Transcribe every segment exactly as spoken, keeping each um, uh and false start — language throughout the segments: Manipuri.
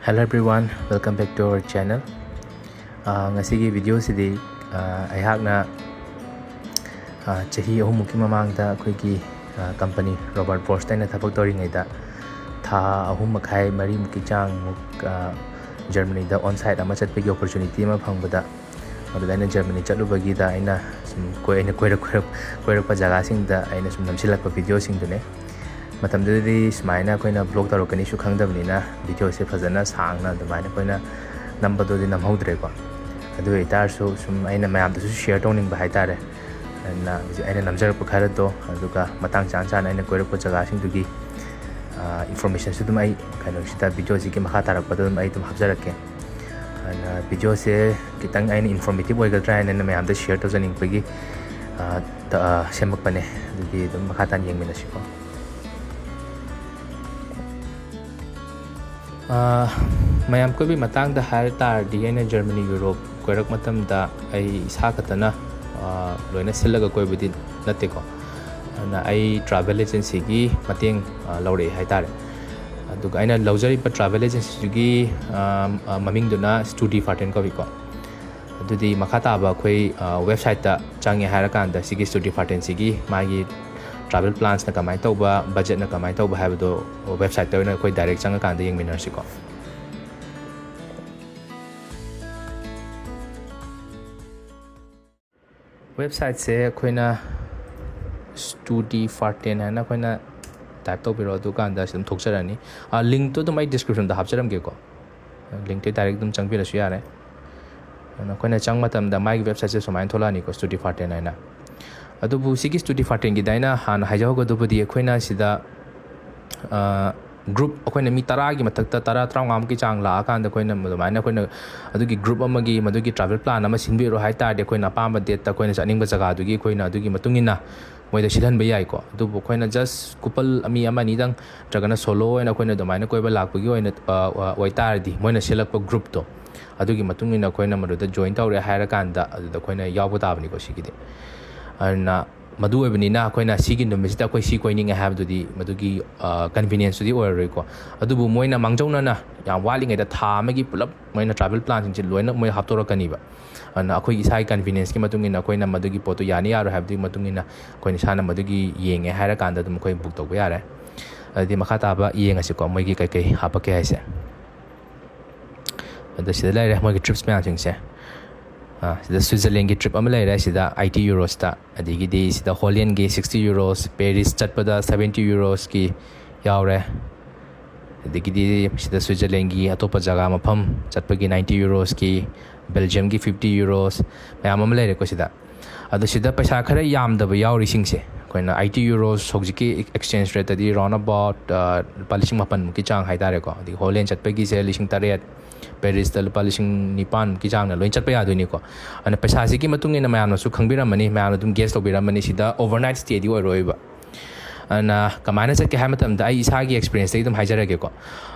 Hello everyone, welcome back to our channel. ꯑꯥ, ꯉꯁꯤꯒꯤ ꯚꯤꯗꯤꯑꯣꯁꯤꯗꯤ, ꯑꯥ, ꯑꯩꯍꯥꯛꯅ, ꯑꯥ, ꯆꯍꯤ ꯑꯍꯨꯝꯃꯨꯛꯀꯤ ꯃꯃꯥꯡꯗ ꯑꯩꯈꯣꯏꯒꯤ, ꯑꯥ, ꯀꯝꯄꯅꯤ ꯔꯣꯕꯥꯔꯠ ꯕꯣꯁꯇ ꯑꯩꯅ ꯊꯕꯛ ꯇꯧꯔꯤꯉꯩꯗ ꯊꯥ ꯑꯍꯨꯝ ꯃꯈꯥꯏ, ꯃꯔꯤꯃꯨꯛꯀꯤ ꯆꯥꯡꯃꯨꯛ, ꯑꯥ, ꯖꯔꯃꯅꯤꯗ ꯑꯣꯟ ꯁꯥꯏꯠ ꯑꯃ ꯆꯠꯄꯒꯤ ꯑꯣꯄꯣꯔꯆꯨꯅꯤꯇꯤ ꯑꯃ ꯐꯪꯕꯗ, ꯑꯗꯨꯗ ꯑꯩꯅ ꯖꯔꯃꯅꯤ ꯆꯠꯂꯨꯕꯒꯤꯗ ꯑꯩꯅ ꯁꯨꯝ ꯀꯣꯏ-, ꯑꯩꯅ ꯀꯣꯏꯔꯛ-, ꯀꯣꯏꯔꯛ-, ꯀꯣꯏꯔꯛꯄ ꯖꯒꯥꯁꯤꯡꯗ ꯑꯩꯅ ꯁꯨꯝ ꯅꯝꯁꯤꯜꯂꯛꯄ ꯚꯤꯗꯤꯑꯣꯁꯤꯡꯗꯨꯅꯦ꯫ ꯃꯇꯝꯗꯨꯗꯗꯤ ꯁꯨꯃꯥꯏꯅ ꯑꯩꯈꯣꯏꯅ ꯕ꯭ꯂꯣꯛ ꯇꯧꯔꯛꯀꯅꯤꯁꯨ ꯈꯪꯗꯕꯅꯤꯅ, ꯚꯤꯗꯤꯑꯣꯁꯦ ꯐꯖꯅ ꯁꯥꯡꯅ ꯑꯗꯨꯃꯥꯏꯅ ꯑꯩꯈꯣꯏꯅ ꯅꯝꯕꯗꯨꯗꯤ ꯅꯝꯍꯧꯗ꯭ꯔꯦꯀꯣ꯫ ꯑꯗꯨ ꯑꯣꯏꯇꯥꯔꯁꯨ ꯁꯨꯝ ꯑꯩꯅ ꯃꯌꯥꯝꯗꯁꯨ ꯁꯤꯌꯔ ꯇꯧꯅꯤꯡꯕ ꯍꯥꯏꯇꯥꯔꯦ꯫ ꯑꯗꯨꯅ ꯍꯧꯖꯤꯛ ꯑꯩꯅ ꯅꯝꯖꯔꯛꯄ ꯈꯔꯗꯣ, ꯑꯗꯨꯒ ꯃꯇꯥꯡ ꯆꯥ ꯆꯥꯅ ꯑꯩꯅ ꯀꯣꯏꯔꯛꯄ ꯖꯒꯥꯁꯤꯡꯗꯨꯒꯤ, ꯑꯥ, ꯏꯟꯐꯣꯔꯃꯦꯁꯟꯁꯨ ꯑꯗꯨꯝ ꯑꯩ ꯀꯩꯅꯣꯁꯤꯗ, ꯚꯤꯗꯤꯑꯣꯁꯤꯒꯤ ꯃꯈꯥ ꯇꯥꯔꯛꯄꯗ ꯑꯗꯨꯝ ꯑꯩ ꯑꯗꯨꯝ ꯍꯥꯞꯆꯔꯛꯀꯦ꯫ ꯑꯗꯨꯅ ꯚꯤꯗꯤꯑꯣꯁꯦ ꯈꯤꯇꯪ ꯑꯩꯅ ꯏꯟꯐꯣꯔꯃꯦꯇꯤꯞ ꯑꯣꯏꯒꯗ꯭ꯔꯥ ꯍꯥꯏꯅ ꯑꯩꯅ ꯃꯌꯥꯝꯗ ꯁꯤꯌꯔ ꯇꯧꯖꯅꯤꯡꯕꯒꯤ, ꯑꯥ, ꯇ-, ꯑꯥ, ꯁꯦꯝꯃꯛꯄꯅꯦ꯫ ꯑꯗꯨꯗꯤ ꯑꯗꯨꯝ ꯃꯈꯥ ꯇꯥꯅ ꯌꯦꯡꯃꯤꯟꯅꯁꯤꯀꯣ꯫ ꯑꯥ, ꯃꯌꯥꯝ ꯀꯣꯏꯕꯒꯤ ꯃꯇꯥꯡꯗ ꯍꯥꯏꯔ ꯇꯥꯔꯗꯤ, ꯑꯩꯅ ꯖꯔꯃꯅꯤ, ꯌꯨꯔꯣꯞ ꯀꯣꯏꯔꯛ ꯃꯇꯝꯗ ꯑꯩ ꯏꯁꯥ ꯈꯛꯇꯅ, ꯑꯥ, ꯂꯣꯏꯅ ꯁꯤꯜꯂꯒ ꯀꯣꯏꯕꯗꯤ ꯅꯠꯇꯦꯀꯣ꯫ ꯑꯗꯨꯅ ꯑꯩ ꯇ꯭ꯔꯥꯚꯦꯜ ꯑꯦꯖꯦꯟꯁꯤꯒꯤ ꯃꯇꯦꯡ, ꯑꯥ, ꯂꯧꯔꯛꯑꯦ ꯍꯥꯏꯇꯥꯔꯦ꯫ ꯑꯗꯨꯒ ꯑꯩꯅ ꯂꯧꯖꯔꯤꯕ ꯇ꯭ꯔꯥꯚꯦꯜ ꯑꯦꯖꯦꯟꯁꯤꯗꯨꯒꯤ, ꯑꯥ, ꯑꯥ, ꯃꯃꯤꯡꯗꯨꯅ ꯁ꯭ꯇꯨꯗꯤ ꯐꯥꯔꯇꯦꯟ ꯀꯧꯏꯀꯣ꯫ ꯑꯗꯨꯗꯤ ꯃꯈꯥ ꯇꯥꯕ ꯑꯩꯈꯣꯏ, ꯑ, ꯋꯦꯕꯁꯥꯏꯠꯇ ꯆꯪꯉꯦ ꯍꯥꯏꯔꯀꯥꯟꯗ, ꯁꯤꯒꯤ ꯁ꯭ꯇꯨꯗꯤ ꯐꯥꯔꯇꯦꯟꯁꯤꯒꯤ ꯃꯥꯒꯤ ꯇ꯭ꯔꯥꯚꯦꯜ ꯄ꯭ꯂꯥꯟꯁꯅ ꯀꯃꯥꯏꯅ ꯇꯧꯕ, ꯕꯖꯦꯠꯅ ꯀꯃꯥꯏꯅ ꯇꯧꯕ ꯍꯥꯏꯕꯗꯣ ꯋꯦꯕꯁꯥꯏꯠꯇ ꯑꯣꯏꯅ ꯑꯩꯈꯣꯏ ꯗꯥꯏꯔꯦꯛ ꯆꯪꯉꯀꯥꯟꯗ ꯌꯦꯡꯃꯤꯟꯅꯔꯁꯤꯀꯣ꯫ ꯋꯦꯕꯁꯥꯏꯠꯁꯦ ꯑꯩꯈꯣꯏꯅ ꯁ꯭ꯇꯨꯗꯤ ꯐꯥꯔꯇꯦꯟ ꯍꯥꯏꯅ ꯑꯩꯈꯣꯏꯅ ꯇꯥꯏꯞ ꯇꯧꯕꯤꯔꯣ, ꯑꯗꯨꯀꯥꯟꯗ ꯁꯤ ꯑꯗꯨꯝ ꯊꯣꯛꯆꯔꯅꯤ꯫ ꯑ, ꯂꯤꯡꯛꯇꯣ ꯑꯗꯨꯝ ꯑꯩ ꯗꯤꯁꯀ꯭ꯔꯤꯞꯁꯟꯗ ꯍꯥꯞꯆꯔꯝꯒꯦꯀꯣ꯫ ꯂꯤꯡꯛꯇꯩ ꯗꯥꯏꯔꯦꯛ ꯑꯗꯨꯝ ꯆꯪꯕꯤꯔꯁꯨ ꯌꯥꯔꯦ꯫ ꯑꯗꯨꯅ ꯑꯩꯈꯣꯏꯅ ꯆꯪꯕ ꯃꯇꯝꯗ ꯃꯥꯒꯤ ꯋꯦꯕꯁꯥꯏꯠꯁꯦ ꯁꯨꯃꯥꯏꯅ ꯊꯣꯛꯂꯛꯑꯅꯤꯀꯣ, ꯁ꯭ꯇꯨꯗꯤ ꯐꯥꯔꯇꯦꯟ ꯍꯥꯏꯅ꯫ ꯑꯗꯨꯕꯨ ꯁꯤꯒꯤ ꯁ꯭ꯇꯨꯗꯤ ꯐꯥꯔꯇꯦꯟꯒꯤꯗ ꯑꯩꯅ ꯍꯥꯟꯅ ꯍꯥꯏꯖꯍꯧꯒꯗꯧꯕꯗꯤ, ꯑꯩꯈꯣꯏꯅ ꯁꯤꯗ, ꯑ, ꯒ꯭ꯔꯨꯞ, ꯑꯩꯈꯣꯏꯅ ꯃꯤ ꯇꯔꯥꯒꯤ ꯃꯊꯛꯇ, ꯇꯔꯥ, ꯇꯔꯥꯃꯉꯥꯃꯨꯛꯀꯤ ꯆꯥꯡ ꯂꯥꯛꯑꯀꯥꯟꯗ, ꯑꯩꯈꯣꯏꯅ ꯑꯗꯨꯃꯥꯏꯅ ꯑꯩꯈꯣꯏꯅ ꯑꯗꯨꯒꯤ ꯒ꯭ꯔꯨꯞ ꯑꯃꯒꯤ ꯃꯗꯨꯒꯤ ꯇ꯭ꯔꯥꯚꯦꯜ ꯄ꯭ꯂꯥꯟ ꯑꯃ ꯁꯤꯟꯕꯤꯔꯣ ꯍꯥꯏ ꯇꯥꯔꯗꯤ, ꯑꯩꯈꯣꯏꯅ ꯑꯄꯥꯝꯕ ꯗꯦꯠꯇ ꯑꯩꯈꯣꯏꯅ ꯆꯠꯅꯤꯡꯕ ꯖꯒꯥꯗꯨꯒꯤ ꯑꯩꯈꯣꯏꯅ ꯑꯗꯨꯒꯤ ꯃꯇꯨꯡ ꯏꯟꯅ ꯃꯣꯏꯗ ꯁꯤꯜꯍꯟꯕ ꯌꯥꯏꯀꯣ꯫ ꯑꯗꯨꯕꯨ ꯑꯩꯈꯣꯏꯅ ꯖꯁ ꯀꯨꯄꯜ ꯃꯤ ꯑꯃ ꯑꯅꯤꯗꯪ ꯅꯠꯇ꯭ꯔꯒꯅ ꯁꯣꯂꯣ ꯑꯣꯏꯅ ꯑꯩꯈꯣꯏꯅ ꯑꯗꯨꯃꯥꯏꯅ ꯀꯣꯏꯕ ꯂꯥꯛꯄꯒꯤ ꯑꯣꯏꯅ, ꯑ, ꯑ, ꯑꯣꯏꯇꯥꯔꯗꯤ, ꯃꯣꯏꯅ ꯁꯤꯜꯂꯛꯄ ꯒ꯭ꯔꯨꯞꯇꯣ, ꯑꯗꯨꯒꯤ ꯃꯇꯨꯡ ꯏꯟꯅ ꯑꯩꯈꯣꯏꯅ ꯃꯗꯨꯗ ꯖꯣꯏꯟ ꯇꯧꯔꯦ ꯍꯥꯏꯔꯀꯥꯟꯗ, ꯑꯗꯨꯗ ꯑꯩꯈꯣꯏꯅ ꯌꯥꯎꯕ ꯇꯥꯕꯅꯤꯀꯣ ꯁꯤꯒꯤꯗꯤ꯫ ꯑꯗꯨꯅ ꯃꯗꯨ ꯑꯣꯏꯕꯅꯤꯅ ꯑꯩꯈꯣꯏꯅ ꯁꯤꯒꯤ ꯅꯨꯃꯤꯠꯁꯤꯗ ꯑꯩꯈꯣꯏ ꯁꯤ ꯀꯣꯏꯅꯤꯡꯉꯦ ꯍꯥꯏꯕꯗꯨꯗꯤ ꯃꯗꯨꯒꯤ ꯀꯟꯚꯤꯅꯤꯌꯦꯟꯁꯇꯨꯗꯤ ꯑꯣꯏꯔꯔꯣꯏꯀꯣ꯫ ꯑꯗꯨꯕꯨ ꯃꯣꯏꯅ ꯃꯥꯡꯖꯧꯅꯅ ꯌꯥꯝ ꯋꯥꯠꯂꯤꯉꯩꯗ ꯊꯥ ꯑꯃꯒꯤ ꯄꯨꯂꯞ ꯃꯣꯏꯅ ꯇ꯭ꯔꯥꯚꯦꯜ ꯄ꯭ꯂꯥꯟꯁꯤꯡꯁꯦ ꯂꯣꯏꯅ ꯃꯣꯏ ꯍꯥꯞꯇꯣꯔꯛꯀꯅꯤꯕ꯫ ꯑꯗꯨꯅ ꯑꯩꯈꯣꯏ ꯏꯁꯥꯒꯤ ꯀꯟꯚꯤꯅꯤꯌꯦꯟꯁꯀꯤ ꯃꯇꯨꯡ ꯏꯟꯅ ꯑꯩꯈꯣꯏꯅ ꯃꯗꯨꯒꯤ ꯄꯣꯠꯇꯨ ꯌꯥꯅꯤ ꯌꯥꯔꯣꯏ ꯍꯥꯏꯕꯗꯨꯒꯤ ꯃꯇꯨꯡ ꯏꯟꯅ ꯑꯩꯈꯣꯏꯅ ꯏꯁꯥꯅ ꯃꯗꯨꯒꯤ ꯌꯦꯡꯉꯦ ꯍꯥꯏꯔꯀꯥꯟꯗ ꯑꯗꯨꯝ ꯑꯩꯈꯣꯏ ꯕꯨꯛ ꯇꯧꯕ ꯌꯥꯔꯦ꯫ ꯑꯗꯨꯗꯤ ꯃꯈꯥ ꯇꯥꯕ ꯌꯦꯡꯉꯁꯤꯀꯣ, ꯃꯣꯏꯒꯤ ꯀꯩꯀꯩ ꯍꯥꯞꯄꯛꯀꯦ ꯍꯥꯏꯁꯦ꯫ ꯑꯗ ꯁꯤꯗ ꯂꯩꯔꯦ ꯃꯣꯏꯒꯤ ꯇ꯭ꯔꯤꯞꯁ ꯃꯌꯥꯝꯁꯤꯡꯁꯦ꯫ ꯑꯥ, ꯁꯤꯗ ꯁ꯭ꯋꯤꯖꯔꯂꯦꯟꯒꯤ ꯇ꯭ꯔꯤꯞ ꯑꯃ ꯂꯩꯔꯦ ꯁꯤꯗ ꯑꯥꯏꯠꯇꯤ ꯌꯨꯔꯣꯁꯇ, ꯑꯗꯒꯤꯗꯤ ꯁꯤꯗ ꯍꯣꯂꯦꯟꯒꯤ ꯁꯤꯛꯁꯇꯤ ꯌꯨꯔꯣꯁ, ꯄꯦꯔꯤꯁ ꯆꯠꯄꯗ ꯁꯕꯦꯟꯇꯤ ꯌꯨꯔꯣꯁꯀꯤ ꯌꯥꯎꯔꯦ, ꯑꯗꯒꯤꯗꯤ ꯁꯤꯗ ꯁ꯭ꯋꯤꯖꯔꯂꯦꯟꯒꯤ ꯑꯇꯣꯞꯄ ꯖꯒꯥ ꯃꯐꯝ ꯆꯠꯄꯒꯤ ꯅꯥꯏꯟꯇꯤ ꯌꯨꯔꯣꯁꯀꯤ, ꯕꯦꯜꯖꯤꯌꯝꯒꯤ ꯐꯤꯐꯇꯤ ꯌꯨꯔꯣꯁ, ꯃꯌꯥꯝ ꯑꯃ ꯂꯩꯔꯦꯀꯣ ꯁꯤꯗ꯫ ꯑꯗꯣ ꯁꯤꯗ ꯄꯩꯁꯥ ꯈꯔ ꯌꯥꯝꯗꯕ ꯌꯥꯎꯔꯤꯁꯤꯡꯁꯦ ꯑꯩꯈꯣꯏꯅ ꯑꯥꯏꯠꯇꯤ ꯌꯨꯔꯣꯁ ꯍꯧꯖꯤꯛꯀꯤ exchange rateꯇꯗꯤ round about, ꯑ, ꯂꯨꯄꯥ ꯂꯤꯁꯤꯡ ꯃꯥꯄꯟꯃꯨꯛꯀꯤ ꯆꯥꯡ ꯍꯥꯏꯇꯥꯔꯦꯀꯣ꯫ ꯑꯗꯒꯤ ꯍꯣꯂꯦꯟ ꯆꯠꯄꯒꯤꯁꯦ ꯂꯤꯁꯤꯡ ꯇꯔꯦꯠ, ꯄꯦꯔꯤꯁꯇ ꯂꯨꯄꯥ ꯂꯤꯁꯤꯡ ꯅꯤꯄꯥꯟꯃꯨꯛꯀꯤ ꯆꯥꯡꯅ ꯂꯣꯏ ꯆꯠꯄ ꯌꯥꯗꯣꯏꯅꯤꯀꯣ꯫ ꯑꯗꯨꯅ ꯄꯩꯁꯥꯁꯤꯒꯤ ꯃꯇꯨꯡ ꯏꯟꯅ ꯃꯌꯥꯝꯅꯁꯨ ꯈꯪꯕꯤꯔꯝꯃꯅꯤ, ꯃꯌꯥꯝꯅ ꯑꯗꯨꯝ guess ꯇꯧꯕꯤꯔꯝꯃꯅꯤ, ꯁꯤꯗ overnight stayꯗꯤ ꯑꯣꯏꯔꯣꯏꯕ꯫ ꯑꯗꯨꯅ ꯀꯃꯥꯏꯅ ꯆꯠꯀꯦ ꯍꯥꯏꯕ ꯃꯇꯝꯗ ꯑꯩ ꯏꯁꯥꯒꯤ experienceꯇꯒꯤ ꯑꯗꯨꯝ ꯍꯥꯏꯖꯔꯒꯦꯀꯣ꯫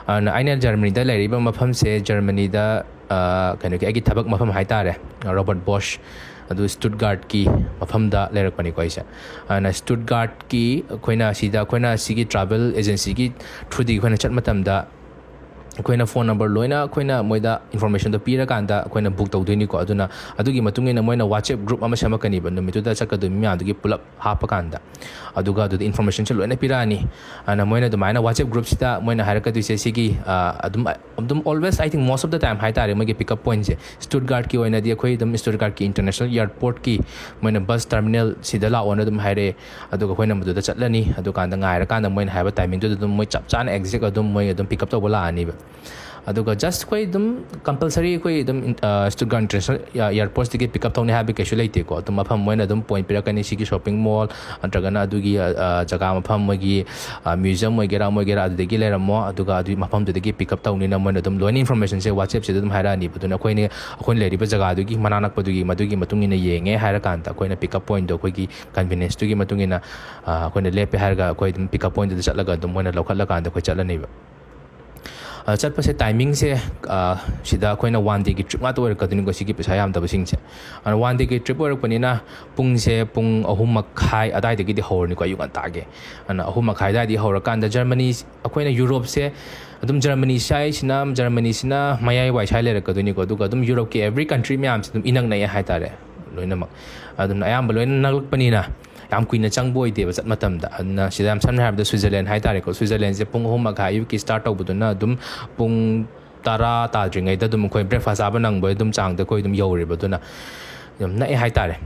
ꯑꯗꯨꯅ ꯑꯩꯅ ꯖꯔꯃꯅꯤꯗ ꯂꯩꯔꯤꯕ ꯃꯐꯝꯁꯦ ꯖꯔꯃꯅꯤꯗ, ꯑ, ꯀꯩꯅꯣꯒꯤ ꯑꯩꯒꯤ ꯊꯕꯛ ꯃꯐꯝ ꯍꯥꯏꯇꯥꯔꯦ, ꯔꯣꯕꯥꯔꯠ ꯕꯣꯁ, ꯑꯗꯨ ꯁ꯭ꯇꯨꯠꯒꯥꯔꯠꯀꯤ ꯃꯐꯝꯗ ꯂꯩꯔꯛꯄꯅꯤꯀꯣ ꯑꯩꯁꯦ꯫ ꯑꯗꯨꯅ ꯁ꯭ꯇꯨꯠꯒꯥꯔꯠꯀꯤ ꯑꯩꯈꯣꯏꯅ ꯁꯤꯗ ꯑꯩꯈꯣꯏꯅ ꯁꯤꯒꯤ ꯇ꯭ꯔꯥꯚꯦꯜ ꯑꯦꯖꯦꯟꯁꯤꯒꯤ throughꯗꯒꯤ ꯑꯩꯈꯣꯏꯅ ꯆꯠꯄ ꯃꯇꯝꯗ ꯑꯩꯈꯣꯏꯅ phone number ꯂꯣꯏꯅ ꯑꯩꯈꯣꯏꯅ ꯃꯣꯏꯗ informationꯗꯣ ꯄꯤꯔꯀꯥꯟꯗ ꯑꯩꯈꯣꯏꯅ book ꯇꯧꯗꯣꯏꯅꯤꯀꯣ꯫ ꯑꯗꯨꯅ ꯑꯗꯨꯒꯤ ꯃꯇꯨꯡ ꯏꯟꯅ ꯃꯣꯏꯅ WhatsApp group ꯑꯃ ꯁꯦꯝꯃꯛꯀꯅꯤꯕ, ꯅꯨꯃꯤꯠꯇꯨꯗ ꯆꯠꯀꯗꯣꯏ ꯃꯌꯥꯝꯗꯨꯒꯤ ꯄꯨꯂꯞ ꯍꯥꯞꯄꯀꯥꯟꯗ꯫ ꯑꯗꯨꯒ ꯑꯗꯨꯗ informationꯁꯦ ꯂꯣꯏꯅ ꯄꯤꯔꯛꯑꯅꯤ꯫ ꯑꯗꯨꯅ ꯃꯣꯏꯅ ꯑꯗꯨꯃꯥꯏꯅ WhatsApp groupꯁꯤꯗ ꯃꯣꯏꯅ ꯍꯥꯏꯔꯛꯀꯗꯣꯏꯁꯦ ꯁꯤꯒꯤ, ꯑ, ꯑꯗꯨꯝ, ꯑꯗꯨꯝ always, I think, most of the time ꯍꯥꯏꯇꯥꯔꯦ, ꯃꯣꯏꯒꯤ pickup pointꯁꯦ ꯁ꯭ꯇꯨꯠꯒꯥꯔꯠꯀꯤ ꯑꯣꯏꯅꯗꯤ ꯑꯩꯈꯣꯏ ꯑꯗꯨꯝ ꯁ꯭ꯇꯨꯠꯒꯥꯔꯠꯀꯤ international airportꯀꯤ ꯃꯣꯏꯅ bus terminalꯁꯤꯗ ꯂꯥꯛꯑꯣꯅ ꯑꯗꯨꯝ ꯍꯥꯏꯔꯛꯑꯦ꯫ ꯑꯗꯨꯒ ꯑꯩꯈꯣꯏꯅ ꯃꯗꯨꯗ ꯆꯠꯂꯅꯤ꯫ ꯑꯗꯨꯀꯥꯟꯗ ꯉꯥꯏꯔꯀꯥꯟꯗ ꯃꯣꯏꯅ ꯍꯥꯏꯕ timingꯗꯨꯗ ꯑꯗꯨꯝ ꯃꯣꯏ ꯆꯞ ꯆꯥꯅ exact ꯑꯗꯨꯝ ꯃꯣꯏ ꯑꯗꯨꯝ pickup ꯇꯧꯕ ꯂꯥꯛꯑꯅꯤꯕ꯫ ꯑꯗꯨꯒ just ꯑꯩꯈꯣꯏ ꯑꯗꯨꯝ compulsory ꯑꯩꯈꯣꯏ ꯑꯗꯨꯝ ꯏꯟ-, ꯑ, ꯁ꯭ꯇꯨꯠꯒꯥꯔꯠ international air-, airportꯁꯇꯒꯤ pickup ꯇꯧꯅꯤ ꯍꯥꯏꯕ ꯀꯩꯁꯨ ꯂꯩꯇꯦꯀꯣ꯫ ꯑꯗꯨꯝ ꯃꯐꯝ ꯃꯣꯏꯅ ꯑꯗꯨꯝ point ꯄꯤꯔꯛꯀꯅꯤ, ꯁꯤꯒꯤ shopping mall ꯅꯠꯇ꯭ꯔꯒꯅ ꯑꯗꯨꯒꯤ, ꯑ, ꯑ, ꯖꯒꯥ ꯃꯐꯝ ꯃꯣꯏꯒꯤ, ꯑ, museum ꯑꯣꯏꯒꯦꯔꯥ ꯑꯃ ꯑꯣꯏꯒꯦꯔꯥ ꯑꯗꯨꯗꯒꯤ ꯂꯩꯔꯝꯃꯣ, ꯑꯗꯨꯒ ꯑꯗꯨꯒꯤ ꯃꯐꯝꯗꯨꯗꯒꯤ pickup ꯇꯧꯅꯤꯅ ꯃꯣꯏꯅ ꯑꯗꯨꯝ ꯂꯣꯏꯅ informationꯁꯦ WhatsAppꯁꯤꯗ ꯑꯗꯨꯝ ꯍꯥꯏꯔꯛꯑꯅꯤꯕ꯫ ꯑꯗꯨꯅ ꯑꯩꯈꯣꯏꯅ, ꯑꯩꯈꯣꯏꯅ ꯂꯩꯔꯤꯕ ꯖꯒꯥꯗꯨꯒꯤ ꯃꯅꯥꯛ ꯅꯛꯄꯗꯨꯒꯤ ꯃꯗꯨꯒꯤ ꯃꯇꯨꯡ ꯏꯟꯅ ꯌꯦꯡꯉꯦ ꯍꯥꯏꯔꯀꯥꯟꯗ ꯑꯩꯈꯣꯏꯅ pickup pointꯗꯣ ꯑꯩꯈꯣꯏꯒꯤ convenienceꯇꯨꯒꯤ ꯃꯇꯨꯡ ꯏꯟꯅ, ꯑ, ꯑꯩꯈꯣꯏꯅ ꯂꯦꯞꯄꯦ ꯍꯥꯏꯔꯒ ꯑꯩꯈꯣꯏ ꯑꯗꯨꯝ pickup pointꯗꯨꯗ ꯆꯠꯂꯒ ꯑꯗꯨꯝ ꯃꯣꯏꯅ ꯂꯧꯈꯠꯂꯀꯥꯟꯗ ꯑꯩꯈꯣꯏ ꯆꯠꯂꯅꯤꯕ꯫ ꯑ, ꯆꯠꯄꯁꯦ timingꯁꯦ, ꯑ, ꯁꯤꯗ ꯑꯩꯈꯣꯏꯅ one dayꯒꯤ trip ꯉꯥꯛꯇ ꯑꯣꯏꯔꯛꯀꯗꯣꯏꯅꯤꯀꯣ, ꯁꯤꯒꯤ ꯄꯩꯁꯥ ꯌꯥꯝꯗꯕꯁꯤꯡꯁꯦ꯫ ꯑꯗꯨꯅ one dayꯒꯤ trip ꯑꯣꯏꯔꯛꯄꯅꯤꯅ ꯄꯨꯡꯁꯦ ꯄꯨꯡ ꯑꯍꯨꯝ ꯃꯈꯥꯏ ꯑꯗꯥꯏꯗꯒꯤꯗꯤ ꯍꯧꯔꯅꯤꯀꯣ, ꯑꯌꯨꯛ ꯉꯟꯇꯥꯒꯤ꯫ ꯑꯗꯨꯅ ꯑꯍꯨꯝ ꯃꯈꯥꯏ ꯑꯗꯥꯏꯗꯒꯤ ꯍꯧꯔꯀꯥꯟꯗ Germany, ꯑꯩꯈꯣꯏꯅ Europeꯁꯦ ꯑꯗꯨꯝ Germany ꯁ꯭ꯋꯥꯏꯁꯤꯅ, Germanyꯁꯤꯅ ꯃꯌꯥꯏ ꯋꯥꯏ ꯁ꯭ꯋꯥꯏ ꯂꯩꯔꯛꯀꯗꯣꯏꯅꯤꯀꯣ꯫ ꯑꯗꯨꯒ ꯑꯗꯨꯝ Europeꯀꯤ every country ꯃꯌꯥꯝꯁꯦ ꯑꯗꯨꯝ ꯏꯅꯛ ꯅꯛꯑꯦ ꯍꯥꯏꯇꯥꯔꯦ, ꯂꯣꯏꯅꯃꯛ꯫ ꯑꯗꯨꯅ ꯑꯌꯥꯝꯕ ꯂꯣꯏꯅ ꯅꯛꯂꯛꯄꯅꯤꯅ ꯌꯥꯝ ꯀꯨꯏꯅ ꯆꯪꯕ ꯑꯣꯏꯗꯦꯕ ꯆꯠ ꯃꯇꯝꯗ꯫ ꯑꯗꯨꯅ ꯁꯤꯗ ꯌꯥꯝ ꯁꯝꯅ ꯍꯥꯏꯔꯕꯗ Switzerland ꯍꯥꯏꯇꯥꯔꯦꯀꯣ꯫ Switzerlandꯁꯦ ꯄꯨꯡ ꯑꯍꯨꯝ ꯃꯈꯥꯏ ꯑꯌꯨꯛꯀꯤ start ꯇꯧꯕꯗꯨꯅ ꯑꯗꯨꯝ ꯄꯨꯡ ꯇꯔꯥ ꯇꯥꯗ꯭ꯔꯤꯉꯩꯗ ꯑꯗꯨꯝ ꯑꯩꯈꯣꯏ breakfast ꯆꯥꯕ ꯅꯪꯕ ꯑꯗꯨꯝ ꯆꯥꯡꯗ ꯑꯩꯈꯣꯏ ꯑꯗꯨꯝ ꯌꯧꯔꯦꯕ꯫ ꯑꯗꯨꯅ ꯌꯥꯝ ꯅꯛꯑꯦ ꯍꯥꯏꯇꯥꯔꯦ꯫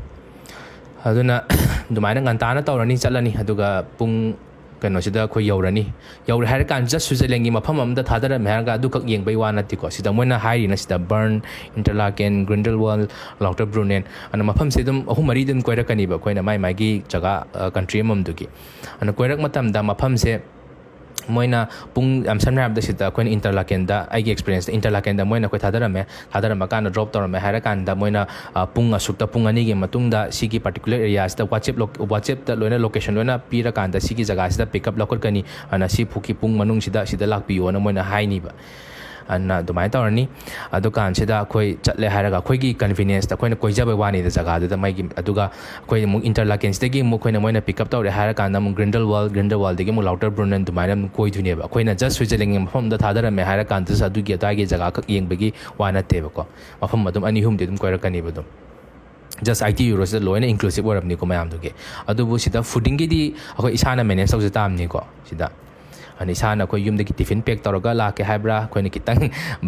ꯑꯗꯨꯅ ꯑꯗꯨꯃꯥꯏꯅ ꯉꯟꯇꯥꯅ ꯇꯧꯔꯅꯤ, ꯆꯠꯂꯅꯤ, ꯑꯗꯨꯒ ꯄꯨꯡ ꯀꯩꯅꯣꯁꯤꯗ ꯑꯩꯈꯣꯏ ꯌꯧꯔꯅꯤ꯫ ꯌꯧꯔꯦ ꯍꯥꯏꯔꯀꯥꯟꯗ just Switzerlandꯒꯤ ꯃꯐꯝ ꯑꯃꯗ ꯊꯥꯗꯔꯝꯃꯦ ꯍꯥꯏꯔꯒ ꯑꯗꯨꯈꯛ ꯌꯦꯡꯕꯩ ꯋꯥ ꯅꯠꯇꯦꯀꯣ꯫ ꯁꯤꯗ ꯃꯣꯏꯅ ꯍꯥꯏꯔꯤꯅ ꯁꯤꯗ Bern, Interlaken, Grindelwald, Lauterbrunnen ꯑꯅ ꯃꯐꯝꯁꯦ ꯑꯗꯨꯝ ꯑꯍꯨꯝ ꯃꯔꯤ ꯑꯗꯨꯝ ꯀꯣꯏꯔꯛꯀꯅꯤꯕ ꯑꯩꯈꯣꯏꯅ ꯃꯥꯏ ꯃꯥꯏꯒꯤ ꯖꯒꯥ, ꯑ, country ꯑꯃꯃꯝꯗꯨꯒꯤ꯫ ꯑꯗꯨꯅ ꯀꯣꯏꯔꯛ ꯃꯇꯝꯗ ꯃꯐꯝꯁꯦ ꯃꯣꯏꯅ ꯄꯨꯡ, ꯌꯥꯝ ꯁꯝꯅ ꯍꯥꯏꯔꯕꯗ ꯁꯤꯗ ꯑꯩꯈꯣꯏꯅ Interlakenꯗ, ꯑꯩꯒꯤ experienceꯇ Interlakenꯗ ꯃꯣꯏꯅ ꯑꯩꯈꯣꯏ ꯊꯥꯗꯔꯝꯃꯦ, ꯊꯥꯗꯔꯝꯃ ꯀꯥꯟꯗ drop ꯇꯧꯔꯝꯃꯦ ꯍꯥꯏꯔ ꯀꯥꯟꯗ ꯃꯣꯏꯅ, ꯑ, ꯄꯨꯡ ꯑꯁꯨꯛꯇ, ꯄꯨꯡ ꯑꯅꯤꯒꯤ ꯃꯇꯨꯡꯗ ꯁꯤꯒꯤ particular areaꯁꯤꯗ WhatsApp lo-, WhatsAppꯇ ꯂꯣꯏꯅ location ꯂꯣꯏꯅ ꯄꯤꯔꯀꯥꯟꯗ ꯁꯤꯒꯤ ꯖꯒꯥꯁꯤꯗ pick up ꯂꯧꯈꯠꯀꯅꯤ, ꯑꯗꯨꯅ ꯁꯤ ꯐꯥꯎꯒꯤ ꯄꯨꯡ ꯃꯅꯨꯡꯁꯤꯗ ꯁꯤꯗ ꯂꯥꯛꯄꯤꯌꯣꯅ ꯃꯣꯏꯅ ꯍꯥꯏꯅꯤꯕ꯫ ꯑꯗꯨꯅ ꯑꯗꯨꯃꯥꯏꯅ ꯇꯧꯔꯅꯤ꯫ ꯑꯗꯨꯀꯥꯟꯁꯤꯗ ꯑꯩꯈꯣꯏ ꯆꯠꯂꯦ ꯍꯥꯏꯔꯒ ꯑꯩꯈꯣꯏꯒꯤ convenienceꯇ ꯑꯩꯈꯣꯏꯅ ꯀꯣꯏꯖꯕꯩ ꯋꯥꯅꯤꯗ ꯖꯒꯥꯗꯨꯗ ꯃꯥꯒꯤ꯫ ꯑꯗꯨꯒ ꯑꯩꯈꯣꯏ ꯑꯃꯨꯛ Interlakenꯁꯤꯗꯒꯤ ꯑꯃꯨꯛ ꯑꯩꯈꯣꯏꯅ ꯃꯣꯏꯅ pick up ꯇꯧꯔꯦ ꯍꯥꯏꯔ ꯀꯥꯟꯗ ꯑꯃꯨꯛ Grindelwald, Grindelwaldꯗꯒꯤ ꯑꯃꯨꯛ Lauterbrunnen ꯑꯗꯨꯃꯥꯏꯅ ꯑꯃꯨꯛ ꯀꯣꯏꯗꯣꯏꯅꯦꯕ꯫ ꯑꯩꯈꯣꯏꯅ just Switzerlandꯒꯤ ꯃꯐꯝ ꯑꯃꯗ ꯊꯥꯗꯔꯝꯃꯦ ꯍꯥꯏꯔ ꯀꯥꯟꯗꯁꯨ ꯑꯗꯨꯒꯤ ꯑꯗꯥꯏꯒꯤ ꯖꯒꯥ ꯈꯛ ꯌꯦꯡꯕꯒꯤ ꯋꯥ ꯅꯠꯇꯦꯕꯀꯣ꯫ ꯃꯐꯝ ꯑꯗꯨꯝ ꯑꯅꯤ ꯑꯍꯨꯝꯗꯤ ꯑꯗꯨꯝ ꯀꯣꯏꯔꯛꯀꯅꯤꯕ ꯑꯗꯨꯝ꯫ Just eighty euroꯁꯤꯗ ꯂꯣꯏꯅ inclusive ꯑꯣꯏꯔꯕꯅꯤꯀꯣ ꯃꯌꯥꯝꯗꯨꯒꯤ꯫ ꯑꯗꯨꯕꯨ ꯁꯤꯗ foodingꯒꯤꯗꯤ ꯑꯩꯈꯣꯏ ꯏꯁꯥꯅ manage ꯇꯧꯖ ꯇꯥꯕꯅꯤꯀꯣ ꯁꯤꯗ꯫ ꯑꯗꯨꯅ ꯏꯁꯥꯅ ꯑꯩꯈꯣꯏ ꯌꯨꯝꯗꯒꯤ tiffin pack ꯇꯧꯔꯒ ꯂꯥꯛꯀꯦ ꯍꯥꯏꯕ꯭ꯔꯥ, ꯑꯩꯈꯣꯏꯅ ꯈꯤꯇꯪ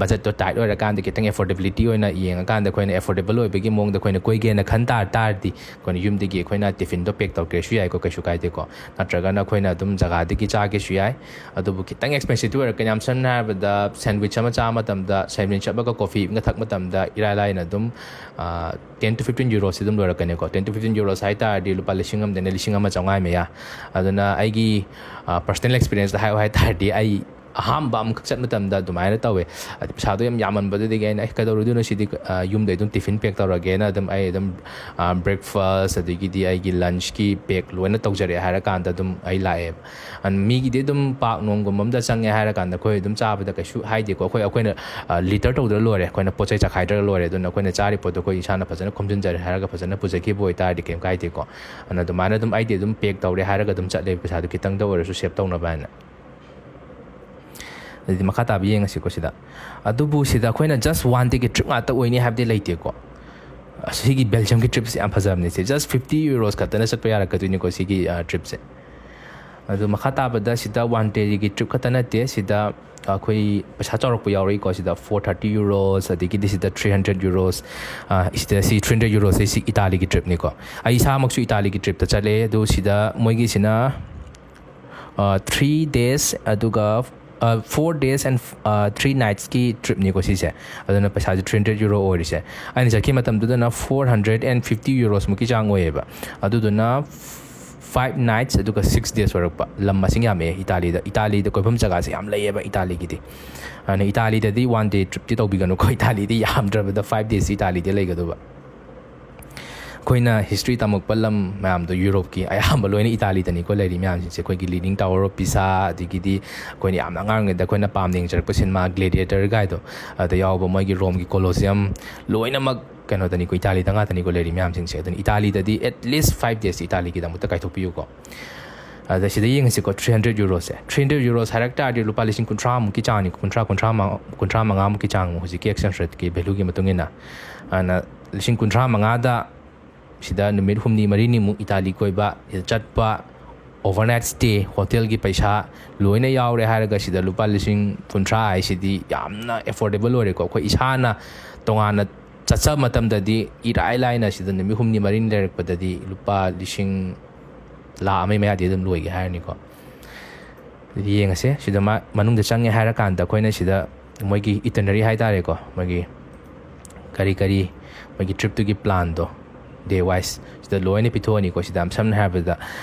budgetꯇꯣ tight ꯑꯣꯏꯔꯀꯥꯟꯗ ꯈꯤꯇꯪ affordability ꯑꯣꯏꯅ ꯌꯦꯡꯉꯀꯥꯟꯗ ꯑꯩꯈꯣꯏꯅ affordable ꯑꯣꯏꯕꯒꯤ ꯃꯑꯣꯡꯗ ꯑꯩꯈꯣꯏꯅ ꯀꯣꯏꯒꯦꯅ ꯈꯟ ꯇꯥꯔ ꯇꯥꯔꯗꯤ ꯑꯩꯈꯣꯏꯅ ꯌꯨꯝꯗꯒꯤ ꯑꯩꯈꯣꯏꯅ tiffinꯗꯣ pack ꯇꯧꯔꯛꯀꯦꯁꯨ ꯌꯥꯏꯀꯣ, ꯀꯩꯁꯨ ꯀꯥꯏꯗꯦꯀꯣ꯫ ꯅꯠꯇ꯭ꯔꯒꯅ ꯑꯩꯈꯣꯏꯅ ꯑꯗꯨꯝ ꯖꯒꯥꯗꯒꯤ ꯆꯥꯒꯦꯁꯨ ꯌꯥꯏ꯫ ꯑꯗꯨꯕꯨ ꯈꯤꯇꯪ expensive ꯑꯣꯏꯔꯛꯀꯅꯤ꯫ ꯌꯥꯝ ꯁꯝꯅ ꯍꯥꯏꯔꯕꯗ sandwich ꯑꯃ ꯆꯥꯕ ꯃꯇꯝꯗ, sandwich ꯑꯃꯒ coffee ꯑꯃꯒ ꯊꯛ ꯃꯇꯝꯗ ꯏꯔꯥꯏ ꯂꯥꯏꯅ ꯑꯗꯨꯝ, ꯑ, ten to fifteen euroꯁꯤ ꯑꯗꯨꯝ ꯂꯣꯏꯔꯛꯀꯅꯤꯀꯣ꯫ Ten to fifteen euros ꯍꯥꯏ ꯇꯥꯔꯗꯤ ꯂꯨꯄꯥ ꯂꯤꯁꯤꯡ ꯑꯃꯗꯩꯅ ꯂꯤꯁꯤꯡ ꯑꯃ ꯆꯥꯝꯃꯉꯥ ꯃꯌꯥ꯫ ꯑꯗꯨꯅ ꯑꯩꯒꯤ, ꯑ, personal experienceꯇ ꯍꯥꯏꯌꯨ ꯍꯥꯏ ꯇꯥꯔꯗꯤ ꯑꯩ ꯑꯍꯥꯟꯕ ꯑꯃꯈꯛ ꯆꯠ ꯃꯇꯝꯗ ꯑꯗꯨꯃꯥꯏꯅ ꯇꯧꯋꯦ꯫ ꯑꯗꯩ ꯄꯩꯁꯥꯗꯣ ꯌꯥꯝ ꯌꯥꯝꯃꯟꯕꯗꯨꯗꯒꯤ ꯑꯩꯅ, "ꯑꯩ ꯀꯩꯗꯧꯔꯨꯗꯣꯏꯅꯣ ꯁꯤꯗꯤ, ꯑ, ꯌꯨꯝꯗꯩ ꯑꯗꯨꯝ ꯇꯤꯐꯤꯟ ꯄꯦꯛ ꯇꯧꯔꯒꯦꯅ" ꯑꯗꯨꯝ ꯑꯩ ꯑꯗꯨꯝ, ꯑ, ꯕ꯭ꯔꯦꯛꯐꯥꯁ, ꯑꯗꯒꯤꯗꯤ ꯑꯩꯒꯤ ꯂꯟꯆꯀꯤ ꯄꯦꯛ ꯂꯣꯏꯅ ꯇꯧꯖꯔꯛꯑꯦ ꯍꯥꯏꯔꯀꯥꯟꯗ ꯑꯗꯨꯝ ꯑꯩ ꯂꯥꯛꯑꯦꯕ꯫ ꯑꯟ-, ꯃꯤꯒꯤꯗꯤ ꯑꯗꯨꯝ ꯄꯥꯛ ꯅꯣꯡꯒꯨꯝꯕ ꯑꯝꯗ ꯆꯪꯉꯦ ꯍꯥꯏꯔꯀꯥꯟꯗ ꯑꯩꯈꯣꯏ ꯑꯗꯨꯝ ꯆꯥꯕꯗ ꯀꯩꯁꯨ ꯍꯥꯏꯗꯦꯀꯣ꯫ ꯑꯩꯈꯣꯏ, ꯑꯩꯈꯣꯏꯅ, ꯑ, ꯂꯤꯇꯔ ꯇꯧꯗ꯭ꯔ ꯂꯣꯏꯔꯦ, ꯑꯩꯈꯣꯏꯅ ꯄꯣꯠ ꯆꯩ ꯆꯥꯈꯥꯏꯗ꯭ꯔꯒ ꯂꯣꯏꯔꯦ꯫ ꯑꯗꯨꯅ ꯑꯩꯈꯣꯏꯅ ꯆꯥꯔꯤ ꯄꯣꯠꯇꯣ ꯑꯩꯈꯣꯏ ꯏꯁꯥꯅ ꯐꯖꯅ ꯈꯣꯝꯖꯤꯟꯖꯔꯦ ꯍꯥꯏꯔꯒ ꯐꯖꯅ ꯄꯨꯖꯈꯤꯕ ꯑꯣꯏꯇꯥꯔꯗꯤ ꯀꯩꯝ ꯀꯥꯏꯗꯦꯀꯣ꯫ ꯑꯗꯨꯅ ꯑꯗꯨꯃꯥꯏꯅ ꯑꯗꯨꯝ ꯑꯩꯗꯤ ꯑꯗꯨꯝ ꯄꯦꯛ ꯇꯧꯔꯦ ꯍꯥꯏꯔꯒ ꯑꯗꯨꯝ ꯆꯠꯂꯦ, ꯄꯩꯁꯥꯗꯣ ꯈꯤꯇꯪꯗ ꯑꯣꯏꯔꯁꯨ ꯁꯦꯞ ꯇꯧꯅꯕ ꯍꯥꯏꯅ꯫ ꯑꯗꯨꯗꯤ ꯃꯈꯥ ꯇꯥꯕ ꯌꯦꯡꯉꯁꯤꯀꯣ ꯁꯤꯗ꯫ ꯑꯗꯨꯕꯨ ꯁꯤꯗ ꯑꯩꯈꯣꯏꯅ just one dayꯒꯤ trip ꯉꯥꯛꯇ ꯑꯣꯏꯅꯤ ꯍꯥꯏꯕꯗꯤ ꯂꯩꯇꯦꯀꯣ꯫ ꯑꯁꯤꯒꯤ ꯕꯦꯜꯖꯤꯌꯝꯒꯤ tripꯁꯦ ꯌꯥꯝ ꯐꯖꯕꯅꯤ꯫ ꯁꯤ just fifty euros ꯈꯛꯇꯅ ꯆꯠꯄ ꯌꯥꯔꯛꯀꯗꯣꯏꯅꯤꯀꯣ ꯁꯤꯒꯤ, ꯑ, tripꯁꯦ꯫ ꯑꯗꯨ ꯃꯈꯥ ꯇꯥꯕꯗ ꯁꯤꯗ one dayꯒꯤ trip ꯈꯛꯇ ꯅꯠꯇꯦ, ꯁꯤꯗ ꯑꯩꯈꯣꯏ ꯄꯩꯁꯥ ꯆꯥꯎꯔꯛꯄ ꯌꯥꯎꯔꯛꯏꯀꯣ꯫ ꯁꯤꯗ four thirty euros, ꯑꯗꯒꯤꯗꯤ ꯁꯤꯗ three hundred euros꯫ ꯑ, ꯁꯤꯗ ꯁꯤ three hundred euros ꯁꯤ ꯏꯇꯥꯂꯤꯒꯤ tripꯅꯤꯀꯣ꯫ ꯑꯩ ꯏꯁꯥꯃꯛꯁꯨ ꯏꯇꯥꯂꯤꯒꯤ tripꯇ ꯆꯠꯂꯦ꯫ ꯑꯗꯨ ꯁꯤꯗ ꯃꯣꯏꯒꯤꯁꯤꯅ, ꯑ, three days, ꯑꯗꯨꯒ, ꯑ, four days and, ꯑ, three nightsꯀꯤ tripꯅꯤꯀꯣ ꯁꯤꯁꯦ꯫ ꯑꯗꯨꯅ ꯄꯩꯁꯥꯁꯦ three hundred euro ꯑꯣꯏꯔꯤꯁꯦ꯫ ꯑꯩꯅ ꯆꯠꯈꯤ ꯃꯇꯝꯗꯨꯗꯅ four hundred and fifty euros ꯃꯨꯛꯀꯤ ꯆꯥꯡ ꯑꯣꯏꯌꯦꯕ꯫ ꯑꯗꯨꯗꯨꯅ five nights ꯑꯗꯨꯒ six days ꯑꯣꯏꯔꯛꯄ꯫ ꯂꯝ ꯃꯁꯤꯡ ꯌꯥꯝꯃꯛꯑꯦ ꯏꯇꯥꯂꯤꯗ꯫ ꯏꯇꯥꯂꯤꯗ ꯀꯣꯏꯐꯝ ꯖꯒꯥꯁꯦ ꯌꯥꯝ ꯂꯩꯌꯦꯕ ꯏꯇꯥꯂꯤꯒꯤꯗꯤ꯫ ꯑꯗꯨꯅ ꯏꯇꯥꯂꯤꯗꯗꯤ one day tripꯇꯤ ꯇꯧꯕꯤꯒꯅꯨꯀꯣ꯫ ꯏꯇꯥꯂꯤꯗꯤ ꯌꯥꯝꯗ꯭ꯔꯕꯗ five days ꯏꯇꯥꯂꯤꯗ ꯂꯩꯒꯗꯧꯕ꯫ ꯑꯩꯈꯣꯏꯅ history ꯇꯝꯃꯛꯄ ꯂꯝ ꯃꯌꯥꯝꯗꯣ ꯌꯨꯔꯣꯞꯀꯤ ꯑꯌꯥꯝꯕ ꯂꯣꯏꯅ ꯏꯇꯥꯂꯤꯗꯅꯤꯀꯣ ꯂꯩꯔꯤ ꯃꯌꯥꯝꯁꯤꯡꯁꯦ꯫ ꯑꯩꯈꯣꯏꯒꯤ Leaning Tower of Pisa, ꯑꯗꯒꯤꯗꯤ ꯑꯩꯈꯣꯏꯅ ꯌꯥꯝꯅ ꯑꯉꯥꯡ ꯑꯣꯏꯔꯤꯉꯩꯗ ꯑꯩꯈꯣꯏꯅ ꯄꯥꯝꯅ ꯌꯦꯡꯖꯔꯛꯄ ꯁꯤꯅꯦꯃꯥ Gladiator ꯒꯥꯏꯗꯣ, ꯑꯗ ꯌꯥꯎꯕ ꯃꯣꯏꯒꯤ ꯔꯣꯝꯒꯤ Colosseum, ꯂꯣꯏꯅꯃꯛ ꯀꯩꯅꯣꯗꯅꯤꯀꯣ, ꯏꯇꯥꯂꯤꯗ ꯉꯥꯛꯇꯅꯤꯀꯣ ꯂꯩꯔꯤ ꯃꯌꯥꯝꯁꯤꯡꯁꯦ꯫ ꯑꯗꯨꯅ ꯏꯇꯥꯂꯤꯗꯗꯤ at least five days ꯏꯇꯥꯂꯤꯒꯤꯗꯃꯛꯇ ꯀꯥꯏꯊꯣꯛꯄꯤꯌꯨꯀꯣ꯫ ꯑꯗ ꯁꯤꯗ ꯌꯦꯡꯉꯁꯤꯀꯣ, three hundred euros ꯁꯦ꯫ Three hundred euros ꯍꯥꯏꯔꯛ ꯇꯥꯔꯗꯤ ꯂꯨꯄꯥ ꯂꯤꯁꯤꯡ ꯀꯨꯟꯊ꯭ꯔꯥ ꯃꯨꯛꯀꯤ ꯆꯥꯡꯅꯤ, ꯀꯨꯟꯊ꯭ꯔꯥ, ꯀꯨꯟꯊ꯭ꯔꯥ ꯃꯉꯥ, ꯀꯨꯟꯊ꯭ꯔꯥ ꯃꯉꯥ ꯃꯨꯛꯀꯤ ꯆꯥꯡ ꯍꯧꯖꯤꯛꯀꯤ exchange rate ꯀꯤ value ꯒꯤ ꯃꯇꯨꯡ ꯏꯟꯅ꯫ ꯑꯗꯨꯅ ꯂꯤꯁꯤꯡ ꯀꯨꯟꯊ꯭ꯔꯥ ꯃꯉꯥꯗ ꯁꯤꯗ ꯅꯨꯃꯤꯠ ꯍꯨꯝꯅꯤ ꯃꯔꯤꯅꯤꯃꯨꯛ ꯏꯇꯥꯂꯤ ꯀꯣꯏꯕ, ꯁꯤꯗ ꯆꯠꯄ, overnight stay, hotel ꯒꯤ ꯄꯩꯁꯥ ꯂꯣꯏꯅ ꯌꯥꯎꯔꯦ ꯍꯥꯏꯔꯒ ꯁꯤꯗ ꯂꯨꯄꯥ ꯂꯤꯁꯤꯡ ꯀꯨꯟꯊ꯭ꯔꯥ ꯍꯥꯏꯁꯤꯗꯤ ꯌꯥꯝꯅ affordable ꯑꯣꯏꯔꯦꯀꯣ꯫ ꯑꯩꯈꯣꯏ ꯏꯁꯥꯅ ꯇꯣꯉꯥꯟꯅ ꯆꯠꯆꯕ ꯃꯇꯝꯗꯗꯤ ꯏꯔꯥꯏ ꯂꯥꯏꯅ ꯁꯤꯗ ꯅꯨꯃꯤꯠ ꯍꯨꯝꯅꯤ ꯃꯔꯤꯅꯤ ꯂꯩꯔꯛꯄꯗꯗꯤ ꯂꯨꯄꯥ ꯂꯤꯁꯤꯡ ꯂꯥꯈ ꯑꯃꯒꯤ ꯃꯌꯥꯗꯤ ꯑꯗꯨꯝ ꯂꯣꯏꯒꯦ ꯍꯥꯏꯔꯅꯤꯀꯣ꯫ ꯑꯗꯨꯗꯤ ꯌꯦꯡꯉꯁꯦ꯫ ꯁꯤꯗ ꯃꯥ ꯃꯅꯨꯡꯗ ꯆꯪꯉꯦ ꯍꯥꯏꯔꯀꯥꯟꯗ ꯑꯩꯈꯣꯏꯅ ꯁꯤꯗ ꯃꯣꯏꯒꯤ itinerary ꯍꯥꯏꯇꯥꯔꯦꯀꯣ, ꯃꯣꯏꯒꯤ ꯀꯔꯤ ꯀꯔꯤ ꯃꯣꯏꯒꯤ trip ꯇꯨꯒꯤ plan ꯗꯣ, day wise, ꯁꯤꯗ ꯂꯣꯏꯅ ꯄꯤꯊꯣꯛꯑꯅꯤꯀꯣ꯫ ꯁꯤꯗ ꯌꯥꯝ ꯁꯝꯅ ꯍꯥꯏꯔꯕꯗ,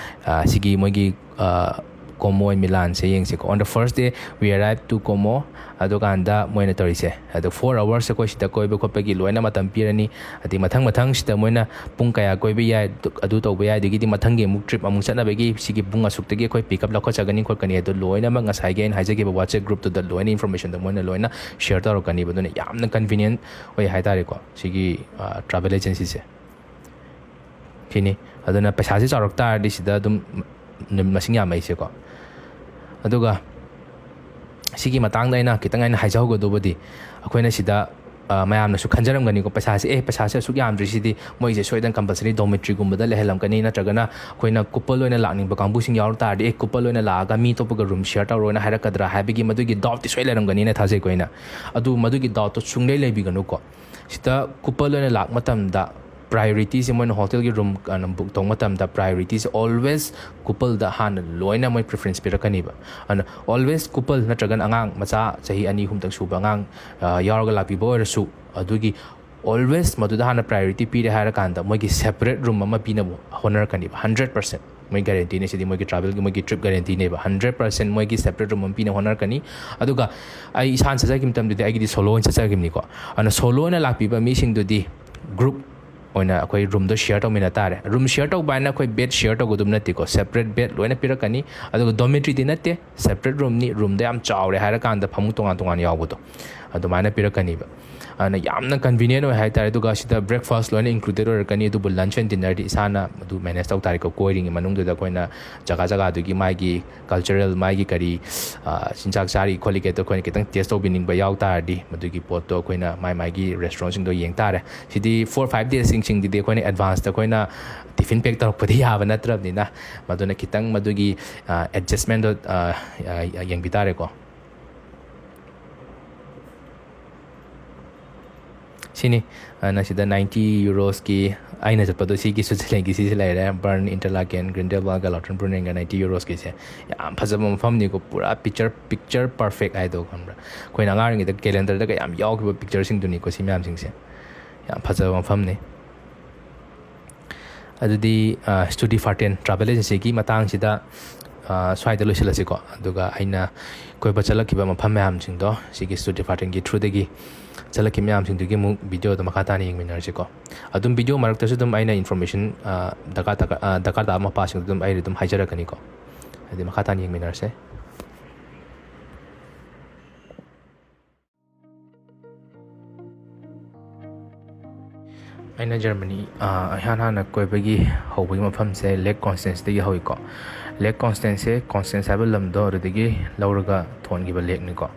ꯑ, ꯁꯤꯒꯤ ꯃꯣꯏꯒꯤ, ꯑ, Como and Milanꯁꯦ ꯌꯦꯡꯁꯤꯀꯣ꯫ On the first day we arrived to Como꯫ ꯑꯗꯨꯀꯥꯟꯗ ꯃꯣꯏꯅ ꯇꯧꯔꯤꯁꯦ, ꯑꯗꯣ four hours ꯑꯩꯈꯣꯏ ꯁꯤꯗ ꯀꯣꯏꯕ ꯈꯣꯠꯄꯒꯤ ꯂꯣꯏꯅ ꯃꯇꯝ ꯄꯤꯔꯅꯤ꯫ ꯑꯗꯩ ꯃꯊꯪ ꯃꯊꯪ ꯁꯤꯗ ꯃꯣꯏꯅ ꯄꯨꯡ ꯀꯌꯥ ꯀꯣꯏꯕ ꯌꯥꯏ, ꯑꯗꯨ ꯇꯧꯕ ꯌꯥꯏ, ꯑꯗꯒꯤꯗꯤ ꯃꯊꯪꯒꯤ ꯑꯃꯨꯛ trip ꯑꯃꯨꯛ ꯆꯠꯅꯕꯒꯤ ꯁꯤꯒꯤ ꯄꯨꯡ ꯑꯁꯨꯛꯇꯒꯤ ꯑꯩꯈꯣꯏ pick up ꯂꯧꯈꯠꯆꯒꯅꯤ ꯈꯣꯠꯀꯅꯤ, ꯑꯗꯨ ꯂꯣꯏꯅꯃꯛ ꯉꯁꯥꯏꯒꯤ ꯑꯩꯅ ꯍꯥꯏꯖꯈꯤꯕ WhatsApp groupꯇꯨꯗ ꯂꯣꯏꯅ informationꯗꯣ ꯃꯣꯏꯅ ꯂꯣꯏꯅ share ꯇꯧꯔꯛꯀꯅꯤꯕ꯫ ꯑꯗꯨꯅ ꯌꯥꯝꯅ convenient ꯑꯣꯏ ꯍꯥꯏꯇꯥꯔꯦꯀꯣ ꯁꯤꯒꯤ travel agencyꯁꯦ꯫ ꯁꯤꯅꯤ꯫ ꯑꯗꯨꯅ ꯄꯩꯁꯥꯁꯦ ꯆꯥꯎꯔꯛ ꯇꯥꯔꯗꯤ ꯁꯤꯗ ꯑꯗꯨꯝ ꯅꯨꯃꯤꯠ ꯃꯁꯤꯡ ꯌꯥꯝꯃꯛꯏꯁꯦꯀꯣ꯫ ꯑꯗꯨꯒ ꯁꯤꯒꯤ ꯃꯇꯥꯡꯗ ꯑꯩꯅ ꯈꯤꯇꯪ ꯑꯩꯅ ꯍꯥꯏꯖꯍꯧꯒꯗꯧꯕꯗꯤ, ꯑꯩꯈꯣꯏꯅ ꯁꯤꯗ, ꯑ, ꯃꯌꯥꯝꯅꯁꯨ ꯈꯟꯖꯔꯝꯒꯅꯤꯀꯣ, ꯄꯩꯁꯥꯁꯦ, "ꯑꯦ, ꯄꯩꯁꯥꯁꯦ ꯑꯁꯨꯛ ꯌꯥꯝꯗ꯭ꯔꯤꯁꯤꯗꯤ, ꯃꯣꯏꯁꯦ ꯁꯣꯏꯗꯅ compulsory dormitoryꯒꯨꯝꯕꯗ ꯂꯩꯍꯜꯂꯝꯒꯅꯤ, ꯅꯠꯇ꯭ꯔꯒꯅ ꯑꯩꯈꯣꯏꯅ couple ꯑꯣꯏꯅ ꯂꯥꯛꯅꯤꯡꯕ ꯀꯥꯡꯕꯨꯁꯤꯡ ꯌꯥꯎꯔ ꯇꯥꯔꯗꯤ, ꯑꯦ, couple ꯑꯣꯏꯅ ꯂꯥꯛꯑꯒ ꯃꯤ ꯑꯇꯣꯞꯄꯒ room share ꯇꯧꯔꯣꯅ ꯍꯥꯏꯔꯛꯀꯗ꯭ꯔꯥ?" ꯍꯥꯏꯕꯒꯤ ꯃꯗꯨꯒꯤ doubtꯇꯤ ꯁꯣꯏ ꯂꯩꯔꯝꯒꯅꯤꯅ ꯊꯥꯖꯩꯀꯣ ꯑꯩꯅ꯫ ꯑꯗꯨ ꯃꯗꯨꯒꯤ doubtꯇꯣ ꯁꯨꯡꯂꯩ ꯂꯩꯕꯤꯒꯅꯨꯀꯣ꯫ ꯁꯤꯗ couple ꯑꯣꯏꯅ ꯂꯥꯛ ꯃꯇꯝꯗ priorityꯁꯦ, ꯃꯣꯏꯅ hotelꯒꯤ room, ꯑ, book ꯇꯧꯕ ꯃꯇꯝꯗ priorityꯁꯦ always coupleꯗ ꯍꯥꯟꯅ ꯂꯣꯏꯅ ꯃꯣꯏ preference ꯄꯤꯔꯛꯀꯅꯤꯕ꯫ ꯑꯗꯨꯅ always couple ꯅꯠꯇ꯭ꯔꯒꯅ ꯑꯉꯥꯡ ꯃꯆꯥ ꯆꯍꯤ ꯑꯅꯤ ꯑꯍꯨꯝꯇꯪ ꯁꯨꯕ ꯑꯉꯥꯡ, ꯑ, ꯌꯥꯎꯔꯒ ꯂꯥꯛꯄꯤꯕ ꯑꯣꯏꯔꯁꯨ, ꯑꯗꯨꯒꯤ always ꯃꯗꯨꯗ ꯍꯥꯟꯅ priority ꯄꯤꯔꯦ ꯍꯥꯏꯔꯀꯥꯟꯗ ꯃꯣꯏꯒꯤ separate room ꯑꯃ ꯄꯤꯅꯕ ꯍꯣꯠꯅꯔꯛꯀꯅꯤꯕ, hundred percent꯫ ꯃꯣꯏ guaranteeꯅꯦ ꯁꯤꯗꯤ, ꯃꯣꯏꯒꯤ travelꯒꯤ, ꯃꯣꯏꯒꯤ trip guaranteeꯅꯦꯕ꯫ Hundred percent ꯃꯣꯏꯒꯤ separate room ꯑꯃ ꯄꯤꯅ ꯍꯣꯠꯅꯔꯛꯀꯅꯤ꯫ ꯑꯗꯨꯒ ꯑꯩ ꯏꯁꯥꯅ ꯆꯠꯆꯈꯤꯕ ꯃꯇꯝꯗꯗꯤ ꯑꯩꯒꯤꯗꯤ solo ꯑꯣꯏꯅ ꯆꯠꯆꯈꯤꯕꯅꯤꯀꯣ꯫ ꯑꯗꯨꯅ solo ꯑꯣꯏꯅ ꯂꯥꯛꯄꯤꯕ ꯃꯤꯁꯤꯡꯗꯨꯗꯤ group ꯑꯣꯏꯅ ꯑꯩꯈꯣꯏ roomꯗꯣ share ꯇꯧꯃꯤꯟꯅ ꯇꯥꯔꯦ꯫ Room share ꯇꯧꯕ ꯍꯥꯏꯅ ꯑꯩꯈꯣꯏ bed share ꯇꯧꯒꯗꯕ ꯅꯠꯇꯦꯀꯣ, separate bed ꯂꯣꯏꯅ ꯄꯤꯔꯛꯀꯅꯤ꯫ ꯑꯗꯨꯒ dormitoryꯗꯤ ꯅꯠꯇꯦ, separate roomꯅꯤ꯫ Roomꯗ ꯌꯥꯝ ꯆꯥꯎꯔꯦ ꯍꯥꯏꯔꯀꯥꯟꯗ ꯐꯃꯨꯡ ꯇꯣꯉꯥꯟ ꯇꯣꯉꯥꯟ ꯌꯥꯎꯕꯗꯣ, ꯑꯗꯨꯃꯥꯏꯅ ꯄꯤꯔꯛꯀꯅꯤꯕ꯫ ꯑꯗꯨꯅ ꯌꯥꯝꯅ convenient ꯑꯣꯏ ꯍꯥꯏꯇꯥꯔꯦ꯫ ꯑꯗꯨꯒ ꯁꯤꯗ breakfast ꯂꯣꯏꯅ included ꯑꯣꯏꯔꯛꯀꯅꯤ, ꯑꯗꯨꯕꯨ lunch and dinnerꯗꯤ ꯏꯁꯥꯅ ꯑꯗꯨ manage ꯇꯧ ꯇꯥꯔꯦꯀꯣ꯫ ꯀꯣꯏꯔꯤꯉꯩ ꯃꯅꯨꯡꯗꯨꯗ ꯑꯩꯈꯣꯏꯅ ꯖꯒꯥ ꯖꯒꯥꯗꯨꯒꯤ ꯃꯥꯒꯤ cultural, ꯃꯥꯒꯤ ꯀꯔꯤ, ꯑ, ꯆꯤꯟꯖꯥꯛ ꯆꯥꯔꯤ ꯈꯣꯠꯂꯤꯒꯦꯗꯣ ꯑꯩꯈꯣꯏꯅ ꯈꯤꯇꯪ taste ꯇꯧꯕꯤꯅꯤꯡꯕ ꯌꯥꯎ ꯇꯥꯔꯗꯤ, ꯃꯗꯨꯒꯤ ꯄꯣꯠꯇꯣ ꯑꯩꯈꯣꯏꯅ ꯃꯥꯏ ꯃꯥꯏꯒꯤ restaurantꯁꯤꯡꯗꯣ ꯌꯦꯡ ꯇꯥꯔꯦ꯫ ꯁꯤꯗꯤ four five dayꯁꯤꯡꯁꯤꯡꯗꯨꯗꯤ ꯑꯩꯈꯣꯏꯅ advanceꯇ ꯑꯩꯈꯣꯏꯅ tiffin pack ꯇꯧꯔꯛꯄꯗꯤ ꯌꯥꯕ ꯅꯠꯇ꯭ꯔꯕꯅꯤꯅ, ꯃꯗꯨꯅ ꯈꯤꯇꯪ ꯃꯗꯨꯒꯤ, ꯑ, adjustmentꯗꯣ, ꯑ, ꯑ, ꯌꯦꯡꯕꯤ ꯇꯥꯔꯦꯀꯣ꯫ ꯁꯤꯅꯤ꯫ ꯑꯗꯨꯅ ꯁꯤꯗ ninety euroski, ꯑꯩꯅ ꯆꯠꯄꯗꯣ ꯁꯤꯒꯤ Switzerlandꯒꯤ ꯁꯤꯁꯦ ꯂꯩꯔꯦ, Bern, Interlaken, Grindelwaldꯒ Lauterbrunnenꯒ ninety euroskiꯁꯦ꯫ ꯌꯥꯝ ꯐꯖꯕ ꯃꯐꯝꯅꯤꯀꯣ, ꯄꯨꯔꯥ picture, picture perfect ꯍꯥꯏꯗꯣ ꯈꯪꯕ꯭ꯔꯥ? ꯑꯩꯈꯣꯏꯅ ꯑꯉꯥꯡ ꯑꯣꯏꯔꯤꯉꯩꯗ calendarꯗꯒ ꯌꯥꯝ ꯌꯥꯎꯈꯤꯕ pictureꯁꯤꯡꯗꯨꯅꯤꯀꯣ ꯁꯤ ꯃꯌꯥꯝꯁꯤꯡꯁꯦ꯫ ꯌꯥꯝ ꯐꯖꯕ ꯃꯐꯝꯅꯤ꯫ ꯑꯗꯨꯗꯤ, ꯑ, Studiefahrten travel agencyꯒꯤ ꯃꯇꯥꯡꯁꯤꯗ ꯑ, ꯁ꯭ꯋꯥꯏꯗ ꯂꯣꯏꯁꯤꯜꯂꯁꯤꯀꯣ꯫ ꯑꯗꯨꯒ ꯑꯩꯅ ꯀꯣꯏꯕ ꯆꯠꯂꯛꯈꯤꯕ ꯃꯐꯝ ꯃꯌꯥꯝꯁꯤꯡꯗꯣ, ꯁꯤꯒꯤ Studiefearten-ꯒꯤ through-ꯗꯒꯤ ꯆꯠꯂꯛꯈꯤꯕ ꯃꯌꯥꯝꯁꯤꯡꯗꯨꯒꯤ ꯑꯃꯨꯛ video-ꯗꯣ ꯃꯈꯥ ꯇꯥꯅ ꯌꯦꯡꯃꯤꯟꯅꯔꯁꯤꯀꯣ꯫ ꯑꯗꯨꯝ video ꯃꯔꯛꯇꯁꯨ ꯑꯗꯨꯝ ꯑꯩꯅ information, ꯑ, ꯗꯔꯀꯥꯔ ꯇꯥ-, ꯑ, ꯗꯔꯀꯥꯔ ꯇꯥꯕ ꯃꯄꯥꯁꯤꯡꯗꯨ ꯑꯗꯨꯝ ꯑꯩ ꯑꯗꯨꯝ ꯍꯥꯏꯖꯔꯛꯀꯅꯤꯀꯣ꯫ ꯑꯗꯨꯗꯤ ꯃꯈꯥ ꯇꯥꯅ ꯌꯦꯡꯃꯤꯟꯅꯔꯁꯦ꯫ ꯑꯩꯅ ꯖꯔꯃꯅꯤ, ꯑ, ꯏꯍꯥꯟ ꯍꯥꯟꯅ ꯀꯣꯏꯕꯒꯤ ꯍꯧꯕꯒꯤ ꯃꯐꯝꯁꯦ Lake Constance-ꯇꯒꯤ ꯍꯧꯋꯤꯀꯣ꯫ Lake Constance-ꯁꯦ, Constance ꯍꯥꯏꯕ ꯂꯝꯗꯣ ꯑꯗꯨꯗꯒꯤ ꯂꯧꯔꯒ ꯊꯣꯟꯈꯤꯕ lake-ꯅꯤꯀꯣ꯫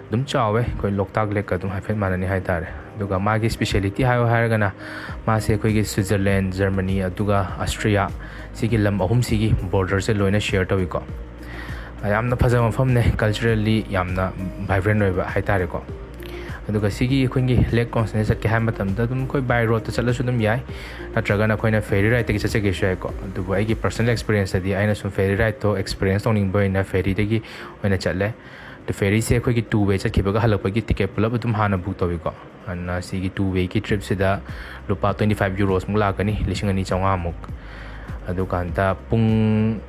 ꯑꯗꯨꯝ ꯆꯥꯎꯋꯦ, ꯑꯩꯈꯣꯏ ꯂꯣꯛꯇꯥꯛ lake-ꯀ ꯑꯗꯨꯝ ꯍꯥꯏꯐꯦꯠ ꯃꯥꯟꯅꯅꯤ ꯍꯥꯏꯇꯥꯔꯦ꯫ ꯑꯗꯨꯒ ꯃꯥꯒꯤ speciality ꯍꯥꯏꯌꯣ ꯍꯥꯏꯔꯒꯅ, ꯃꯥꯁꯦ ꯑꯩꯈꯣꯏꯒꯤ Switzerland, ꯖꯔꯃꯅꯤ, ꯑꯗꯨꯒ Austria, ꯁꯤꯒꯤ ꯂꯝ ꯑꯍꯨꯝꯁꯤꯒꯤ border-ꯁꯦ ꯂꯣꯏꯅ share ꯇꯧꯏꯀꯣ꯫ ꯌꯥꯝꯅ ꯐꯖꯕ ꯃꯐꯝꯅꯦ, culturally ꯌꯥꯝꯅ vibrant ꯑꯣꯏꯕ ꯍꯥꯏꯇꯥꯔꯦꯀꯣ꯫ ꯑꯗꯨꯒ ꯁꯤꯒꯤ ꯑꯩꯈꯣꯏꯒꯤ Lake Constance ꯆꯠꯀꯦ ꯍꯥꯏꯕ ꯃꯇꯝꯗ ꯑꯗꯨꯝ ꯑꯩꯈꯣꯏ by road-ꯇ ꯆꯠꯂꯁꯨ ꯑꯗꯨꯝ ꯌꯥꯏ, ꯅꯠꯇ꯭ꯔꯒꯅ ꯑꯩꯈꯣꯏꯅ ferry ride-ꯇꯒꯤ ꯆꯠꯆꯒꯦꯁꯨ ꯌꯥꯏꯀꯣ꯫ ꯑꯗꯨꯕꯨ ꯑꯩꯒꯤ personal experience-ꯇꯗꯤ ꯑꯩꯅ ꯁꯨꯝ ferry ride-ꯇꯣ experience ꯇꯧꯅꯤꯡꯕ ꯑꯣꯏꯅ ferry-ꯗꯒꯤ ꯑꯣꯏꯅ ꯆꯠꯂꯦ꯫ ꯑꯗꯨ ferry-ꯁꯦ ꯑꯩꯈꯣꯏꯒꯤ two way ꯆꯠꯈꯤꯕꯒ ꯍꯜꯂꯛꯄꯒꯤ ticket ꯄꯨꯂꯞ ꯑꯗꯨꯝ ꯍꯥꯟꯅ book ꯇꯧꯏꯀꯣ꯫ ꯑꯗꯨꯅ ꯁꯤꯒꯤ two way-ꯒꯤ trip-ꯁꯤꯗ ꯂꯨꯄꯥ twenty five euros-ꯃꯨꯛ ꯂꯥꯛꯀꯅꯤ, ꯂꯤꯁꯤꯡ ꯑꯅꯤ ꯆꯥꯝꯃꯉꯥꯃꯨꯛ꯫ ꯑꯗꯨꯀꯥꯟꯗ ꯄꯨꯡ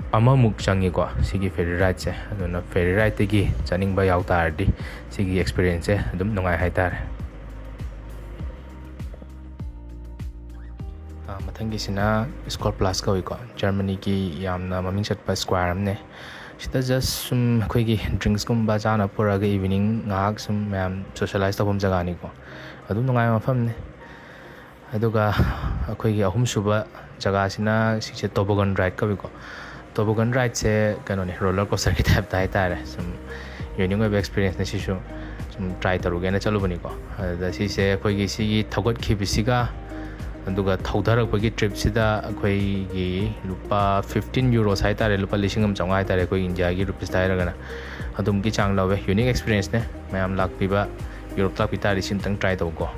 ꯑꯃꯃꯨꯛ ꯆꯪꯉꯤꯀꯣ ꯁꯤꯒꯤ ferry ride-ꯁꯦ꯫ ꯑꯗꯨꯅ ferry ride-ꯇꯒꯤ ꯆꯠꯅꯤꯡꯕ ꯌꯥꯎ ꯇꯥꯔꯗꯤ ꯁꯤꯒꯤ experience-ꯁꯦ ꯑꯗꯨꯝ ꯅꯨꯡꯉꯥꯏ ꯍꯥꯏꯇꯥꯔꯦ꯫ ꯑ, ꯃꯊꯪꯒꯤꯁꯤꯅ Square Plus ꯀꯧꯏꯀꯣ, ꯖꯔꯃꯅꯤꯒꯤ ꯌꯥꯝꯅ ꯃꯃꯤꯡ ꯆꯠꯄ square ꯑꯃꯅꯦ꯫ ꯁꯤꯗ just ꯁꯨꯝ ꯑꯩꯈꯣꯏꯒꯤ drinks-ꯀꯨꯝꯕ ꯆꯥꯅꯕ ꯄꯨꯔꯛꯑꯒ evening ꯉꯥꯏꯍꯥꯛ ꯁꯨꯝ ꯃꯌꯥꯝ socialize ꯇꯧꯐꯝ ꯖꯒꯥꯅꯤꯀꯣ꯫ ꯑꯗꯨꯝ ꯅꯨꯡꯉꯥꯏꯕ ꯃꯐꯝꯅꯤ꯫ ꯑꯗꯨꯒ ꯑꯩꯈꯣꯏꯒꯤ ꯑꯍꯨꯝꯁꯨꯕ ꯖꯒꯥꯁꯤꯅ ꯁꯤꯁꯦ toboggan ride ꯀꯧꯏꯀꯣ꯫ Toboggan ride-ꯁꯦ ꯀꯩꯅꯣꯅꯦ, roller coaster-ꯒꯤ type-ꯇ ꯍꯥꯏꯇꯥꯔꯦ꯫ ꯁꯨꯝ unique ꯑꯣꯏꯕ experience-ꯅꯦ ꯁꯤꯁꯨ꯫ ꯁꯨꯝ try ꯇꯧꯔꯨꯒꯦꯅ ꯆꯠꯂꯨꯕꯅꯤꯀꯣ꯫ ꯑꯗꯨꯗ ꯁꯤꯁꯦ ꯑꯩꯈꯣꯏꯒꯤ ꯁꯤꯒꯤ ꯊꯧꯒꯠꯈꯤꯕꯁꯤꯒ ꯑꯗꯨꯒ ꯊꯧꯊꯔꯛꯄꯒꯤ trip-ꯁꯤꯗ ꯑꯩꯈꯣꯏꯒꯤ ꯂꯨꯄꯥ fifteen euros ꯍꯥꯏꯇꯥꯔꯦ, ꯂꯨꯄꯥ ꯂꯤꯁꯤꯡ ꯑꯃ ꯆꯥꯝꯃꯉꯥ ꯍꯥꯏꯇꯥꯔꯦ, ꯑꯩꯈꯣꯏ ꯏꯟꯗꯤꯌꯥꯒꯤ rupees-ꯇ ꯍꯥꯏꯔꯒꯅ꯫ ꯑꯗꯨꯃꯨꯛꯀꯤ ꯆꯥꯡ ꯂꯧꯋꯦ꯫ Unique experience-ꯅꯦ꯫ ꯃꯌꯥꯝ ꯂꯥꯛꯄꯤꯕ, ꯌꯨꯔꯣꯞ ꯂꯥꯛꯄꯤ ꯇꯥꯔꯗꯤ ꯁꯤ ꯑꯝꯇꯪ try ꯇꯧꯀꯣ꯫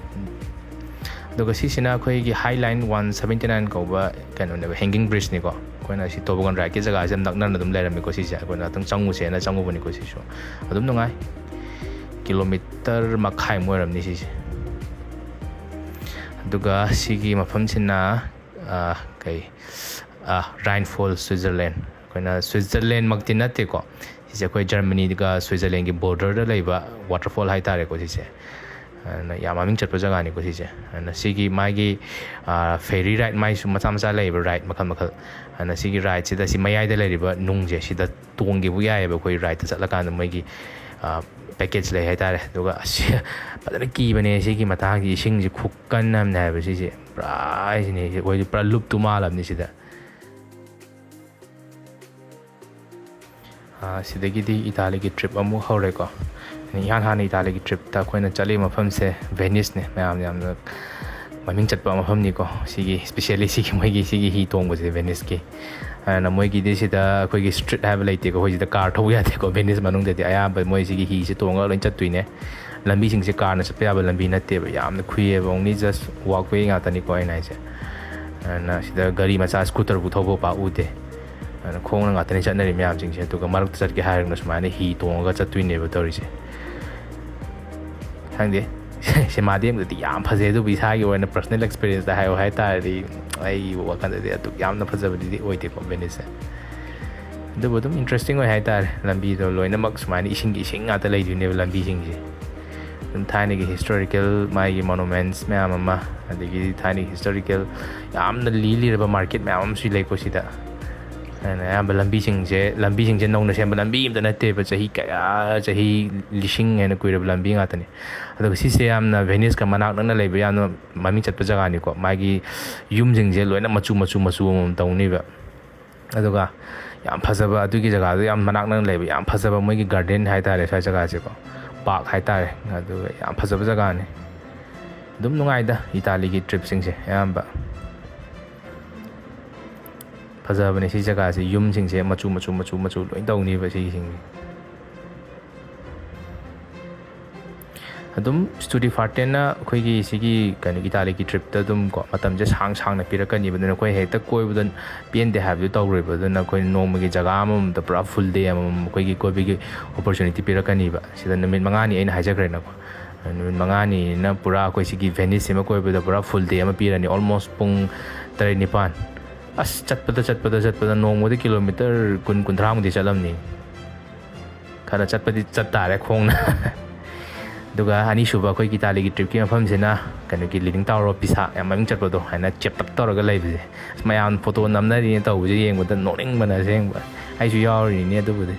ꯑꯗꯨꯒ ꯁꯤꯁꯤꯅ ꯑꯩꯈꯣꯏꯒꯤ High Line one seventy nine ꯀꯧꯕ ꯀꯩꯅꯣꯅꯦꯕ, hanging bridge-ꯅꯤꯀꯣ꯫ ꯑꯩꯈꯣꯏꯅ ꯁꯤ toboggan ride-ꯀꯤ ꯖꯒꯥꯁꯦ ꯌꯥꯝ ꯅꯛꯅꯅ ꯑꯗꯨꯝ ꯂꯩꯔꯝꯃꯤꯀꯣ ꯁꯤꯁꯦ꯫ ꯑꯩꯈꯣꯏꯅ ꯉꯥꯛꯇꯪ ꯆꯪꯉꯨꯁꯦꯅ ꯆꯪꯉꯨꯕꯅꯤꯀꯣ ꯁꯤꯁꯨ꯫ ꯑꯗꯨꯝ ꯅꯨꯡꯉꯥꯏ꯫ Kilometre ꯃꯈꯥꯏꯃꯨꯛ ꯑꯣꯏꯔꯝꯅꯤ ꯁꯤꯁꯦ꯫ ꯑꯗꯨꯒ ꯁꯤꯒꯤ ꯃꯐꯝꯁꯤꯅ, ꯑ, ꯀꯩ, ꯑ, Rheinfall, Switzerland꯫ ꯑꯩꯈꯣꯏꯅ ꯁ꯭ꯋꯤꯠꯖꯔꯂꯦꯟꯃꯛꯇꯤ ꯅꯠꯇꯦꯀꯣ꯫ ꯁꯤꯁꯦ ꯑꯩꯈꯣꯏ ꯖꯔꯃꯅꯤꯒ ꯁ꯭ꯋꯤꯠꯖꯔꯂꯦꯟꯒꯤ ꯕꯣꯔꯗꯔꯗ ꯂꯩꯕ ꯋꯥꯇꯔꯐꯣꯜ ꯍꯥꯏꯇꯥꯔꯦꯀꯣ ꯁꯤꯁꯦ꯫ ꯑꯗꯨꯅ ꯌꯥꯝ ꯃꯃꯤꯡ ꯆꯠꯄ ꯖꯒꯥꯅꯤꯀꯣ ꯁꯤꯁꯦ꯫ ꯑꯗꯨꯅ ꯁꯤꯒꯤ ꯃꯥꯒꯤ, ꯑ, ꯐꯦꯔꯤ ꯔꯥꯏꯗ ꯃꯥꯏꯁꯨ ꯃꯆꯥ ꯃꯆꯥ ꯂꯩꯌꯦꯕ, ꯔꯥꯏꯗ ꯃꯈꯜ ꯃꯈꯜ꯫ ꯑꯗꯨꯅ ꯁꯤꯒꯤ ꯔꯥꯏꯗꯁꯤꯗ ꯁꯤ ꯃꯌꯥꯏꯗ ꯂꯩꯔꯤꯕ ꯅꯨꯡꯁꯦ ꯁꯤꯗ ꯇꯣꯡꯒꯦꯕꯨ ꯌꯥꯏꯑꯕ ꯑꯩꯈꯣꯏ ꯔꯥꯏꯗꯇ ꯆꯠꯂꯀꯥꯟꯗ ꯃꯣꯏꯒꯤ, ꯑ, ꯄꯦꯀꯦꯖ ꯂꯩ ꯍꯥꯏꯇꯥꯔꯦ꯫ ꯑꯗꯨꯒ ꯑꯁꯤ ꯐꯖꯅ ꯀꯤꯕꯅꯦ ꯁꯤꯒꯤ ꯃꯇꯥꯡꯒꯤ ꯏꯁꯤꯡꯁꯤ ꯈꯨꯀꯟ ꯑꯃꯅꯦ ꯍꯥꯏꯕ ꯁꯤꯁꯦ꯫ ꯄꯨꯔꯥ ꯍꯥꯏꯁꯤꯅꯦ ꯑꯩꯈꯣꯏꯗꯤ ꯄꯨꯔꯥ ꯂꯨꯞꯇꯨ ꯃꯥꯜꯂꯕꯅꯤ ꯁꯤꯗ꯫ ꯑꯥ, ꯁꯤꯗꯒꯤꯗꯤ ꯏꯇꯥꯂꯤꯒꯤ ꯇ꯭ꯔꯤꯞ ꯑꯃꯨꯛ ꯍꯧꯔꯦꯀꯣ꯫ ꯏꯍꯥꯟ ꯍꯥꯟꯅ ꯏꯇꯥꯂꯤꯒꯤ ꯇ꯭ꯔꯤꯞꯇ ꯑꯩꯈꯣꯏꯅ ꯆꯠꯂꯤꯕ ꯃꯐꯝꯁꯦ ꯚꯦꯅꯤꯁꯅꯦ꯫ ꯃꯌꯥꯝ ꯌꯥꯝꯅ ꯃꯃꯤꯡ ꯆꯠꯄ ꯃꯐꯝꯅꯤꯀꯣ꯫ ꯁꯤꯒꯤ, especially ꯁꯤꯒꯤ ꯃꯣꯏꯒꯤ ꯁꯤꯒꯤ ꯍꯤ ꯇꯣꯡꯕꯁꯦ ꯚꯦꯅꯤꯁꯀꯤ꯫ ꯑꯗꯨꯅ ꯃꯣꯏꯒꯤꯗꯤ ꯁꯤꯗ ꯑꯩꯈꯣꯏꯒꯤ ꯁ꯭ꯇ꯭ꯔꯤꯠ ꯍꯥꯏꯕ ꯂꯩꯇꯦꯀꯣ꯫ ꯑꯩꯈꯣꯏ ꯁꯤꯗ ꯀꯥꯔ ꯊꯧꯕ ꯌꯥꯗꯦꯀꯣ꯫ ꯚꯦꯅꯤꯁ ꯃꯅꯨꯡꯗꯗꯤ ꯑꯌꯥꯝꯕ ꯃꯣꯏ ꯁꯤꯒꯤ ꯍꯤꯁꯦ ꯇꯣꯡꯉꯒ ꯂꯣꯏ ꯆꯠꯇꯣꯏꯅꯦ꯫ ꯂꯝꯕꯤꯁꯤꯡꯁꯦ ꯀꯥꯔꯅ ꯆꯠꯄ ꯌꯥꯕ ꯂꯝꯕꯤ ꯅꯠꯇꯦꯕ꯫ ꯌꯥꯝꯅ ꯈꯨꯏꯌꯦꯕ꯫ Only just walkway ꯉꯥꯛꯇꯅꯤꯀꯣ ꯑꯩꯅ ꯍꯥꯏꯁꯦ꯫ ꯑꯗꯨꯅ ꯁꯤꯗ ꯒꯥꯔꯤ ꯃꯆꯥ, ꯁ꯭ꯀꯨꯇꯔꯕꯨ ꯊꯧꯕ ꯄꯥꯛ ꯎꯗꯦ꯫ ꯑꯗꯨꯅ ꯈꯣꯡꯅ ꯉꯥꯛꯇꯅꯤ ꯆꯠꯅꯔꯤ ꯃꯌꯥꯝꯁꯤꯡꯁꯦ꯫ ꯑꯗꯨꯒ ꯃꯔꯛꯇ ꯆꯠꯀꯦ ꯍꯥꯏꯔꯒꯅ ꯁꯨꯃꯥꯏꯅ ꯍꯤ ꯇꯣꯡꯉꯒ ꯆꯠꯇꯣꯏꯅꯦꯕ ꯇꯧꯔꯤꯁꯦ꯫ ꯈꯪꯗꯦ꯫ ꯁꯤꯃꯥꯗꯤ ꯑꯃꯗꯗꯤ ꯌꯥꯝ ꯐꯖꯩ, ꯑꯗꯨꯕꯨ ꯏꯁꯥꯒꯤ ꯑꯣꯏꯅ personal experienceꯇ ꯍꯥꯏꯌꯣ ꯍꯥꯏ ꯇꯥꯔꯗꯤ, ꯑꯩꯒꯤ ꯋꯥꯈꯜꯗꯗꯤ ꯑꯗꯨꯛ ꯌꯥꯝꯅ ꯐꯖꯕꯗꯨꯗꯤ ꯑꯣꯏꯗꯦꯀꯣ ꯚꯦꯅꯤꯁꯁꯦ꯫ ꯑꯗꯨꯕꯨ ꯑꯗꯨꯝ interesting ꯑꯣꯏ ꯍꯥꯏ ꯇꯥꯔꯦ꯫ ꯂꯝꯕꯤꯗꯣ ꯂꯣꯏꯅꯃꯛ ꯁꯨꯃꯥꯏꯅ ꯏꯁꯤꯡꯒꯤ ꯏꯁꯤꯡ ꯉꯥꯛꯇ ꯂꯩꯗꯣꯏꯅꯦꯕ ꯂꯝꯕꯤꯁꯤꯡꯁꯦ꯫ ꯑꯗꯨꯝ ꯊꯥꯏꯅꯒꯤ historical ꯃꯥꯒꯤ monuments ꯃꯌꯥꯝ ꯑꯃ, ꯑꯗꯒꯤ ꯊꯥꯏꯅꯒꯤ historical ꯌꯥꯝꯅ ꯂꯤ ꯂꯤꯔꯕ market ꯃꯌꯥꯝ ꯑꯃꯁꯨ ꯂꯩꯀꯣ ꯁꯤꯗ꯫ ꯑꯗꯨꯅ ꯑꯌꯥꯝꯕ ꯂꯝꯕꯤꯁꯤꯡꯁꯦ, ꯂꯝꯕꯤꯁꯤꯡꯁꯦ ꯅꯧꯅ ꯁꯦꯝꯕ ꯂꯝꯕꯤ ꯑꯝꯇ ꯅꯠꯇꯦꯕ, ꯆꯍꯤ ꯀꯌꯥ, ꯆꯍꯤ ꯂꯤꯁꯤꯡ ꯍꯦꯟꯅ ꯀꯨꯏꯔꯕ ꯂꯝꯕꯤ ꯉꯥꯛꯇꯅꯤ꯫ ꯑꯗꯨꯒ ꯁꯤꯁꯦ ꯌꯥꯝꯅ ꯚꯦꯅꯤꯁꯀ ꯃꯅꯥꯛ ꯅꯛꯅ ꯂꯩꯕ ꯌꯥꯝꯅ ꯃꯃꯤꯡ ꯆꯠꯄ ꯖꯒꯥꯅꯤꯀꯣ꯫ ꯃꯥꯒꯤ ꯌꯨꯝꯁꯤꯡꯁꯦ ꯂꯣꯏꯅ ꯃꯆꯨ ꯃꯆꯨ ꯃꯆꯨ ꯑꯃꯃꯝ ꯇꯧꯅꯤꯕ꯫ ꯑꯗꯨꯒ ꯌꯥꯝ ꯐꯖꯕ, ꯑꯗꯨꯒꯤ ꯖꯒꯥꯗꯨ ꯌꯥꯝ ꯃꯅꯥꯛ ꯅꯛꯅ ꯂꯩꯕ ꯌꯥꯝ ꯐꯖꯕ ꯃꯣꯏꯒꯤ garden ꯍꯥꯏꯇꯥꯔꯦ, ꯁ꯭ꯋꯥꯏ ꯖꯒꯥꯁꯦꯀꯣ, park ꯍꯥꯏꯇꯥꯔꯦ꯫ ꯑꯗꯨꯒ ꯌꯥꯝ ꯐꯖꯕ ꯖꯒꯥꯅꯤ꯫ ꯑꯗꯨꯝ ꯅꯨꯡꯉꯥꯏꯗ ꯏꯇꯥꯂꯤꯒꯤ ꯇ꯭ꯔꯤꯞꯁꯤꯡꯁꯦ ꯑꯌꯥꯝꯕ꯫ ꯐꯖꯕꯅꯦ ꯁꯤ ꯖꯒꯥꯁꯦ, ꯌꯨꯝꯁꯤꯡꯁꯦ ꯃꯆꯨ ꯃꯆꯨ ꯃꯆꯨ ꯃꯆꯨ ꯂꯣꯏ ꯇꯧꯅꯤꯕ ꯁꯤꯒꯤꯁꯤꯡꯁꯦ꯫ ꯑꯗꯨꯝ ꯁ꯭ꯇꯨꯗꯤꯐꯥꯔꯇꯦꯟꯅ ꯑꯩꯈꯣꯏꯒꯤ ꯁꯤꯒꯤ ꯀꯩꯅꯣ ꯏꯇꯥꯂꯤꯒꯤ ꯇ꯭ꯔꯤꯞꯇ ꯑꯗꯨꯝ ꯀꯣ ꯃꯇꯝꯁꯦ ꯁꯥꯡ ꯁꯥꯡꯅ ꯄꯤꯔꯛꯀꯅꯤꯕ꯫ ꯑꯗꯨꯅ ꯑꯩꯈꯣꯏ ꯍꯦꯛꯇ ꯀꯣꯏꯕꯗ ꯄꯦꯟꯗꯦ ꯍꯥꯏꯕꯗꯨ ꯇꯧꯔꯣꯏꯕ꯫ ꯑꯗꯨꯅ ꯑꯩꯈꯣꯏ ꯅꯣꯡꯃꯒꯤ ꯖꯒꯥ ꯑꯃꯃꯝꯗ ꯄꯨꯔꯥ full day ꯑꯃꯃꯝ ꯑꯩꯈꯣꯏꯒꯤ ꯀꯣꯏꯕꯒꯤ opportunity ꯄꯤꯔꯛꯀꯅꯤꯕ꯫ ꯁꯤꯗ ꯅꯨꯃꯤꯠ ꯃꯉꯥꯅꯤ ꯑꯩꯅ ꯍꯥꯏꯖꯈ꯭ꯔꯦꯅꯀꯣ꯫ ꯅꯨꯃꯤꯠ ꯃꯉꯥꯅꯤꯅ ꯄꯨꯔꯥ ꯑꯩꯈꯣꯏ ꯁꯤꯒꯤ ꯚꯦꯅꯤꯁꯁꯤꯃ ꯀꯣꯏꯕꯗ ꯄꯨꯔꯥ full day ꯑꯃ ꯄꯤꯔꯅꯤ, almost ꯄꯨꯡ ꯇꯔꯦꯠ ꯅꯤꯄꯥꯟ꯫ ꯑꯁ, ꯆꯠꯄꯗ, ꯆꯠꯄꯗ, ꯆꯠꯄꯗ ꯅꯣꯡꯃꯗ ꯀꯤꯂꯣꯃꯤꯇꯔ ꯀꯨꯟ, ꯀꯨꯟꯊ꯭ꯔꯥꯃꯨꯛꯇꯤ ꯆꯠꯂꯝꯅꯤ꯫ ꯈꯔ ꯆꯠꯄꯗꯤ ꯆꯠ ꯇꯥꯔꯦ ꯈꯣꯡꯅ꯫ ꯑꯗꯨꯒ ꯑꯅꯤꯁꯨꯕ ꯑꯩꯈꯣꯏꯒꯤ ꯏꯇꯥꯂꯤꯒꯤ tripꯀꯤ ꯃꯐꯝꯁꯤꯅ ꯀꯩꯅꯣꯒꯤ Leaning Tower of Pisa, ꯌꯥꯝ ꯃꯃꯤꯡ ꯆꯠꯄꯗꯣ, ꯍꯥꯏꯅ ꯆꯦꯞꯇꯛ ꯇꯧꯔꯒ ꯂꯩꯕꯁꯦ꯫ ꯑꯁ, ꯃꯌꯥꯝ photo ꯅꯝꯅꯔꯤꯅꯦ ꯇꯧꯕꯁꯦ ꯌꯦꯡꯕꯗ ꯅꯣꯛꯅꯤꯡꯕꯅ ꯑꯁꯦꯡꯕ꯫ ꯑꯩꯁꯨ ꯌꯥꯎꯔꯤꯅꯤꯅꯦ ꯑꯗꯨꯕꯨꯗꯤ꯫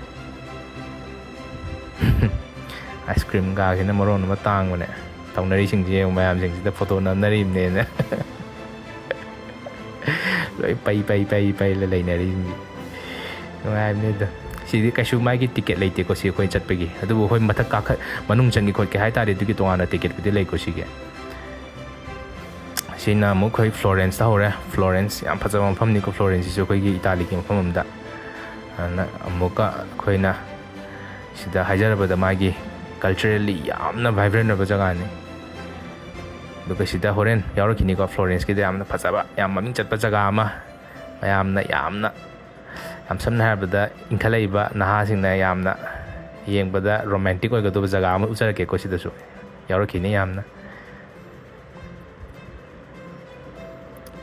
Ice cream ꯒꯥꯁꯤꯅ ꯃꯔꯣꯟ ꯑꯃ ꯇꯥꯡꯕꯅꯦ꯫ ꯇꯧꯅꯔꯤꯁꯤꯡꯁꯦ ꯌꯦꯡꯉꯨ, ꯃꯌꯥꯝꯁꯤꯡꯁꯤꯗ photo ꯅꯝꯅꯔꯤꯕꯅꯦꯅ꯫ ꯂꯣꯏ ꯄꯩ, ꯄꯩ, ꯄꯩ, ꯄꯩꯂ ꯂꯩꯅꯔꯤꯁꯤꯡꯁꯦ꯫ ꯅꯨꯡꯉꯥꯏꯕꯅꯦ ꯑꯗꯣ꯫ ꯁꯤꯗꯤ ꯀꯩꯁꯨ ꯃꯥꯒꯤ ticket ꯂꯩꯇꯦꯀꯣ, ꯁꯤ ꯑꯩꯈꯣꯏ ꯆꯠꯄꯒꯤ꯫ ꯑꯗꯨꯕꯨ ꯑꯩꯈꯣꯏ ꯃꯊꯛ ꯀꯥꯈꯠ-, ꯃꯅꯨꯡ ꯆꯪꯒꯦ ꯈꯣꯠꯀꯦ ꯍꯥꯏ ꯇꯥꯔꯗꯤ ꯑꯗꯨꯒꯤ ꯇꯣꯉꯥꯟꯅ ticketꯄꯨꯗꯤ ꯂꯩꯀꯣ ꯁꯤꯒꯤ꯫ ꯁꯤꯅ ꯑꯃꯨꯛ ꯑꯩꯈꯣꯏ Florenceꯇ ꯍꯧꯔꯦ꯫ Florence ꯌꯥꯝ ꯐꯖꯕ ꯃꯐꯝꯅꯤꯀꯣ, Florenceꯁꯤꯁꯨ ꯑꯩꯈꯣꯏꯒꯤ ꯏꯇꯥꯂꯤꯒꯤ ꯃꯐꯝ ꯑꯃꯗ꯫ ꯑꯗꯨꯅ ꯑꯃꯨꯛꯀ ꯑꯩꯈꯣꯏꯅ ꯁꯤꯗ ꯍꯥꯏꯖꯔꯕꯗ ꯃꯥꯒꯤ culturally ꯌꯥꯝꯅ vibrant ꯑꯣꯏꯕ ꯖꯒꯥꯅꯤ꯫ ꯑꯗꯨꯒ ꯁꯤꯗ ꯍꯣꯔꯦꯟ ꯌꯥꯎꯔꯛꯈꯤꯅꯤꯀꯣ, Florenceꯀꯤꯗ ꯌꯥꯝꯅ ꯐꯖꯕ, ꯌꯥꯝ ꯃꯃꯤꯡ ꯆꯠꯄ ꯖꯒꯥ ꯑꯃ, ꯃꯌꯥꯝꯅ ꯌꯥꯝꯅ, ꯌꯥꯝ ꯁꯝꯅ ꯍꯥꯏꯔꯕꯗ ꯏꯟꯈꯠꯂꯛꯏꯕ ꯅꯍꯥꯁꯤꯡꯅ ꯌꯥꯝꯅ ꯌꯦꯡꯕꯗ romantic ꯑꯣꯏꯒꯗꯕ ꯖꯒꯥ ꯑꯃ ꯎꯠꯆꯔꯛꯀꯦꯀꯣ꯫ ꯁꯤꯗꯁꯨ ꯌꯥꯎꯔꯛꯈꯤꯅꯤ ꯌꯥꯝꯅ꯫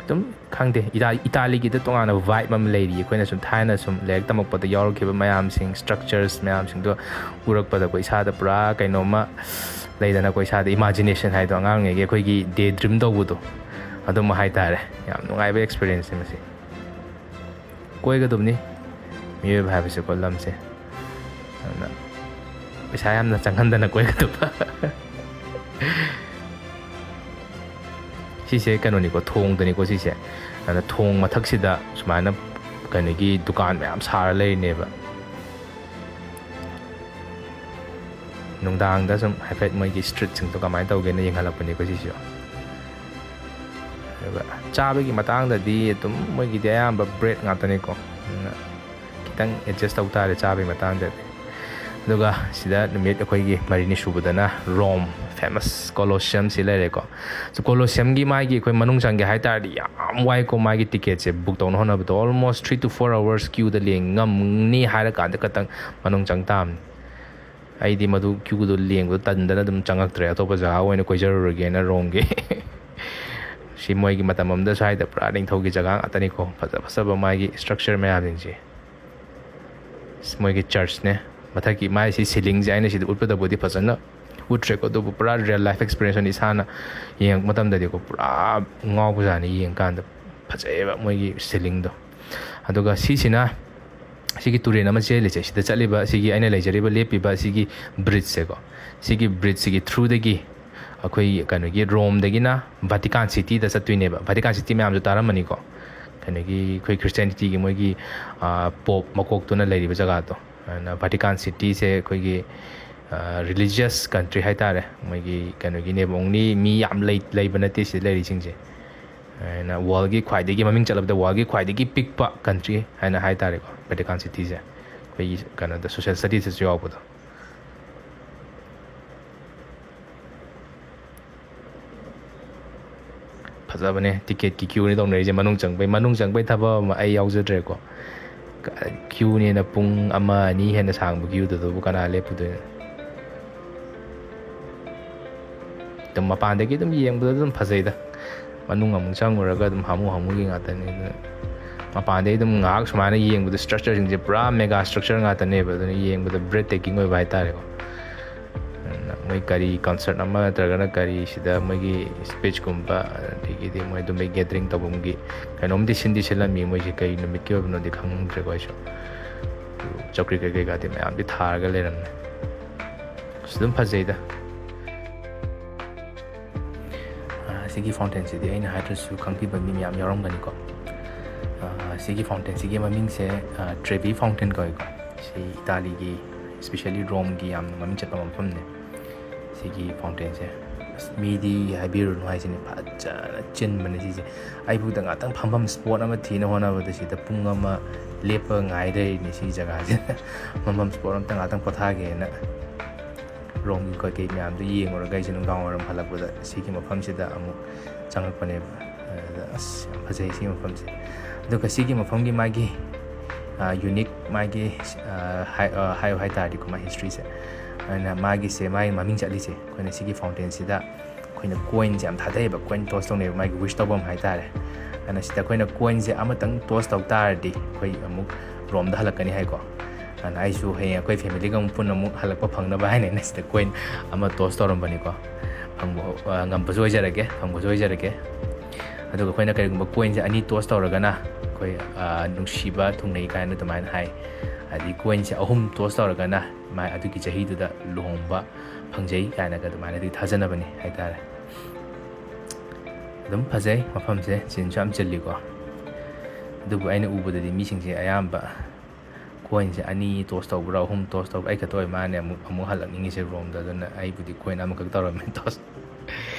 ꯑꯗꯨꯝ ꯈꯪꯗꯦ, ꯏꯇꯥ-, ꯏꯇꯥꯂꯤꯒꯤꯗ ꯇꯣꯉꯥꯟꯅ vibe ꯑꯃ ꯂꯩꯔꯤ꯫ ꯑꯩꯈꯣꯏꯅ ꯁꯨꯝ ꯊꯥꯏꯅ ꯁꯨꯝ ꯂꯥꯏꯔꯤꯛ ꯇꯝꯃꯛꯄꯗ ꯌꯥꯎꯔꯛꯈꯤꯕ ꯃꯌꯥꯝꯁꯤꯡ, structures ꯃꯌꯥꯝꯁꯤꯡꯗꯣ ꯎꯔꯛꯄꯗꯀꯣ, ꯏꯁꯥꯗ ꯄꯨꯔꯥ ꯀꯩꯅꯣꯝꯃ ꯂꯩꯗꯅꯀꯣ, ꯏꯁꯥꯗ imagination ꯍꯥꯏꯗꯣ, ꯑꯉꯥꯡ ꯑꯣꯏꯔꯤꯉꯩꯒꯤ ꯑꯩꯈꯣꯏꯒꯤ day dream ꯇꯧꯕꯗꯣ, ꯑꯗꯨꯝꯕ ꯍꯥꯏꯇꯥꯔꯦ꯫ ꯌꯥꯝ ꯅꯨꯡꯉꯥꯏꯕ experienceꯅꯤ ꯃꯁꯤ꯫ ꯀꯣꯏꯒꯗꯕꯅꯤ ꯃꯤꯑꯣꯏꯕ ꯍꯥꯏꯕꯁꯦꯀꯣ, ꯂꯝꯁꯦ꯫ ꯑꯗꯨꯅ ꯄꯩꯁꯥ ꯌꯥꯝꯅ ꯆꯪꯍꯟꯗꯅ ꯀꯣꯏꯒꯗꯕ꯫ ꯁꯤꯁꯦ ꯀꯩꯅꯣꯅꯤꯀꯣ, ꯊꯣꯡꯗꯅꯤꯀꯣ ꯁꯤꯁꯦ꯫ ꯑꯗꯨꯅ ꯊꯣꯡ ꯃꯊꯛꯁꯤꯗ ꯁꯨꯃꯥꯏꯅ ꯀꯩꯅꯣꯒꯤ ꯗꯨꯀꯥꯟ ꯃꯌꯥꯝ ꯁꯥꯔ ꯂꯩꯔꯤꯅꯦꯕ꯫ ꯅꯨꯡꯗꯥꯡꯗ ꯁꯨꯝ ꯍꯥꯏꯐꯦꯠ ꯃꯣꯏꯒꯤ streetꯁꯤꯡꯗꯣ ꯀꯃꯥꯏꯅ ꯇꯧꯒꯦꯅ ꯌꯦꯡꯍꯜꯂꯛꯄꯅꯤꯀꯣ ꯁꯤꯁꯨ꯫ ꯑꯗꯨꯒ ꯆꯥꯕꯒꯤ ꯃꯇꯥꯡꯗꯗꯤ ꯑꯗꯨꯝ ꯃꯣꯏꯒꯤꯗꯤ ꯑꯌꯥꯝꯕ bread ꯉꯥꯛꯇꯅꯤꯀꯣ, ꯑꯗꯨꯅ ꯈꯤꯇꯪ adjust ꯇꯧ ꯇꯥꯔꯦ ꯆꯥꯕꯒꯤ ꯃꯇꯥꯡꯗꯗꯤ꯫ ꯑꯗꯨꯒ ꯁꯤꯗ ꯅꯨꯃꯤꯠ ꯑꯩꯈꯣꯏꯒꯤ ꯃꯔꯤꯅꯤ ꯁꯨꯕꯗꯅ Rome, famous Colosseumꯁꯤ ꯂꯩꯔꯦꯀꯣ꯫ So, Colosseumꯒꯤ ꯃꯥꯒꯤ ꯑꯩꯈꯣꯏ ꯃꯅꯨꯡ ꯆꯪꯒꯦ ꯍꯥꯏ ꯇꯥꯔꯗꯤ ꯌꯥꯝ ꯋꯥꯏꯀꯣ, ꯃꯥꯒꯤ ticketꯁꯦ book ꯇꯧꯅ ꯍꯣꯠꯅꯕꯗ almost three to four hours queueꯗ ꯂꯦꯡ ꯉꯝꯅꯤ ꯍꯥꯏꯔ ꯀꯥꯟꯗ ꯈꯛꯇꯪ ꯃꯅꯨꯡ ꯆꯪ ꯇꯥꯕꯅꯤ꯫ ꯑꯩꯗꯤ ꯃꯗꯨ queueꯗꯣ ꯂꯦꯡꯕꯗꯣ ꯇꯟꯗꯅ ꯑꯗꯨꯝ ꯆꯪꯉꯛꯇ꯭ꯔꯦ, ꯑꯇꯣꯞꯄ ꯖꯒꯥ ꯑꯣꯏꯅ ꯀꯣꯏꯖꯔꯨꯔꯒꯦꯅ Romeꯒꯤ꯫ ꯁꯤ ꯃꯣꯏꯒꯤ ꯃꯇꯝ ꯑꯃꯗ ꯁ꯭ꯋꯥꯏꯗ ꯄꯨꯔꯥ ꯅꯤꯡꯊꯧꯒꯤ ꯖꯒꯥ ꯉꯥꯛꯇꯅꯤꯀꯣ꯫ ꯐꯖ ꯐꯖꯕ ꯃꯥꯒꯤ structure ꯃꯌꯥꯝꯁꯤꯡꯁꯦ꯫ ꯁꯤ ꯃꯣꯏꯒꯤ churchꯅꯦ꯫ ꯃꯊꯛꯀꯤ ꯃꯥꯏꯁꯤ ceilingꯁꯦ ꯑꯩꯅ ꯁꯤꯗ ꯎꯠꯄꯗꯕꯨꯗꯤ ꯐꯖꯅ ꯎꯠꯇ꯭ꯔꯦꯀꯣ, ꯑꯗꯨꯕꯨ ꯄꯨꯔꯥ real life experience ꯑꯣꯏꯅ ꯏꯁꯥꯅ ꯌꯦꯡꯉꯛꯄ ꯃꯇꯝꯗꯗꯤꯀꯣ, ꯄꯨꯔꯥ ꯉꯥꯎꯕꯖꯥꯠꯅꯤ ꯌꯦꯡꯀꯥꯟꯗ꯫ ꯐꯖꯩꯌꯦꯕ ꯃꯣꯏꯒꯤ ceilingꯗꯣ꯫ ꯑꯗꯨꯒ ꯁꯤꯁꯤꯅ, ꯁꯤꯒꯤ ꯇꯨꯔꯦꯜ ꯑꯃ ꯆꯦꯜꯂꯤꯁꯦ, ꯁꯤꯗ ꯆꯠꯂꯤꯕ, ꯁꯤꯒꯤ ꯑꯩꯅ ꯂꯩꯖꯔꯤꯕ, ꯂꯦꯞꯄꯤꯕ ꯁꯤꯒꯤ bridgeꯁꯦꯀꯣ, ꯁꯤꯒꯤ bridgeꯁꯤꯒꯤ throughꯗꯒꯤ ꯑꯩꯈꯣꯏ ꯀꯩꯅꯣꯒꯤ ꯔꯣꯝꯗꯒꯤꯅ Vatican Cityꯗ ꯆꯠꯇꯣꯏꯅꯦꯕ꯫ Vatican City ꯃꯌꯥꯝꯁꯨ ꯇꯥꯔꯝꯃꯅꯤꯀꯣ, ꯀꯩꯅꯣꯒꯤ ꯑꯩꯈꯣꯏ Christianityꯒꯤ ꯃꯣꯏꯒꯤ, ꯑ, Pope ꯃꯀꯣꯛꯇꯨꯅ ꯂꯩꯔꯤꯕ ꯖꯒꯥꯗꯣ꯫ ꯑꯗꯨꯅ Vatican Cityꯁꯦ ꯑꯩꯈꯣꯏꯒꯤ, ꯑ, religious country ꯍꯥꯏꯇꯥꯔꯦ, ꯃꯣꯏꯒꯤ ꯀꯩꯅꯣꯒꯤꯅꯦꯕ, only ꯃꯤ ꯌꯥꯝ ꯂꯩ-, ꯂꯩꯕ ꯅꯠꯇꯦ ꯁꯤꯗ ꯂꯩꯔꯤꯁꯤꯡꯁꯦ꯫ ꯑꯗꯨꯅ worldꯒꯤ ꯈ꯭ꯋꯥꯏꯗꯒꯤ ꯃꯃꯤꯡ ꯆꯠꯂꯕꯗ worldꯒꯤ ꯈ꯭ꯋꯥꯏꯗꯒꯤ ꯄꯤꯛꯄ country ꯍꯥꯏꯅ ꯍꯥꯏꯇꯥꯔꯦꯀꯣ, Vatican Cityꯁꯦ꯫ ꯑꯩꯈꯣꯏꯒꯤ ꯀꯩꯅꯣꯗ social studiesꯇꯁꯨ ꯌꯥꯎꯕꯗꯣ꯫ ꯐꯖꯕꯅꯦ, ticketꯀꯤ queueꯅꯤ ꯇꯧꯅꯔꯤꯁꯦ꯫ ꯃꯅꯨꯡ ꯆꯪꯕꯩ, ꯃꯅꯨꯡ ꯆꯪꯕꯩ ꯊꯕꯛ ꯑꯃ ꯑꯩ ꯌꯥꯎꯖꯗ꯭ꯔꯦꯀꯣ꯫ Queueꯅꯦꯅ ꯄꯨꯡ ꯑꯃ ꯑꯅꯤ ꯍꯦꯟꯅ ꯁꯥꯡꯕ queueꯗꯨꯗꯕꯨ ꯀꯅꯥ ꯂꯦꯞꯄꯨꯗꯣꯏꯅꯣ? ꯑꯗꯨꯝ ꯃꯄꯥꯟꯗꯒꯤ ꯑꯗꯨꯝ ꯌꯦꯡꯕꯗ ꯑꯗꯨꯝ ꯐꯖꯩꯗ꯫ ꯃꯅꯨꯡ ꯑꯃꯨꯛ ꯆꯪꯉꯨꯔꯒ ꯑꯗꯨꯝ ꯍꯥꯃꯨ ꯍꯥꯃꯨꯒꯤ ꯉꯥꯛꯇꯅꯤ꯫ ꯑꯗꯨꯅ ꯃꯄꯥꯟꯗꯩ ꯑꯗꯨꯝ ꯉꯥꯏꯍꯥꯛ ꯁꯨꯃꯥꯏꯅ ꯌꯦꯡꯕꯗ structureꯁꯤꯡꯁꯦ ꯄꯨꯔꯥ mega structure ꯉꯥꯛꯇꯅꯦꯕ꯫ ꯑꯗꯨꯅ ꯌꯦꯡꯕꯗ breathtaking ꯑꯣꯏꯕ ꯍꯥꯏꯇꯥꯔꯦꯀꯣ꯫ ꯑꯗꯨꯅ ꯃꯣꯏ ꯀꯔꯤ concert ꯑꯃ ꯅꯠꯇ꯭ꯔꯒꯅ ꯀꯔꯤ ꯁꯤꯗ ꯃꯣꯏꯒꯤ speechꯀꯨꯝꯕ, ꯑꯗꯒꯤꯗꯤ ꯃꯣꯏ ꯑꯗꯨꯝꯕꯩ gathering ꯇꯧꯐꯝꯒꯤ ꯀꯩꯅꯣꯝꯗꯤ ꯁꯤꯟꯗꯤ ꯁꯤꯜꯂꯝꯃꯤ꯫ ꯃꯣꯏꯁꯦ ꯀꯩ ꯅꯨꯃꯤꯠꯀꯤ ꯑꯣꯏꯕꯅꯣꯗꯤ ꯈꯪꯗ꯭ꯔꯦꯀꯣ ꯑꯩꯁꯨ꯫ ꯆꯧꯀ꯭ꯔꯤ ꯀꯩꯀꯩꯒꯗꯤ ꯃꯌꯥꯝꯗꯤ ꯊꯥꯔꯒ ꯂꯩꯔꯝꯃꯦ꯫ ꯑꯁ, ꯑꯗꯨꯝ ꯐꯖꯩꯗ꯫ ꯑ, ꯁꯤꯒꯤ fountainꯁꯤꯗꯤ ꯑꯩꯅ ꯍꯥꯏꯗ꯭ꯔꯁꯨ ꯈꯪꯕꯤꯕ ꯃꯤ ꯃꯌꯥꯝ ꯌꯥꯎꯔꯝꯒꯅꯤꯀꯣ꯫ ꯑ, ꯁꯤꯒꯤ fountainꯁꯤꯒꯤ ꯃꯃꯤꯡꯁꯦ, ꯑ, Trevi Fountain ꯀꯧꯏꯀꯣ꯫ ꯁꯤ ꯏꯇꯥꯂꯤꯒꯤ, especially Romeꯒꯤ ꯌꯥꯝꯅ ꯃꯃꯤꯡ ꯆꯠꯄ ꯃꯐꯝꯅꯦ ꯁꯤꯒꯤ fountainꯁꯦ꯫ ꯑꯁ, ꯃꯤꯗꯤ ꯍꯥꯏꯕꯤꯔꯨꯅꯨ ꯍꯥꯏꯁꯤꯅꯦ, ꯐꯖꯅ ꯆꯤꯟꯕꯅꯦ ꯁꯤꯁꯦ꯫ ꯑꯩꯕꯨꯗ ꯉꯥꯛꯇꯪ ꯐꯝꯐꯝ spot ꯑꯃ ꯊꯤꯅ ꯍꯣꯠꯅꯕꯗ ꯁꯤꯗ ꯄꯨꯡ ꯑꯃ ꯂꯦꯞꯄ ꯉꯥꯏ ꯂꯩꯔꯤꯅꯦ ꯁꯤ ꯖꯒꯥꯁꯤꯗ꯫ ꯐꯝꯐꯝ spot ꯑꯝꯇ ꯉꯥꯛꯇꯪ ꯄꯣꯊꯥꯒꯦꯅ꯫ Romeꯒꯤ ꯀꯩꯀꯩ ꯃꯌꯥꯝꯗꯣ ꯌꯦꯡꯉꯨꯔꯒ ꯑꯩꯁꯦ ꯅꯨꯡꯗꯥꯡ ꯋꯥꯏꯔꯝ ꯍꯜꯂꯛꯄꯗ ꯁꯤꯒꯤ ꯃꯐꯝꯁꯤꯗ ꯑꯃꯨꯛ ꯆꯪꯉꯛꯄꯅꯦꯕ꯫ ꯑꯗꯨꯗ ꯑꯁ, ꯌꯥꯝ ꯐꯖꯩ ꯁꯤ ꯃꯐꯝꯁꯦ꯫ ꯑꯗꯨꯒ ꯁꯤꯒꯤ ꯃꯐꯝꯒꯤ ꯃꯥꯒꯤ, ꯑ, unique ꯃꯥꯒꯤ, ꯑ, ꯍꯥꯏ-, ꯑ, ꯍꯥꯏꯌꯨ ꯍꯥꯏ ꯇꯥꯔꯗꯤꯀꯣ, ꯃꯥꯒꯤ historyꯁꯦ꯫ ꯑꯗꯨꯅ ꯃꯥꯒꯤꯁꯦ, ꯃꯥꯒꯤ ꯃꯃꯤꯡ ꯆꯠꯂꯤꯁꯦ ꯑꯩꯈꯣꯏꯅ ꯁꯤꯒꯤ fountainꯁꯤꯗ ꯑꯩꯈꯣꯏꯅ ꯀꯣꯏꯟꯁꯦ ꯌꯥꯝ ꯊꯥꯗꯩꯑꯕ, ꯀꯣꯏꯟ ꯇꯣꯁ ꯇꯧꯅꯩꯕ, ꯃꯥꯒꯤ ꯋꯤꯁ ꯇꯧꯐꯝ ꯍꯥꯏꯇꯥꯔꯦ꯫ ꯑꯗꯨꯅ ꯁꯤꯗ ꯑꯩꯈꯣꯏꯅ ꯀꯣꯏꯟꯁꯦ ꯑꯃꯇꯪ ꯇꯣꯁ ꯇꯧ ꯇꯥꯔꯗꯤ ꯑꯩꯈꯣꯏ ꯑꯃꯨꯛ ꯔꯣꯝꯗ ꯍꯜꯂꯛꯀꯅꯤ ꯍꯥꯏꯀꯣ꯫ ꯑꯗꯨꯅ ꯑꯩꯁꯨ ꯍꯌꯦꯡ ꯑꯩꯈꯣꯏ ꯐꯦꯃꯤꯂꯤꯒ ꯑꯃꯨꯛ ꯄꯨꯟꯅ ꯑꯃꯨꯛ ꯍꯜꯂꯛꯄ ꯐꯪꯅꯕ ꯍꯥꯏꯅ ꯑꯩꯅ ꯁꯤꯗ ꯀꯣꯏꯟ ꯑꯃ ꯇꯣꯁ ꯇꯧꯔꯝꯕꯅꯤꯀꯣ꯫ ꯐꯪꯕ, ꯑ, ꯉꯝꯕꯁꯨ ꯑꯣꯏꯖꯔꯒꯦ, ꯐꯪꯕꯁꯨ ꯑꯣꯏꯖꯔꯒꯦ꯫ ꯑꯗꯨꯒ ꯑꯩꯈꯣꯏꯅ ꯀꯔꯤꯒꯨꯝꯕ ꯀꯣꯏꯟꯁꯦ ꯑꯅꯤ ꯇꯣꯁ ꯇꯧꯔꯒꯅ ꯑꯩꯈꯣꯏ, ꯑ, ꯅꯨꯡꯁꯤꯕ ꯊꯨꯡꯅꯩ ꯀꯥꯏꯅ ꯑꯗꯨꯃꯥꯏꯅ ꯍꯥꯏ꯫ ꯑꯗꯩ ꯀꯣꯏꯟꯁꯦ ꯑꯍꯨꯝ ꯇꯣꯁ ꯇꯧꯔꯒꯅ ꯃꯥ ꯑꯗꯨꯒꯤ ꯆꯍꯤꯗꯨꯗ ꯂꯨꯍꯣꯡꯕ ꯐꯪꯖꯩ ꯀꯥꯏꯅꯒ ꯑꯗꯨꯃꯥꯏꯅꯗꯤ ꯊꯥꯖꯅꯕꯅꯤ ꯍꯥꯏꯇꯥꯔꯦ꯫ ꯑꯗꯨꯝ ꯐꯖꯩ ꯃꯐꯝꯁꯦ, ꯆꯤꯟꯁꯨ ꯌꯥꯝ ꯆꯤꯜꯂꯤꯀꯣ꯫ ꯑꯗꯨꯕꯨ ꯑꯩꯅ ꯎꯕꯗꯗꯤ ꯃꯤꯁꯤꯡꯁꯦ ꯑꯌꯥꯝꯕ ꯀꯣꯏꯟꯁꯦ ꯑꯅꯤ ꯇꯣꯁ ꯇꯧꯕ꯭ꯔꯥ, ꯑꯍꯨꯝ ꯇꯣꯁ ꯇꯧꯕ꯭ꯔꯥ, ꯑꯩ ꯈꯛꯇ ꯑꯣꯏ ꯃꯥꯅꯦ ꯑꯃꯨꯛ, ꯑꯃꯨꯛ ꯍꯜꯂꯛꯅꯤꯡꯉꯤꯁꯦ ꯔꯣꯝꯗ꯫ ꯑꯗꯨꯅ ꯑꯩꯕꯨꯗꯤ ꯀꯣꯏꯟ ꯑꯃꯈꯛ ꯇꯧꯔꯝꯃꯦ ꯇꯣꯁ꯫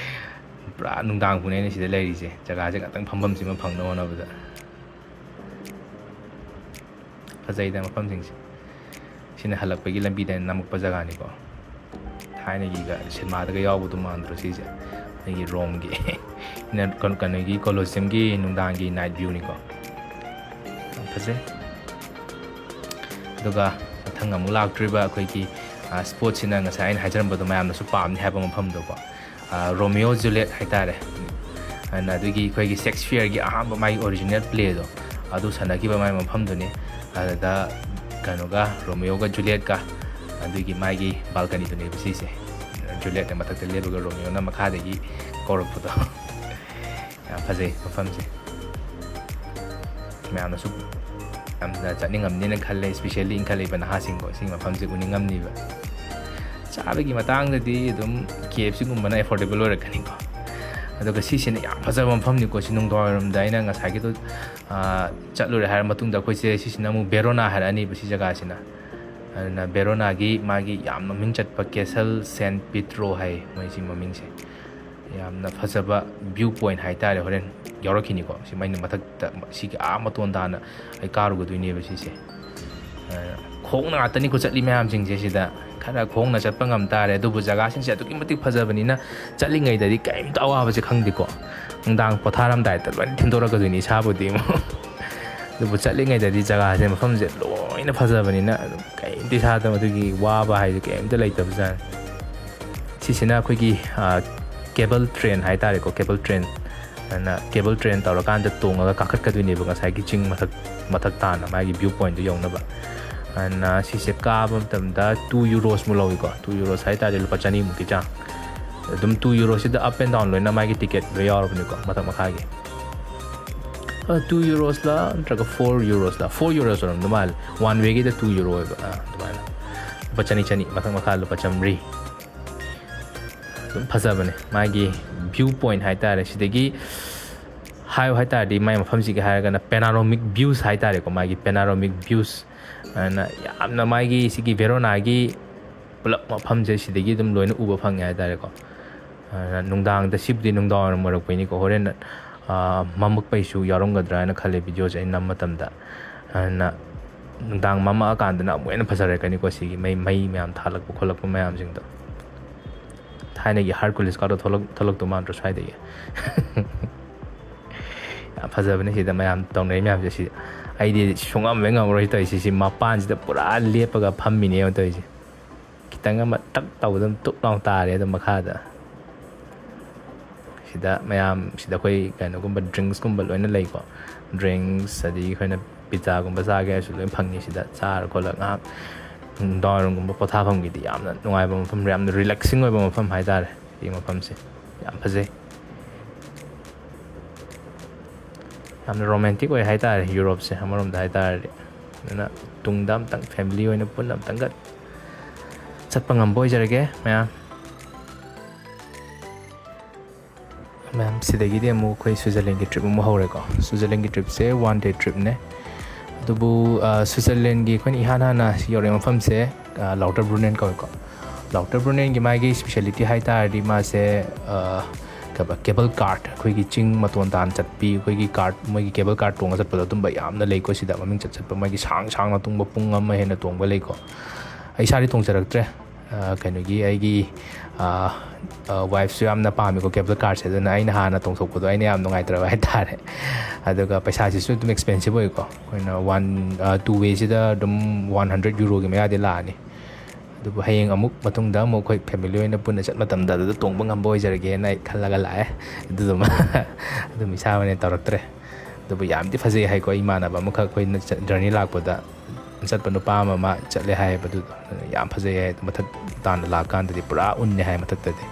ꯄꯨꯔꯥ ꯅꯨꯡꯗꯥꯡ ꯄꯨꯡꯅꯦ ꯑꯩꯅ ꯁꯤꯗ ꯂꯩꯔꯤꯁꯦ, ꯖꯒꯥꯁꯦ ꯉꯥꯛꯇꯪ ꯐꯝꯐꯝꯁꯤꯃ ꯐꯪꯅꯕ ꯍꯣꯠꯅꯕꯗ꯫ ꯐꯖꯩꯗ ꯃꯐꯝꯁꯤꯡꯁꯦ꯫ ꯁꯤꯅ ꯍꯜꯂꯛꯄꯒꯤ ꯂꯝꯕꯤꯗ ꯅꯝꯃꯛꯄ ꯖꯒꯥꯅꯤꯀꯣ꯫ ꯊꯥꯏꯅꯒꯤꯒ ꯁꯤꯅꯦꯃꯥꯗꯒ ꯌꯥꯎꯕꯗꯣ ꯃꯥꯟꯗ꯭ꯔꯣ ꯁꯤꯁꯦ? ꯑꯩꯈꯣꯏꯒꯤ ꯔꯣꯝꯒꯤ ꯏꯅ-, ꯀꯩꯅꯣ, ꯀꯩꯅꯣꯒꯤ ꯀꯣꯂꯣꯁꯤꯌꯝꯒꯤ ꯅꯨꯡꯗꯥꯡꯒꯤ ꯅꯥꯏꯠ ꯚ꯭ꯌꯨꯅꯤꯀꯣ꯫ ꯌꯥꯝ ꯐꯖꯩ꯫ ꯑꯗꯨꯒ ꯃꯊꯪ ꯑꯃꯨꯛ ꯂꯥꯛꯇ꯭ꯔꯤꯕ ꯑꯩꯈꯣꯏꯒꯤ, ꯑ, ꯁ꯭ꯄꯣꯠꯁꯤꯅ ꯉꯁꯥꯏ ꯑꯩꯅ ꯍꯥꯏꯖꯔꯝꯕꯗꯣ ꯃꯌꯥꯝꯅꯁꯨ ꯄꯥꯝꯅꯤ ꯍꯥꯏꯕ ꯃꯐꯝꯗꯣꯀꯣ꯫ ꯑ, ꯔꯣꯃꯤꯌꯣ ꯖꯨꯂꯤꯌꯦꯠ ꯍꯥꯏꯇꯥꯔꯦ꯫ ꯑꯗꯨꯅ ꯑꯗꯨꯒꯤ ꯑꯩꯈꯣꯏꯒꯤ ꯁꯦꯛꯁꯄꯤꯌꯔꯒꯤ ꯑꯍꯥꯟꯕ ꯃꯥꯒꯤ ꯑꯣꯔꯤꯖꯤꯅꯦꯜ ꯄ꯭ꯂꯦꯗꯣ ꯑꯗꯨ ꯁꯥꯟꯅꯈꯤꯕ ꯃꯥꯒꯤ ꯃꯐꯝꯗꯨꯅꯤ꯫ ꯑꯗꯨꯗ ꯀꯩꯅꯣꯒ ꯔꯣꯃꯤꯌꯣꯒ ꯖꯨꯂꯤꯌꯦꯠꯀ ꯑꯗꯨꯒꯤ ꯃꯥꯒꯤ ꯕꯥꯜꯀꯅꯤꯗꯨꯅꯦꯕ ꯁꯤꯁꯦ꯫ ꯖꯨꯂꯤꯌꯦꯠꯅ ꯃꯊꯛꯇ ꯂꯦꯞꯄꯒ ꯔꯣꯃꯤꯌꯣꯅ ꯃꯈꯥꯗꯒꯤ ꯀꯧꯔꯛꯄꯗꯣ꯫ ꯌꯥꯝ ꯐꯖꯩ ꯃꯐꯝꯁꯦ꯫ ꯃꯌꯥꯝꯅꯁꯨ ꯌꯥꯝꯅ ꯆꯠꯅꯤꯡꯉꯝꯅꯤꯅ ꯈꯜꯂꯦ, especially ꯏꯟꯈꯠꯂꯛꯏꯕ ꯅꯍꯥꯁꯤꯡꯀꯣ꯫ ꯁꯤꯒꯤ ꯃꯐꯝꯁꯦ ꯎꯅꯤꯡꯉꯝꯅꯤꯕ꯫ ꯆꯥꯕꯒꯤ ꯃꯇꯥꯡꯗꯗꯤ ꯑꯗꯨꯝ ꯀꯦ ꯑꯦꯐ ꯁꯤꯒꯨꯝꯕꯅ affordable ꯑꯣꯏꯔꯛꯀꯅꯤꯀꯣ꯫ ꯑꯗꯨꯒ ꯁꯤꯁꯤꯅ ꯌꯥꯝ ꯐꯖꯕ ꯃꯐꯝꯅꯤꯀꯣ꯫ ꯁꯤ ꯅꯨꯡꯗꯥꯡꯋꯥꯏꯔꯝꯗ ꯑꯩꯅ ꯉꯁꯥꯏꯒꯤꯗꯣ, ꯑꯥ, ꯆꯠꯂꯨꯔꯦ ꯍꯥꯏꯔ ꯃꯇꯨꯡꯗ ꯑꯩꯈꯣꯏꯁꯦ ꯁꯤꯁꯤꯅ ꯑꯃꯨꯛ ꯕꯦꯔꯣꯅꯥ ꯍꯥꯏꯔꯛꯑꯅꯤꯕ ꯁꯤ ꯖꯒꯥꯁꯤꯅ꯫ ꯑꯗꯨꯅ ꯕꯦꯔꯣꯅꯥꯒꯤ ꯃꯥꯒꯤ ꯌꯥꯝ ꯃꯃꯤꯡ ꯆꯠꯄ ꯀꯦꯁꯜ ꯁꯦꯟ ꯄꯤꯇ꯭ꯔꯣ ꯍꯥꯏ ꯃꯣꯏꯁꯤ ꯃꯃꯤꯡꯁꯦ꯫ ꯌꯥꯝꯅ ꯐꯖꯕ view point ꯍꯥꯏꯇꯥꯔꯦ, ꯍꯣꯔꯦꯟ ꯌꯥꯎꯔꯛꯈꯤꯅꯤꯀꯣ꯫ ꯁꯤ ꯃꯩꯅ ꯃꯊꯛꯇ, ꯁꯤꯒꯤ ꯑꯥ ꯃꯇꯣꯟ ꯇꯥꯅ ꯑꯩ ꯀꯥꯔꯨꯒꯗꯣꯏꯅꯦꯕ ꯁꯤꯁꯦ꯫ ꯑ, ꯈꯣꯡꯅ ꯉꯥꯛꯇꯅꯤꯀꯣ ꯆꯠꯂꯤ ꯃꯌꯥꯝꯁꯤꯡꯁꯦ ꯁꯤꯗ꯫ ꯈꯔ ꯈꯣꯡꯅ ꯆꯠꯄ ꯉꯝ ꯇꯥꯔꯦ, ꯑꯗꯨꯕꯨ ꯖꯒꯥꯁꯤꯡꯁꯦ ꯑꯗꯨꯛꯀꯤ ꯃꯇꯤꯛ ꯐꯖꯕꯅꯤꯅ ꯆꯠꯂꯤꯉꯩꯗꯗꯤ ꯀꯔꯤꯝꯇ ꯑꯋꯥꯕꯁꯦ ꯈꯪꯗꯦꯀꯣ꯫ ꯅꯨꯡꯗꯥꯡ ꯄꯣꯊꯥꯔꯝꯗꯥꯏꯗ ꯂꯣꯏꯅ ꯊꯤꯟꯗꯣꯔꯛꯀꯗꯣꯏꯅꯤ ꯏꯁꯥꯕꯨꯗꯤ ꯑꯃꯨꯛ꯫ ꯑꯗꯨꯕꯨ ꯆꯠꯂꯤꯉꯩꯗꯗꯤ ꯖꯒꯥꯁꯦ, ꯃꯐꯝꯁꯦ ꯂꯣꯏꯅ ꯐꯖꯕꯅꯤꯅ ꯑꯗꯨꯝ ꯀꯔꯤꯝꯇ ꯏꯁꯥꯗ ꯃꯗꯨꯒꯤ ꯋꯥꯕ ꯍꯥꯏꯁꯦ ꯀꯔꯤꯝꯇ ꯂꯩꯇꯕꯖꯥꯠꯅꯤ꯫ ꯁꯤꯁꯤꯅ ꯑꯩꯈꯣꯏꯒꯤ, ꯑ, cable train ꯍꯥꯏꯇꯥꯔꯦꯀꯣ, cable train, ꯑꯗꯨꯅ cable train ꯇꯧꯔꯀꯥꯟꯗ ꯇꯣꯡꯉꯒ ꯀꯥꯈꯠꯀꯗꯣꯏꯅꯦꯕ ꯉꯁꯥꯏꯒꯤ ꯆꯤꯡ ꯃꯊꯛ, ꯃꯊꯛ ꯇꯥꯟꯅ ꯃꯥꯒꯤ view pointꯗꯨ ꯌꯧꯅꯕ꯫ ꯑꯗꯨꯅ ꯁꯤꯁꯦ ꯀꯥꯕ ꯃꯇꯝꯗ two euros ꯃꯨꯛ ꯂꯧꯏꯀꯣ꯫ Two euros ꯍꯥꯏꯇꯥꯔꯗꯤ ꯂꯨꯄꯥ ꯆꯅꯤꯃꯨꯛꯀꯤ ꯆꯥꯡ꯫ ꯑꯗꯨꯝ two euroꯁꯤꯗ up and down ꯂꯣꯏꯅ ꯃꯥꯒꯤ ticket ꯂꯣꯏ ꯌꯥꯎꯔꯕꯅꯤꯀꯣ, ꯃꯊꯛ ꯃꯈꯥꯒꯤ꯫ ꯑ, two eurosꯂ ꯅꯠꯇ꯭ꯔꯒ four eurosꯂ? Four euros ꯑꯣꯏꯔꯝꯗꯧ ꯃꯥꯜꯂꯦ꯫ One wayꯒꯤꯗ two euro ꯑꯣꯏꯕ꯫ ꯑ, ꯑꯗꯨꯃꯥꯏꯅ꯫ ꯂꯨꯄꯥ ꯆꯅꯤ, ꯆꯅꯤ, ꯃꯊꯛ ꯃꯈꯥ ꯂꯨꯄꯥ ꯆꯥꯝꯃꯔꯤ꯫ ꯑꯗꯨꯝ ꯐꯖꯕꯅꯦ꯫ ꯃꯥꯒꯤ view point ꯍꯥꯏꯇꯥꯔꯦ꯫ ꯁꯤꯗꯒꯤ ꯍꯥꯏꯌꯨ ꯍꯥꯏꯇꯥꯔꯗꯤ, ꯃꯥꯏ ꯃꯐꯝꯁꯤꯒꯤ ꯍꯥꯏꯔꯒꯅ panoramic views ꯍꯥꯏꯇꯥꯔꯦꯀꯣ, ꯃꯥꯒꯤ panoramic views꯫ ꯑꯗꯨꯅ ꯌꯥꯝꯅ ꯃꯥꯒꯤ ꯁꯤꯒꯤ ꯚꯦꯔꯣꯅꯥꯒꯤ ꯄꯨꯂꯞ ꯃꯐꯝꯁꯦ ꯁꯤꯗꯒꯤ ꯑꯗꯨꯝ ꯂꯣꯏꯅ ꯎꯕ ꯐꯪꯉꯦ ꯍꯥꯏꯇꯥꯔꯦꯀꯣ꯫ ꯑꯗꯨꯅ ꯅꯨꯡꯗꯥꯡꯗ, ꯁꯤꯕꯨꯗꯤ ꯅꯨꯡꯗꯥꯡ ꯋꯥꯏꯔꯝ ꯑꯣꯏꯔꯛꯄꯩꯅꯤꯀꯣ, ꯍꯣꯔꯦꯟ, ꯑ, ꯃꯝꯃꯛꯄꯩꯁꯨ ꯌꯥꯎꯔꯝꯒꯗ꯭ꯔꯥ ꯍꯥꯏꯅ ꯈꯜꯂꯦ videoꯁꯦ ꯑꯩ ꯅꯝ ꯃꯇꯝꯗ꯫ ꯑꯗꯨꯅ ꯅꯨꯡꯗꯥꯡ ꯃꯝꯃꯛꯑꯀꯥꯟꯗꯅ ꯑꯃꯨꯛ ꯍꯦꯟꯅ ꯐꯖꯔꯛꯀꯅꯤꯀꯣ, ꯁꯤꯒꯤ ꯃꯩ, ꯃꯩ ꯃꯌꯥꯝ ꯊꯥꯜꯂꯛꯄ ꯈꯣꯠꯂꯛꯄ ꯃꯌꯥꯝꯁꯤꯡꯗꯣ꯫ ꯊꯥꯏꯅꯒꯤ Hercules ꯀꯥꯗꯣ ꯊꯣꯛꯂꯛ-, ꯊꯣꯛꯂꯛꯇꯧ ꯃꯥꯟꯗ꯭ꯔꯣ ꯁ꯭ꯋꯥꯏꯗꯒꯤ? ꯌꯥꯝ ꯐꯖꯕꯅꯦ ꯁꯤꯗ ꯃꯌꯥꯝ ꯇꯧꯅꯔꯤ ꯃꯌꯥꯝꯁꯦ꯫ ꯁꯤ ꯑꯩꯗꯤ ꯁꯨꯡꯉꯝ ꯍꯦꯛ ꯉꯝꯃꯔꯣꯏ ꯇꯧꯔꯤꯁꯦ꯫ ꯁꯤ ꯃꯄꯥꯟꯁꯤꯗ ꯄꯨꯔꯥ ꯂꯦꯞꯄꯒ ꯐꯝꯃꯤꯅꯦ ꯌꯦꯡꯉꯣ ꯇꯧꯔꯤꯁꯦ꯫ ꯈꯤꯇꯪ ꯑꯃ ꯇꯛ ꯇꯧꯕꯗ ꯑꯗꯨꯝ ꯇꯨꯞ ꯂꯥꯎ ꯇꯥꯔꯦ ꯑꯗꯨꯝ ꯃꯈꯥꯗ꯫ ꯁꯤꯗ ꯃꯌꯥꯝ, ꯁꯤꯗ ꯑꯩꯈꯣꯏ ꯀꯩꯅꯣꯒꯨꯝꯕ, drinksꯀꯨꯝꯕ ꯂꯣꯏꯅ ꯂꯩꯀꯣ꯫ Drinks, ꯑꯗꯒꯤ ꯑꯩꯈꯣꯏꯅ pizzaꯒꯨꯝꯕ ꯆꯥꯒꯦ ꯍꯥꯏꯔꯁꯨ ꯂꯣꯏ ꯐꯪꯉꯤ ꯁꯤꯗ꯫ ꯆꯥꯔ ꯈꯣꯠꯂꯒ ꯉꯥꯏꯍꯥꯛ ꯅꯨꯡꯗꯥꯡꯋꯥꯏꯔꯝꯒꯨꯝꯕ ꯄꯣꯊꯥꯐꯝꯒꯤꯗꯤ ꯌꯥꯝꯅ ꯅꯨꯡꯉꯥꯏꯕ ꯃꯐꯝ, ꯌꯥꯝꯅ relaxing ꯑꯣꯏꯕ ꯃꯐꯝ ꯍꯥꯏꯇꯥꯔꯦ꯫ ꯁꯤ ꯃꯐꯝꯁꯦ ꯌꯥꯝ ꯐꯖꯩ꯫ ꯌꯥꯝꯅ romantic ꯑꯣꯏ ꯍꯥꯏꯇꯥꯔꯦ ꯌꯨꯔꯣꯞꯁꯦ, ꯑꯃꯔꯣꯝꯗ ꯍꯥꯏꯇꯥꯔꯗꯤ꯫ ꯑꯗꯨꯅ ꯇꯨꯡꯗ ꯑꯝꯇꯪ family ꯑꯣꯏꯅ ꯄꯨꯟꯅ ꯑꯝꯇꯪꯒ ꯆꯠꯄ ꯉꯝꯕ ꯑꯣꯏꯖꯔꯒꯦ ꯃꯌꯥꯝ꯫ ꯃꯌꯥꯝ, ꯁꯤꯗꯒꯤꯗꯤ ꯑꯃꯨꯛ ꯑꯩꯈꯣꯏ Switzerlandꯒꯤ trip ꯑꯃꯨꯛ ꯍꯧꯔꯦꯀꯣ꯫ Switzerlandꯒꯤ tripꯁꯦ one day tripꯅꯦ꯫ ꯑꯗꯨꯕꯨ, ꯑ, Switzerlandꯒꯤ ꯑꯩꯈꯣꯏꯅ ꯏꯍꯥꯟ ꯍꯥꯟꯅ ꯌꯧꯔꯛꯏ ꯃꯐꯝꯁꯦ, ꯑ, Lauterbrunnen ꯀꯧꯋꯦꯀꯣ꯫ Lauterbrunnenꯒꯤ ꯃꯥꯒꯤ speciality ꯍꯥꯏ ꯇꯥꯔꯗꯤ ꯃꯥꯁꯦ, ꯑ, ꯀꯩꯕ, cable cart, ꯑꯩꯈꯣꯏꯒꯤ ꯆꯤꯡ ꯃꯇꯣꯟ ꯇꯥꯟ ꯆꯠꯄꯤ, ꯑꯩꯈꯣꯏꯒꯤ cart, ꯃꯣꯏꯒꯤ cable cart ꯇꯣꯡꯉ ꯆꯠꯄꯗꯣ ꯑꯗꯨꯝꯕ ꯌꯥꯝꯅ ꯂꯩꯀꯣ ꯁꯤꯗ꯫ ꯃꯃꯤꯡ ꯆꯠ ꯆꯠꯄ ꯃꯥꯒꯤ ꯁꯥꯡ ꯁꯥꯡꯅ ꯇꯣꯡꯕ ꯄꯨꯡ ꯑꯃ ꯍꯦꯟꯅ ꯇꯣꯡꯕ ꯂꯩꯀꯣ꯫ ꯑꯩ ꯏꯁꯥꯗꯤ ꯇꯣꯡꯖꯔꯛꯇ꯭ꯔꯦ꯫ ꯑ, ꯀꯩꯅꯣꯒꯤ ꯑꯩꯒꯤ, ꯑ, ꯑ, wifeꯁꯨ ꯌꯥꯝꯅ ꯄꯥꯝꯃꯤꯀꯣ cable carꯁꯦ, ꯑꯗꯨꯅ ꯑꯩꯅ ꯍꯥꯟꯅ ꯇꯣꯡꯊꯣꯛꯄꯗꯣ ꯑꯩꯅ ꯌꯥꯝ ꯅꯨꯡꯉꯥꯏꯇ꯭ꯔꯕ ꯍꯥꯏꯇꯥꯔꯦ꯫ ꯑꯗꯨꯒ ꯄꯩꯁꯥꯁꯤꯁꯨ ꯑꯗꯨꯝ expensive ꯑꯣꯏꯀꯣ꯫ ꯑꯩꯈꯣꯏꯅ one, ꯑ, two wayꯁꯤꯗ ꯑꯗꯨꯝ one hundred euroꯒꯤ ꯃꯌꯥꯗꯤ ꯂꯥꯛꯑꯅꯤ꯫ ꯑꯗꯨꯕꯨ ꯍꯌꯦꯡ ꯑꯃꯨꯛ ꯃꯇꯨꯡꯗ ꯑꯃꯨꯛ ꯑꯩꯈꯣꯏ ꯐꯦꯃꯤꯂꯤ ꯑꯣꯏꯅ ꯄꯨꯟꯅ ꯆꯠ ꯃꯇꯝꯗ ꯑꯗꯨꯗ ꯇꯣꯡꯕ ꯉꯝꯕ ꯑꯣꯏꯖꯔꯒꯦꯅ ꯑꯩ ꯈꯜꯂꯒ ꯂꯥꯛꯑꯦ꯫ ꯑꯗꯨꯗꯨꯃ ꯑꯗꯨꯝ ꯏꯁꯥ ꯑꯣꯏꯅ ꯇꯧꯔꯛꯇ꯭ꯔꯦ꯫ ꯑꯗꯨꯕꯨ ꯌꯥꯝꯗꯤ ꯐꯖꯩ ꯍꯥꯏꯀꯣ, ꯏꯃꯥꯟꯅꯕ ꯑꯃꯈꯛ ꯑꯩꯈꯣꯏꯅ ꯖꯔꯅꯤ ꯂꯥꯛꯄꯗ ꯆꯠꯄ ꯅꯨꯄꯥ ꯑꯃ ꯃꯥ ꯆꯠꯂꯦ ꯍꯥꯏꯌꯦꯕ꯫ ꯑꯗꯨꯗꯣ ꯌꯥꯝ ꯐꯖꯩ ꯍꯥꯏ꯫ ꯃꯊꯛ ꯇꯥꯟꯅ ꯂꯥꯛꯀꯥꯟꯗꯗꯤ ꯄꯨꯔꯥ ꯎꯟꯅꯦ ꯍꯥꯏ ꯃꯊꯛꯇꯗꯤ꯫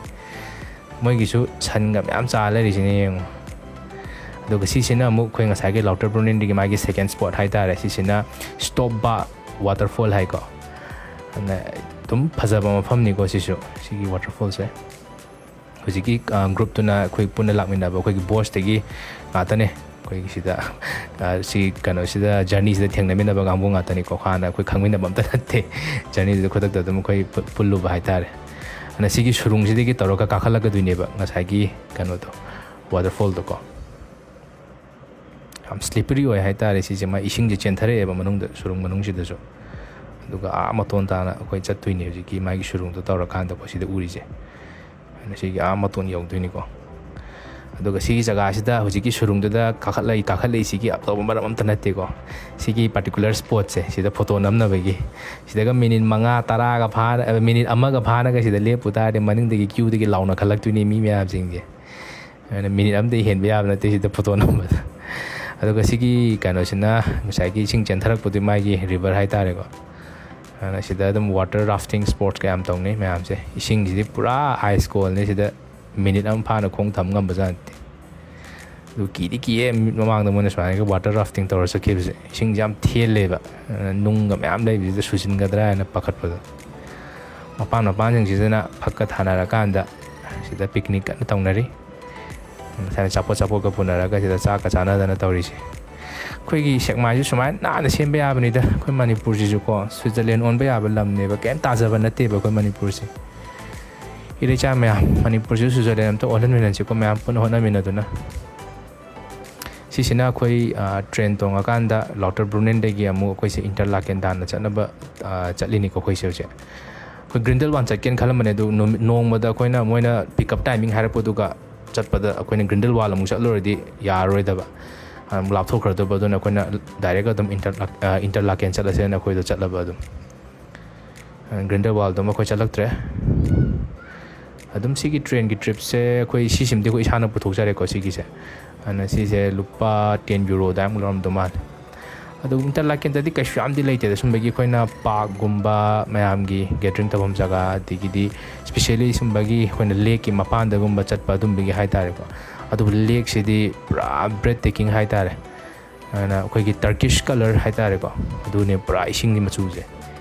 ꯃꯣꯏꯒꯤꯁꯨ ꯁꯟꯒ ꯃꯌꯥꯝ ꯆꯥ ꯂꯩꯔꯤꯁꯤꯅꯦ ꯌꯦꯡꯉꯣ꯫ ꯑꯗꯨꯒ ꯁꯤꯁꯤꯅ ꯑꯃꯨꯛ ꯑꯩꯈꯣꯏ ꯉꯁꯥꯏꯒꯤ ꯂꯥꯎꯇꯔꯕ꯭ꯔꯨꯅꯤꯟꯗꯒꯤ ꯃꯥꯒꯤ ꯁꯦꯀꯦꯟ ꯁ꯭ꯄꯣꯠ ꯍꯥꯏꯇꯥꯔꯦ꯫ ꯁꯤꯁꯤꯅ ꯁ꯭ꯇꯣꯞꯕꯥ ꯋꯥꯇꯔꯐꯣꯜ ꯍꯥꯏꯀꯣ꯫ ꯑꯗꯨꯅ ꯑꯗꯨꯝ ꯐꯖꯕ ꯃꯐꯝꯅꯤꯀꯣ ꯁꯤꯁꯨ, ꯁꯤꯒꯤ ꯋꯥꯇꯔꯐꯣꯜꯁꯦ꯫ ꯍꯧꯖꯤꯛꯀꯤ, ꯑ, ꯒ꯭ꯔꯨꯞꯇꯨꯅ ꯑꯩꯈꯣꯏ ꯄꯨꯟꯅ ꯂꯥꯛꯃꯤꯟꯅꯕ ꯑꯩꯈꯣꯏꯒꯤ ꯕꯣꯁꯇꯒꯤ ꯉꯥꯛꯇꯅꯦ꯫ ꯑꯩꯈꯣꯏꯒꯤ ꯁꯤꯗ, ꯑ, ꯁꯤ ꯀꯩꯅꯣꯁꯤꯗ, ꯖꯔꯅꯤꯁꯤꯗ ꯊꯦꯡꯅꯃꯤꯟꯅꯕ ꯀꯥꯡꯕꯨ ꯉꯥꯛꯇꯅꯤꯀꯣ꯫ ꯍꯥꯟꯅ ꯑꯩꯈꯣꯏ ꯈꯪꯃꯤꯟꯅꯕ ꯑꯝꯇ ꯅꯠꯇꯦ꯫ ꯖꯔꯅꯤꯁꯤꯗ ꯈꯨꯗꯛꯇ ꯑꯗꯨꯝ ꯑꯩꯈꯣꯏ ꯄꯨ-, ꯄꯨꯜꯂꯨꯕ ꯍꯥꯏꯇꯥꯔꯦ꯫ ꯑꯗꯨꯅ ꯁꯤꯒꯤ ꯁꯨꯔꯨꯡꯁꯤꯗꯒꯤ ꯇꯧꯔꯒ ꯀꯥꯈꯠꯂꯛꯀꯗꯣꯏꯅꯦꯕ ꯉꯁꯥꯏꯒꯤ ꯀꯩꯅꯣꯗꯣ, ꯋꯥꯇꯔꯐꯣꯜꯗꯣꯀꯣ꯫ ꯌꯥꯝ ꯁ꯭ꯂꯤꯄꯔꯤ ꯑꯣꯏ ꯍꯥꯏꯇꯥꯔꯦ ꯁꯤꯁꯦ, ꯃꯥ ꯏꯁꯤꯡꯁꯦ ꯆꯦꯟꯊꯔꯛꯑꯦꯕ ꯃꯅꯨꯡꯗ, ꯁꯨꯔꯨꯡ ꯃꯅꯨꯡꯁꯤꯗꯁꯨ꯫ ꯑꯗꯨꯒ ꯑꯥ ꯃꯇꯣꯟ ꯇꯥꯅ ꯑꯩꯈꯣꯏ ꯆꯠꯇꯣꯏꯅꯦ ꯍꯧꯖꯤꯛꯀꯤ ꯃꯥꯒꯤ ꯁꯨꯔꯨꯡꯗꯣ ꯇꯧꯔꯀꯥꯟꯗꯀꯣ, ꯁꯤꯗ ꯎꯔꯤꯁꯦ꯫ ꯑꯗꯨꯅ ꯁꯤꯒꯤ ꯑꯥ ꯃꯇꯣꯟ ꯌꯧꯗꯣꯏꯅꯤꯀꯣ꯫ ꯑꯗꯨꯒ ꯁꯤꯒꯤ ꯖꯒꯥꯁꯤꯗ ꯍꯧꯖꯤꯛꯀꯤ ꯁꯨꯔꯨꯡꯗꯨꯗ ꯀꯥꯈꯠꯂꯛꯏ, ꯀꯥꯈꯠꯂꯛꯏꯁꯤꯒꯤ ꯑꯇꯣꯞꯄ ꯃꯔꯝ ꯑꯝꯇ ꯅꯠꯇꯦꯀꯣ꯫ ꯁꯤꯒꯤ ꯄꯥꯔꯇꯤꯀꯨꯂꯔ ꯁ꯭ꯄꯣꯠꯁꯦ, ꯁꯤꯗ ꯐꯣꯇꯣ ꯅꯝꯅꯕꯒꯤ, ꯁꯤꯗꯒ ꯃꯤꯅꯤꯠ ꯃꯉꯥ, ꯇꯔꯥꯒ ꯐꯥꯅ, ꯃꯤꯅꯤꯠ ꯑꯃꯒ ꯐꯥꯅꯒ ꯁꯤꯗ ꯂꯦꯞꯄꯨ ꯇꯥꯔꯗꯤ, ꯃꯅꯤꯡꯗꯒꯤ ꯀ꯭ꯌꯨꯗꯒꯤ ꯂꯥꯎꯅ ꯈꯜꯂꯛꯇꯣꯏꯅꯤ ꯃꯤ ꯃꯌꯥꯝꯁꯤꯡꯁꯦ꯫ ꯑꯗꯨꯅ ꯃꯤꯅꯤꯠ ꯑꯃꯗꯒꯤ ꯍꯦꯟꯕ ꯌꯥꯕ ꯅꯠꯇꯦ ꯁꯤꯗ ꯐꯣꯇꯣ ꯅꯝꯕꯗ꯫ ꯑꯗꯨꯒ ꯁꯤꯒꯤ ꯀꯩꯅꯣꯁꯤꯅ ꯉꯁꯥꯏꯒꯤ ꯏꯁꯤꯡ ꯆꯦꯟꯊꯔꯛꯄꯗꯨ ꯃꯥꯒꯤ ꯔꯤꯚꯔ ꯍꯥꯏꯇꯥꯔꯦꯀꯣ꯫ ꯑꯗꯨꯅ ꯁꯤꯗ ꯑꯗꯨꯝ ꯋꯥꯇꯔ ꯔꯥꯐꯇꯤꯡ ꯁ꯭ꯄꯣꯔꯠꯁ ꯀꯌꯥꯝ ꯇꯧꯅꯩ ꯃꯌꯥꯝꯁꯦ꯫ ꯏꯁꯤꯡꯁꯤꯗꯤ ꯄꯨꯔꯥ ꯑꯥꯏꯁ ꯀꯣꯜꯅꯤ, ꯁꯤꯗ ꯃꯤꯅꯤꯠ ꯑꯃ ꯐꯥꯅ ꯈꯣꯡ ꯊꯝ ꯉꯝꯕ ꯖꯥꯠ ꯅꯠꯇꯦ꯫ ꯑꯗꯨ ꯀꯤꯗꯤ ꯀꯤꯌꯦ, ꯃꯃꯥꯡꯗ ꯃꯣꯏꯅ ꯁꯨꯃꯥꯏꯅꯒ ꯋꯥꯇꯔ ꯔꯥꯐꯇꯤꯡ ꯇꯧꯔ ꯆꯠꯈꯤꯕꯁꯦ꯫ ꯏꯁꯤꯡꯁꯦ ꯌꯥꯝ ꯊꯦꯜꯂꯦꯕ, ꯑꯗꯨꯅ ꯅꯨꯡꯒ ꯃꯌꯥꯝ ꯂꯩꯕꯁꯤꯗ ꯁꯨꯖꯤꯟꯒꯗ꯭ꯔꯥ ꯍꯥꯏꯅ ꯄꯥꯈꯠꯄꯗꯣ꯫ ꯃꯄꯥꯟ ꯃꯄꯥꯟꯁꯤꯡꯁꯤꯗꯅ ꯐꯛꯀ ꯊꯥꯅꯔꯀꯥꯟꯗ ꯁꯤꯗ ꯄꯤꯛꯅꯤꯛ ꯀꯟꯅ ꯇꯧꯅꯔꯤ꯫ ꯉꯁꯥꯏ ꯑꯆꯥꯄꯣꯠ ꯑꯆꯥꯄꯣꯠꯀ ꯄꯨꯅꯔꯒ ꯁꯤꯗ ꯆꯥꯛꯀ ꯆꯥꯅꯗꯅ ꯇꯧꯔꯤꯁꯦ꯫ ꯑꯩꯈꯣꯏꯒꯤ ꯁꯦꯛꯃꯥꯏꯁꯨ ꯁꯨꯃꯥꯏꯅ ꯅꯥꯟꯅ ꯁꯦꯝꯕ ꯌꯥꯕꯅꯤꯗ꯫ ꯑꯩꯈꯣꯏ ꯃꯅꯤꯄꯨꯔꯁꯤꯁꯨꯀꯣ, ꯁ꯭ꯋꯤꯖꯔꯂꯦꯟ ꯑꯣꯟꯕ ꯌꯥꯕ ꯂꯝꯅꯦꯕ, ꯀꯩꯝ ꯇꯥꯖꯕ ꯅꯠꯇꯦꯕ ꯑꯩꯈꯣꯏ ꯃꯅꯤꯄꯨꯔꯁꯦ꯫ ꯏꯔꯩꯆꯥ ꯃꯌꯥꯝ, ꯃꯅꯤꯄꯨꯔꯁꯤꯁꯨ ꯁ꯭ꯋꯤꯖꯔꯂꯦꯟ ꯑꯝꯇ ꯑꯣꯜꯍꯟꯃꯤꯟꯅꯁꯤꯀꯣ, ꯃꯌꯥꯝ ꯄꯨꯟꯅ ꯍꯣꯠꯅꯃꯤꯟꯅꯗꯨꯅ꯫ ꯁꯤꯁꯤꯅ ꯑꯩꯈꯣꯏ, ꯑ, ꯇ꯭ꯔꯦꯟ ꯇꯣꯡꯉꯀꯥꯟꯗ ꯂꯥꯎꯇꯔ ꯕ꯭ꯔꯨꯅꯦꯟꯗꯒꯤ ꯑꯃꯨꯛ ꯑꯩꯈꯣꯏꯁꯦ ꯏꯟꯇꯔꯂꯥꯀꯦꯟ ꯇꯥꯟꯅ ꯆꯠꯅꯕ, ꯑ, ꯆꯠꯂꯤꯅꯤꯀꯣ ꯑꯩꯈꯣꯏꯁꯦ ꯍꯧꯖꯤꯛ꯫ ꯑꯩꯈꯣꯏ ꯒ꯭ꯔꯤꯟꯗꯦꯜꯋꯥꯟ ꯆꯠꯀꯦꯅ ꯈꯜꯂꯝꯕꯅꯦ, ꯑꯗꯨ ꯅꯨꯃꯤꯠ, ꯅꯣꯡꯃꯗ ꯑꯩꯈꯣꯏꯅ ꯃꯣꯏꯅ ꯄꯤꯛꯑꯞ ꯇꯥꯏꯃꯤꯡ ꯍꯥꯏꯔꯛꯄꯗꯨꯒ ꯆꯠꯄꯗ ꯑꯩꯈꯣꯏꯅ ꯒ꯭ꯔꯤꯟꯗꯦꯜꯋꯥꯜ ꯑꯃꯨꯛ ꯆꯠꯂꯨꯔꯗꯤ ꯌꯥꯔꯔꯣꯏꯗꯕ, ꯑꯃꯨꯛ ꯂꯥꯞꯊꯣꯛꯈ꯭ꯔꯗꯕ꯫ ꯑꯗꯨꯅ ꯑꯩꯈꯣꯏꯅ ꯗꯥꯏꯔꯦꯛ ꯑꯗꯨꯝ ꯏꯟꯇꯔꯂꯥꯛ-, ꯑ, ꯏꯟꯇꯔꯂꯥꯀꯦꯟ ꯆꯠꯂꯁꯦꯅ ꯑꯩꯈꯣꯏꯗꯣ ꯆꯠꯂꯕ ꯑꯗꯨꯝ꯫ ꯒ꯭ꯔꯤꯟꯗꯦꯜꯋꯥꯜꯗꯣ ꯑꯃ ꯑꯩꯈꯣꯏ ꯆꯠꯂꯛꯇ꯭ꯔꯦ꯫ ꯑꯗꯨꯝ ꯁꯤꯒꯤ ꯇ꯭ꯔꯦꯟꯒꯤ ꯇ꯭ꯔꯤꯞꯁꯦ ꯑꯩꯈꯣꯏ ꯁꯤꯁꯤꯃꯗꯤ ꯑꯩꯈꯣꯏ ꯏꯁꯥꯅ ꯄꯨꯊꯣꯛꯆꯔꯦꯀꯣ ꯁꯤꯒꯤꯁꯦ꯫ ꯑꯗꯨꯅ ꯁꯤꯁꯦ ꯂꯨꯄꯥ ten euro ꯑꯗꯨꯃꯥꯏꯃꯨꯛ ꯂꯧꯔꯝꯗꯧ ꯃꯥꯜꯂꯦ꯫ ꯑꯗꯨ ꯋꯤꯟꯇꯔ ꯂꯥꯛꯀꯦꯟꯗꯗꯤ ꯀꯩꯁꯨ ꯌꯥꯝꯗꯤ ꯂꯩꯇꯦꯗ, ꯁꯨꯝꯕꯒꯤ ꯑꯩꯈꯣꯏꯅ ꯄꯥꯔꯛꯀꯨꯝꯕ, ꯃꯌꯥꯝꯒꯤ ꯒꯦꯗꯔꯤꯡ ꯇꯧꯐꯝ ꯖꯒꯥ, ꯑꯗꯒꯤꯗꯤ ꯏꯁꯄꯤꯁꯦꯜꯂꯤ ꯁꯨꯝꯕꯒꯤ ꯑꯩꯈꯣꯏꯅ ꯂꯦꯛꯀꯤ ꯃꯄꯥꯟꯗꯒꯨꯝꯕ ꯆꯠꯄ ꯑꯗꯨꯝꯕꯒꯤ ꯍꯥꯏꯇꯥꯔꯦꯀꯣ꯫ ꯑꯗꯨꯕꯨ ꯂꯦꯛꯁꯤꯗꯤ ꯄꯨꯔꯥ breathtaking ꯍꯥꯏꯇꯥꯔꯦ꯫ ꯑꯗꯨꯅ ꯑꯩꯈꯣꯏꯒꯤ Turkish colour ꯍꯥꯏꯇꯥꯔꯦꯀꯣ, ꯑꯗꯨꯅꯦ ꯄꯨꯔꯥ ꯏꯁꯤꯡꯒꯤ ꯃꯆꯨꯁꯦ꯫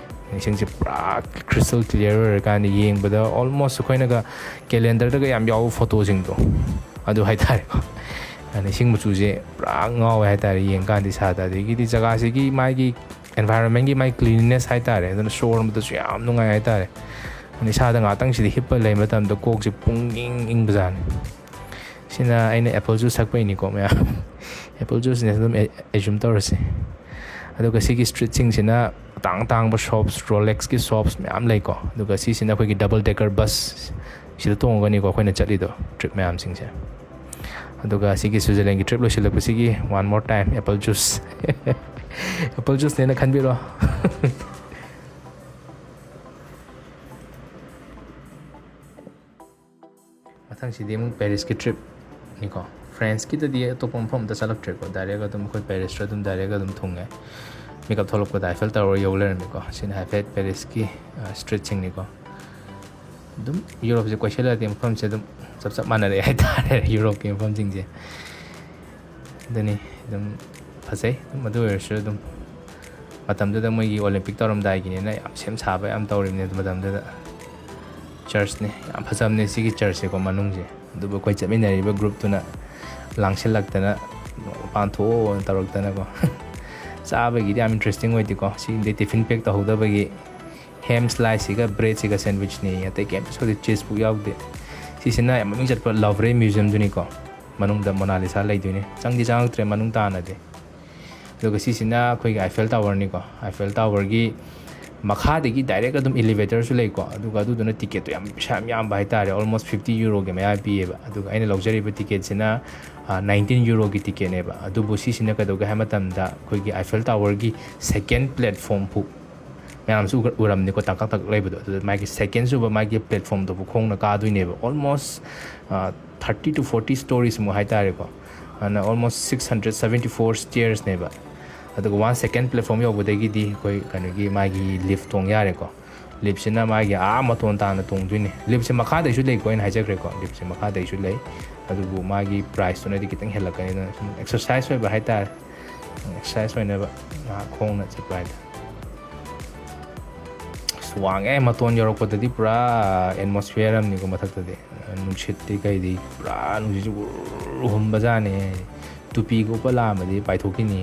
ꯏꯁꯤꯡꯁꯦ ꯄꯨꯔꯥ crystal clear ꯑꯣꯏꯔꯀꯥꯟꯗ ꯌꯦꯡꯕꯗ almost ꯑꯩꯈꯣꯏꯅꯒ calendarꯗꯒ ꯌꯥꯝ ꯌꯥꯎꯕ ꯐꯣꯇꯣꯁꯤꯡꯗꯣ ꯑꯗꯨ ꯍꯥꯏꯇꯥꯔꯦꯀꯣ꯫ ꯑꯗꯨꯅ ꯏꯁꯤꯡ ꯃꯆꯨꯁꯦ ꯄꯨꯔꯥ ꯉꯥꯎꯋꯦ ꯍꯥꯏꯇꯥꯔꯦ ꯌꯦꯡꯀꯥꯟꯗ ꯏꯁꯥꯗ꯫ ꯑꯗꯒꯤꯗꯤ ꯖꯒꯥꯁꯤꯒꯤ ꯃꯥꯒꯤ environmentꯀꯤ ꯃꯥꯒꯤ cleanliness ꯍꯥꯏꯇꯥꯔꯦ, ꯑꯗꯨꯅ ꯁꯣꯔ ꯍꯣꯟꯕꯗꯁꯨ ꯌꯥꯝ ꯅꯨꯡꯉꯥꯏ ꯍꯥꯏꯇꯥꯔꯦ꯫ ꯑꯗꯨꯅ ꯏꯁꯥꯗ ꯉꯥꯛꯇꯪꯁꯤꯗ ꯍꯤꯞꯄ ꯂꯩ ꯃꯇꯝꯗ ꯀꯣꯛꯁꯦ ꯄꯨꯡ ꯏꯪ ꯏꯪꯕꯖꯥꯠꯅꯤ꯫ ꯁꯤꯅ ꯑꯩꯅ apple juice ꯊꯛꯄꯩꯅꯤꯀꯣ ꯃꯌꯥꯝ꯫ Apple juiceꯅꯦ ꯑꯗꯨꯝ assume ꯇꯧꯔꯁꯦ꯫ ꯑꯗꯨꯒ ꯁꯤꯒꯤ streetꯁꯤꯡꯁꯤꯅ ꯑꯇꯥꯡ ꯑꯇꯥꯡꯕ shops, Rolexꯀꯤ shops ꯃꯌꯥꯝ ꯂꯩꯀꯣ꯫ ꯑꯗꯨꯒ ꯁꯤꯁꯤꯅ ꯑꯩꯈꯣꯏꯒꯤ double decker bus, ꯁꯤꯗ ꯇꯣꯡꯉꯒꯅꯤꯀꯣ ꯑꯩꯈꯣꯏꯅ ꯆꯠꯂꯤꯗꯣ, trip ꯃꯌꯥꯝꯁꯤꯡꯁꯦ꯫ ꯑꯗꯨꯒ ꯁꯤꯒꯤ Switzerlandꯒꯤ trip ꯂꯣꯏꯁꯤꯜꯂꯛꯄꯁꯤꯒꯤ one more time apple juice꯫ Apple juiceꯅꯦꯅ ꯈꯟꯕꯤꯔꯣ꯫ ꯃꯊꯪꯁꯤꯗꯤ ꯑꯃꯨꯛ Parisꯀꯤ tripꯅꯤꯀꯣ꯫ Franceꯀꯤꯗꯗꯤ ꯑꯇꯣꯞꯄ ꯃꯐꯝ ꯑꯝꯇ ꯆꯠꯂꯛꯇ꯭ꯔꯦꯀꯣ, direct ꯑꯗꯨꯝ ꯑꯩꯈꯣꯏ Parisꯇ ꯑꯗꯨꯝ direct ꯑꯗꯨꯝ ꯊꯨꯡꯉꯦ꯫ Makeup ꯊꯣꯛꯂꯛꯄꯗ Eiffel Tower ꯌꯧ ꯂꯩꯔꯝꯃꯤꯀꯣ꯫ ꯁꯤꯅ ꯍꯥꯏꯐꯦꯠ Parisꯀꯤ streetꯁꯤꯡꯅꯤꯀꯣ꯫ ꯑꯗꯨꯝ Europeꯁꯦ ꯀꯣꯏꯁꯤꯜꯂꯗꯤ ꯃꯐꯝꯁꯦ ꯑꯗꯨꯝ ꯆꯞ ꯆꯞ ꯃꯥꯟꯅꯔꯛꯑꯦ ꯍꯥꯏꯇꯥꯔꯦ, Europeꯀꯤ ꯃꯐꯝꯁꯤꯡꯁꯦ꯫ ꯑꯗꯨꯅꯤ ꯑꯗꯨꯝ ꯐꯖꯩ꯫ ꯑꯗꯨꯝ ꯑꯗꯨ ꯑꯣꯏꯔꯁꯨ ꯑꯗꯨꯝ ꯃꯇꯝꯗꯨꯗ ꯃꯣꯏꯒꯤ Olympic ꯇꯧꯔꯝꯗꯥꯏꯒꯤꯅꯦꯅ ꯌꯥꯝ ꯁꯦꯝ ꯁꯥꯕ ꯌꯥꯝ ꯇꯧꯔꯤꯕꯅꯦ ꯑꯗꯨ ꯃꯇꯝꯗꯨꯗ꯫ Churchꯅꯦ, ꯌꯥꯝ ꯐꯖꯕꯅꯦ ꯁꯤꯒꯤ churchꯁꯦꯀꯣ ꯃꯅꯨꯡꯁꯦ꯫ ꯑꯗꯨꯕꯨ ꯑꯩꯈꯣꯏ ꯆꯠꯃꯤꯟꯅꯔꯤꯕ groupꯇꯨꯅ ꯂꯥꯡꯁꯤꯜꯂꯛꯇꯅ "ꯃꯄꯥꯟ ꯊꯣꯛꯑꯣꯅ" ꯇꯧꯔꯛꯇꯅꯀꯣ꯫ ꯆꯥꯕꯒꯤꯗꯤ ꯌꯥꯝ interesting ꯑꯣꯏꯗꯦꯀꯣ꯫ ꯁꯤꯗꯤ tiffin pack ꯇꯧꯍꯧꯗꯕꯒꯤ ham sliceꯁꯤꯒ breadꯁꯤꯒ sandwichꯅꯦ, ꯑꯇꯩ ꯀꯩꯝꯇ ꯁꯧꯗꯦ, cheeseꯐꯥꯎ ꯌꯥꯎꯗꯦ꯫ ꯁꯤꯁꯤꯅ ꯌꯥꯝ ꯃꯃꯤꯡ ꯆꯠꯄ Louvre Museumꯗꯨꯅꯤꯀꯣ꯫ ꯃꯅꯨꯡꯗ Mona Lisa ꯂꯩꯗꯣꯏꯅꯦ꯫ ꯆꯪꯗꯤ ꯆꯪꯉꯛꯇ꯭ꯔꯦ ꯃꯅꯨꯡ ꯇꯥꯅꯗꯤ꯫ ꯑꯗꯨꯒ ꯁꯤꯁꯤꯅ ꯑꯩꯈꯣꯏꯒꯤ Eiffel Towerꯅꯤꯀꯣ꯫ Eiffel Towerꯒꯤ ꯃꯈꯥꯗꯒꯤ direct ꯑꯗꯨꯝ elevatorꯁꯨ ꯂꯩꯀꯣ꯫ ꯑꯗꯨꯒ ꯑꯗꯨꯗꯨꯅ ticketꯇꯣ ꯌꯥꯝ, ꯄꯩꯁꯥ ꯌꯥꯝ ꯌꯥꯝꯕ ꯍꯥꯏꯇꯥꯔꯦ, almost fifty euroꯒꯤ ꯃꯌꯥ ꯄꯤꯌꯦꯕ꯫ ꯑꯗꯨꯒ ꯑꯩꯅ ꯂꯧꯖꯔꯤꯕ ticketꯁꯤꯅ, ꯑ, nineteen euroꯒꯤ ticketꯅꯦꯕ꯫ ꯑꯗꯨꯕꯨ ꯁꯤꯁꯤꯅ ꯀꯩꯗꯧꯒꯦ ꯍꯥꯏꯕ ꯃꯇꯝꯗ ꯑꯩꯈꯣꯏꯒꯤ Eiffel Towerꯒꯤ second platform ꯐꯥꯎ ꯃꯌꯥꯝꯁꯨ ꯎꯔꯝꯅꯤꯀꯣ, ꯇꯥꯡꯀꯛ ꯇꯥꯡꯀꯛ ꯂꯩꯕꯗꯣ꯫ ꯑꯗꯨꯗ ꯃꯥꯒꯤ second ꯁꯨꯕ ꯃꯥꯒꯤ platformꯗꯨꯕꯨ ꯈꯣꯡꯅ ꯀꯥꯗꯣꯏꯅꯦꯕ꯫ Almost thirty to forty storiesꯃꯨꯛ ꯍꯥꯏꯇꯥꯔꯦꯀꯣ꯫ ꯑꯗꯨꯅ almost six hundred seventy four stairsꯅꯦꯕ꯫ ꯑꯗꯨꯒ one second platform ꯌꯧꯕꯗꯒꯤꯗꯤ ꯑꯩꯈꯣꯏ ꯀꯩꯅꯣꯒꯤ ꯃꯥꯒꯤ lift ꯇꯣꯡ ꯌꯥꯔꯦꯀꯣ꯫ Liftꯁꯤꯅ ꯃꯥꯒꯤ ꯑꯥ ꯃꯇꯣꯟ ꯇꯥꯅ ꯇꯣꯡꯗꯣꯏꯅꯤ꯫ Liftꯁꯦ ꯃꯈꯥꯗꯩꯁꯨ ꯂꯩꯀꯣ, ꯑꯩꯅ ꯍꯥꯏꯖꯈ꯭ꯔꯦꯀꯣ, liftꯁꯦ ꯃꯈꯥꯗꯩꯁꯨ ꯂꯩ꯫ ꯑꯗꯨꯕꯨ ꯃꯥꯒꯤ priceꯇꯨꯅꯗꯤ ꯈꯤꯇꯪ ꯍꯦꯜꯂꯛꯀꯅꯤ꯫ ꯑꯗꯨꯅ ꯁꯨꯝ exercise ꯑꯣꯏꯕ ꯍꯥꯏꯇꯥꯔꯦ, exercise ꯑꯣꯏꯅꯕ ꯉꯥꯏꯍꯥꯛ ꯈꯣꯡꯅ ꯆꯠꯄ ꯍꯥꯏꯇꯥꯔꯦ꯫ ꯑꯁ, ꯋꯥꯡꯉꯦ꯫ ꯃꯇꯣꯟ ꯌꯧꯔꯛꯄꯗꯗꯤ ꯄꯨꯔꯥ atmosphere ꯑꯃꯅꯤꯀꯣ ꯃꯊꯛꯇꯗꯤ꯫ ꯅꯨꯡꯁꯤꯠꯇꯤ ꯀꯩꯗꯤ ꯄꯨꯔꯥ ꯅꯨꯡꯁꯤꯠꯁꯤ ꯎꯔꯨꯔꯨ ꯍꯨꯝꯕꯖꯥꯠꯅꯦ꯫ ꯇꯨꯄꯤꯒ ꯎꯞꯄ ꯂꯥꯛꯑꯝꯃꯗꯤ ꯄꯥꯏꯊꯣꯛꯈꯤꯅꯤ꯫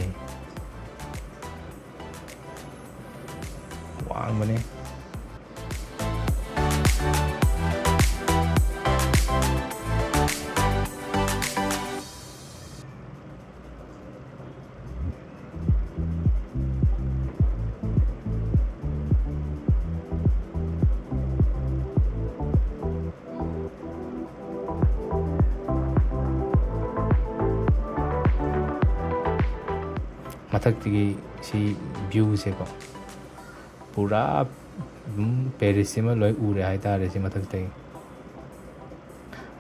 ꯋꯥꯡꯕꯅꯦ꯫ ꯃꯊꯛꯇꯒꯤ ꯁꯤ viewꯁꯦꯀꯣ, ꯄꯨꯔꯥ ꯑꯗꯨꯝ Parisꯁꯤꯃ ꯂꯣꯏ ꯎꯔꯦ ꯍꯥꯏꯇꯥꯔꯦ ꯁꯤ ꯃꯊꯛꯇꯒꯤ꯫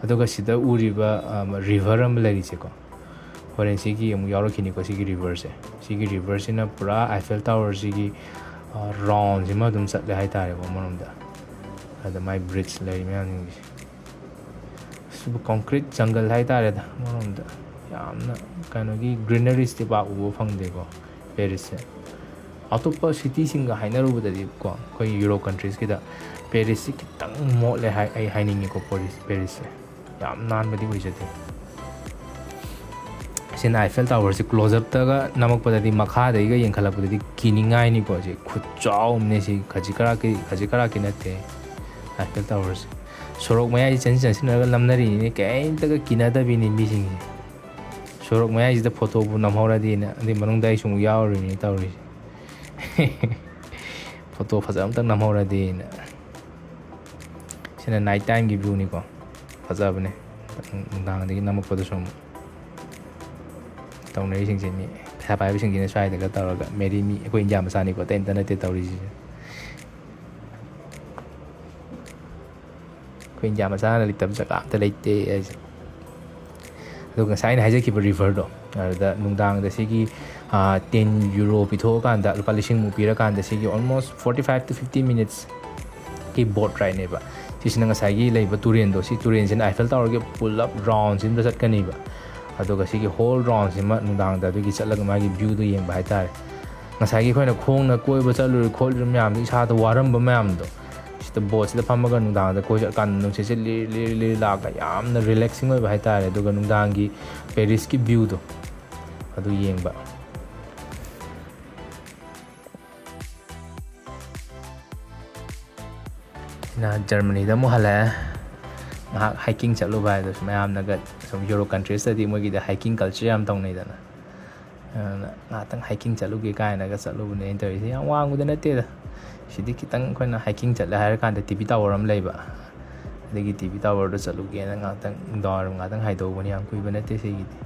ꯑꯗꯨꯒ ꯁꯤꯗ ꯎꯔꯤꯕ, ꯑ, river ꯑꯃ ꯂꯩꯔꯤꯁꯦꯀꯣ, ꯍꯣꯔꯦꯟ ꯁꯤꯒꯤ ꯑꯃꯨꯛ ꯌꯥꯎꯔꯛꯈꯤꯅꯤꯀꯣ, ꯁꯤꯒꯤ riverꯁꯦ꯫ ꯁꯤꯒꯤ riverꯁꯤꯅ ꯄꯨꯔꯥ Eiffel Towerꯁꯤꯒꯤ, ꯑ, roundꯁꯤꯃ ꯑꯗꯨꯝ ꯆꯠꯂꯦ ꯍꯥꯏꯇꯥꯔꯦꯀꯣ ꯑꯃꯔꯣꯝꯗ꯫ ꯑꯗ ꯃꯥꯏ bridge ꯂꯩꯔꯤ ꯃꯌꯥꯝꯁꯤꯡꯁꯦ꯫ ꯑꯁꯤꯕꯨ concrete jungle ꯍꯥꯏꯇꯥꯔꯦꯗ ꯑꯃꯔꯣꯝꯗ꯫ ꯌꯥꯝꯅ ꯀꯩꯅꯣꯒꯤ greeneriesꯇꯤ ꯄꯥꯛ ꯎꯕ ꯐꯪꯗꯦꯀꯣ Parisꯁꯦ꯫ ꯑꯇꯣꯞꯄ cityꯁꯤꯡꯒ ꯍꯥꯏꯅꯔꯨꯕꯗꯗꯤꯀꯣ, ꯑꯩꯈꯣꯏ Europe countriesꯀꯤꯗ Parisꯁꯤ ꯈꯤꯇꯪ ꯃꯣꯠꯂꯦ ꯍꯥꯏ, ꯑꯩ ꯍꯥꯏꯅꯤꯡꯉꯤꯀꯣ, Paris, Parisꯁꯦ꯫ ꯌꯥꯝ ꯅꯥꯟꯕꯗꯤ ꯑꯣꯏꯖꯗꯦ꯫ ꯁꯤꯅ Eiffel Towerꯁꯦ close-upꯇꯒ ꯅꯝꯃꯛꯄꯗꯗꯤ, ꯃꯈꯥꯗꯒꯤꯒ ꯌꯦꯡꯈꯠꯂꯛꯄꯗꯗꯤ ꯀꯤꯅꯤꯡꯉꯥꯏꯅꯤꯀꯣ꯫ ꯁꯤ ꯈꯨꯠꯆꯥꯎ ꯑꯃꯅꯦ, ꯁꯤ ꯈꯖꯤꯛ ꯈꯔꯥꯛꯀꯤ, ꯈꯖꯤꯛ ꯈꯔꯥꯛꯀꯤ ꯅꯠꯇꯦ Eiffel Towerꯁꯦ꯫ ꯁꯣꯔꯣꯛ ꯃꯌꯥꯏꯁꯤ ꯆꯪꯁꯤꯟ ꯆꯪꯁꯤꯟꯅꯔꯒ ꯅꯝꯅꯔꯤꯅꯤꯅꯦ, ꯀꯩꯝꯇꯒ ꯀꯤꯅꯗꯕꯤꯅꯤ ꯃꯤꯁꯤꯡꯁꯦ꯫ ꯁꯣꯔꯣꯛ ꯃꯌꯥꯏꯁꯤꯗ photoꯕꯨ ꯅꯝꯍꯧꯔꯗꯤꯅ, ꯑꯗꯨꯏ ꯃꯅꯨꯡꯗ ꯑꯩꯁꯨ ꯑꯃꯨꯛ ꯌꯥꯎꯔꯨꯔꯤꯅꯤ ꯇꯧꯔꯤꯁꯦ꯫ Photo ꯐꯖꯕ ꯑꯝꯇꯪ ꯅꯝꯍꯧꯔꯗꯤꯅ꯫ ꯁꯤꯅ night timeꯒꯤ viewꯅꯤꯀꯣ꯫ ꯐꯖꯕꯅꯦ꯫ ꯅꯨꯡꯗꯥꯡꯗꯒꯤ ꯅꯝꯃꯛꯄꯗꯁꯨ ꯑꯃꯨꯛ ꯇꯧꯅꯔꯤꯁꯤꯡꯁꯦ, ꯃꯤ ꯄꯩꯁꯥ ꯄꯥꯏꯕꯁꯤꯡꯁꯤꯅ ꯁ꯭ꯋꯥꯏꯗꯒ ꯇꯧꯔꯒ, ꯃꯦꯔꯤ ꯃꯤ, ꯑꯩꯈꯣꯏ ꯏꯟꯗꯤꯌꯥ ꯃꯆꯥꯅꯤꯀꯣ, ꯑꯇꯩ ꯑꯝꯇ ꯅꯠꯇꯦ ꯇꯧꯔꯤꯁꯤꯁꯦ꯫ ꯑꯩꯈꯣꯏ ꯏꯟꯗꯤꯌꯥ ꯃꯆꯥꯅ ꯂꯩꯇꯕ ꯖꯒꯥ ꯑꯝꯇ ꯂꯩꯇꯦ ꯍꯥꯏꯁꯦ꯫ ꯑꯗꯨꯒ ꯉꯁꯥꯏ ꯑꯩꯅ ꯍꯥꯏꯖꯈꯤꯕ ꯔꯤꯚꯔꯗꯣ, ꯑꯗꯨꯗ ꯅꯨꯡꯗꯥꯡꯗ ꯁꯤꯒꯤ, ꯑꯥ, ten euro ꯄꯤꯊꯣꯛꯑꯀꯥꯟꯗ, ꯂꯨꯄꯥ ꯂꯤꯁꯤꯡꯃꯨꯛ ꯄꯤꯔꯀꯥꯟꯗ ꯁꯤꯒꯤ almost forty five to fifty minutes ꯀꯤ boat ride ꯅꯦꯕ꯫ ꯁꯤꯁꯤꯅ ꯉꯁꯥꯏꯒꯤ ꯂꯩꯕ ꯇꯨꯔꯦꯟꯗꯣ, ꯁꯤ ꯇꯨꯔꯦꯟꯁꯤꯅ Eiffel Tower ꯒꯤ ꯄꯨꯂꯞ round ꯁꯤꯗ ꯆꯠꯀꯅꯤꯕ꯫ ꯑꯗꯨꯒ ꯁꯤꯒꯤ whole round ꯁꯤꯃ ꯅꯨꯡꯗꯥꯡꯗ ꯑꯗꯨꯒꯤ ꯆꯠꯂꯒ ꯃꯥꯒꯤ view ꯗꯣ ꯌꯦꯡꯕ ꯍꯥꯏꯇꯥꯔꯦ꯫ ꯉꯁꯥꯏꯒꯤ ꯑꯩꯈꯣꯏꯅ ꯈꯣꯡꯅ ꯀꯣꯏꯕ ꯆꯠꯂꯨꯔꯤ ꯈꯣꯠꯂꯨꯔꯤ ꯃꯌꯥꯝꯗꯣ, ꯏꯁꯥꯗ ꯋꯥꯔꯝꯕ ꯃꯌꯥꯝꯗꯣ, ꯁꯤꯗ boat ꯁꯤꯗ ꯐꯝꯃꯒ ꯅꯨꯡꯗꯥꯡꯗ ꯀꯣꯏ ꯆꯠꯂꯀꯥꯟꯗ ꯅꯨꯡꯁꯤꯠꯁꯦ ꯂꯤꯔꯤ ꯂꯤꯔꯤ ꯂꯤꯔꯤ ꯂꯥꯛꯑꯒ ꯌꯥꯝꯅ relaxing ꯑꯣꯏꯕ ꯍꯥꯏꯇꯥꯔꯦ꯫ ꯑꯗꯨꯒ ꯅꯨꯡꯗꯥꯡꯒꯤ Paris ꯀꯤ view ꯗꯣ ꯑꯗꯨ ꯌꯦꯡꯕ꯫ ꯑꯩꯅ ꯖꯔꯃꯅꯤꯗ ꯑꯃꯨꯛ ꯍꯜꯂꯛꯑꯦ꯫ ꯉꯥꯏꯍꯥꯛ hiking ꯆꯠꯂꯨꯕ ꯍꯥꯏꯗꯨꯁꯨ, ꯃꯌꯥꯝꯅꯒ ꯁꯨꯝ Euro countries ꯇꯗꯤ ꯃꯣꯏꯒꯤꯗꯤ hiking culture ꯌꯥꯝ ꯇꯧꯅꯩꯗꯅ꯫ ꯑꯗꯨꯅ ꯉꯥꯏꯍꯥꯛꯇꯪ hiking ꯆꯠꯂꯨꯒꯦ ꯀꯥꯏꯅꯒ ꯆꯠꯂꯨꯕꯅꯦ ꯑꯩꯅ ꯇꯧꯔꯤꯁꯦ꯫ ꯌꯥꯝ ꯋꯥꯡꯕꯗꯤ ꯅꯠꯇꯦꯗ꯫ ꯁꯤꯗꯤ ꯈꯤꯇꯪ ꯑꯩꯈꯣꯏꯅ hiking ꯆꯠꯂꯦ ꯍꯥꯏꯔ ꯀꯥꯟꯗ T V tower ꯑꯃ ꯂꯩꯕ, ꯑꯗꯒꯤ T V tower ꯗꯣ ꯆꯠꯂꯨꯒꯦꯅ ꯉꯥꯏꯍꯥꯛꯇꯪ ꯅꯨꯡꯗꯥꯡꯋꯥꯏꯔꯝ ꯉꯥꯏꯍꯥꯛꯇꯪ ꯍꯥꯏꯗꯧꯕꯅꯤ, ꯌꯥꯝ ꯀꯨꯏꯕ ꯅꯠꯇꯦ ꯁꯤꯒꯤꯗꯤ꯫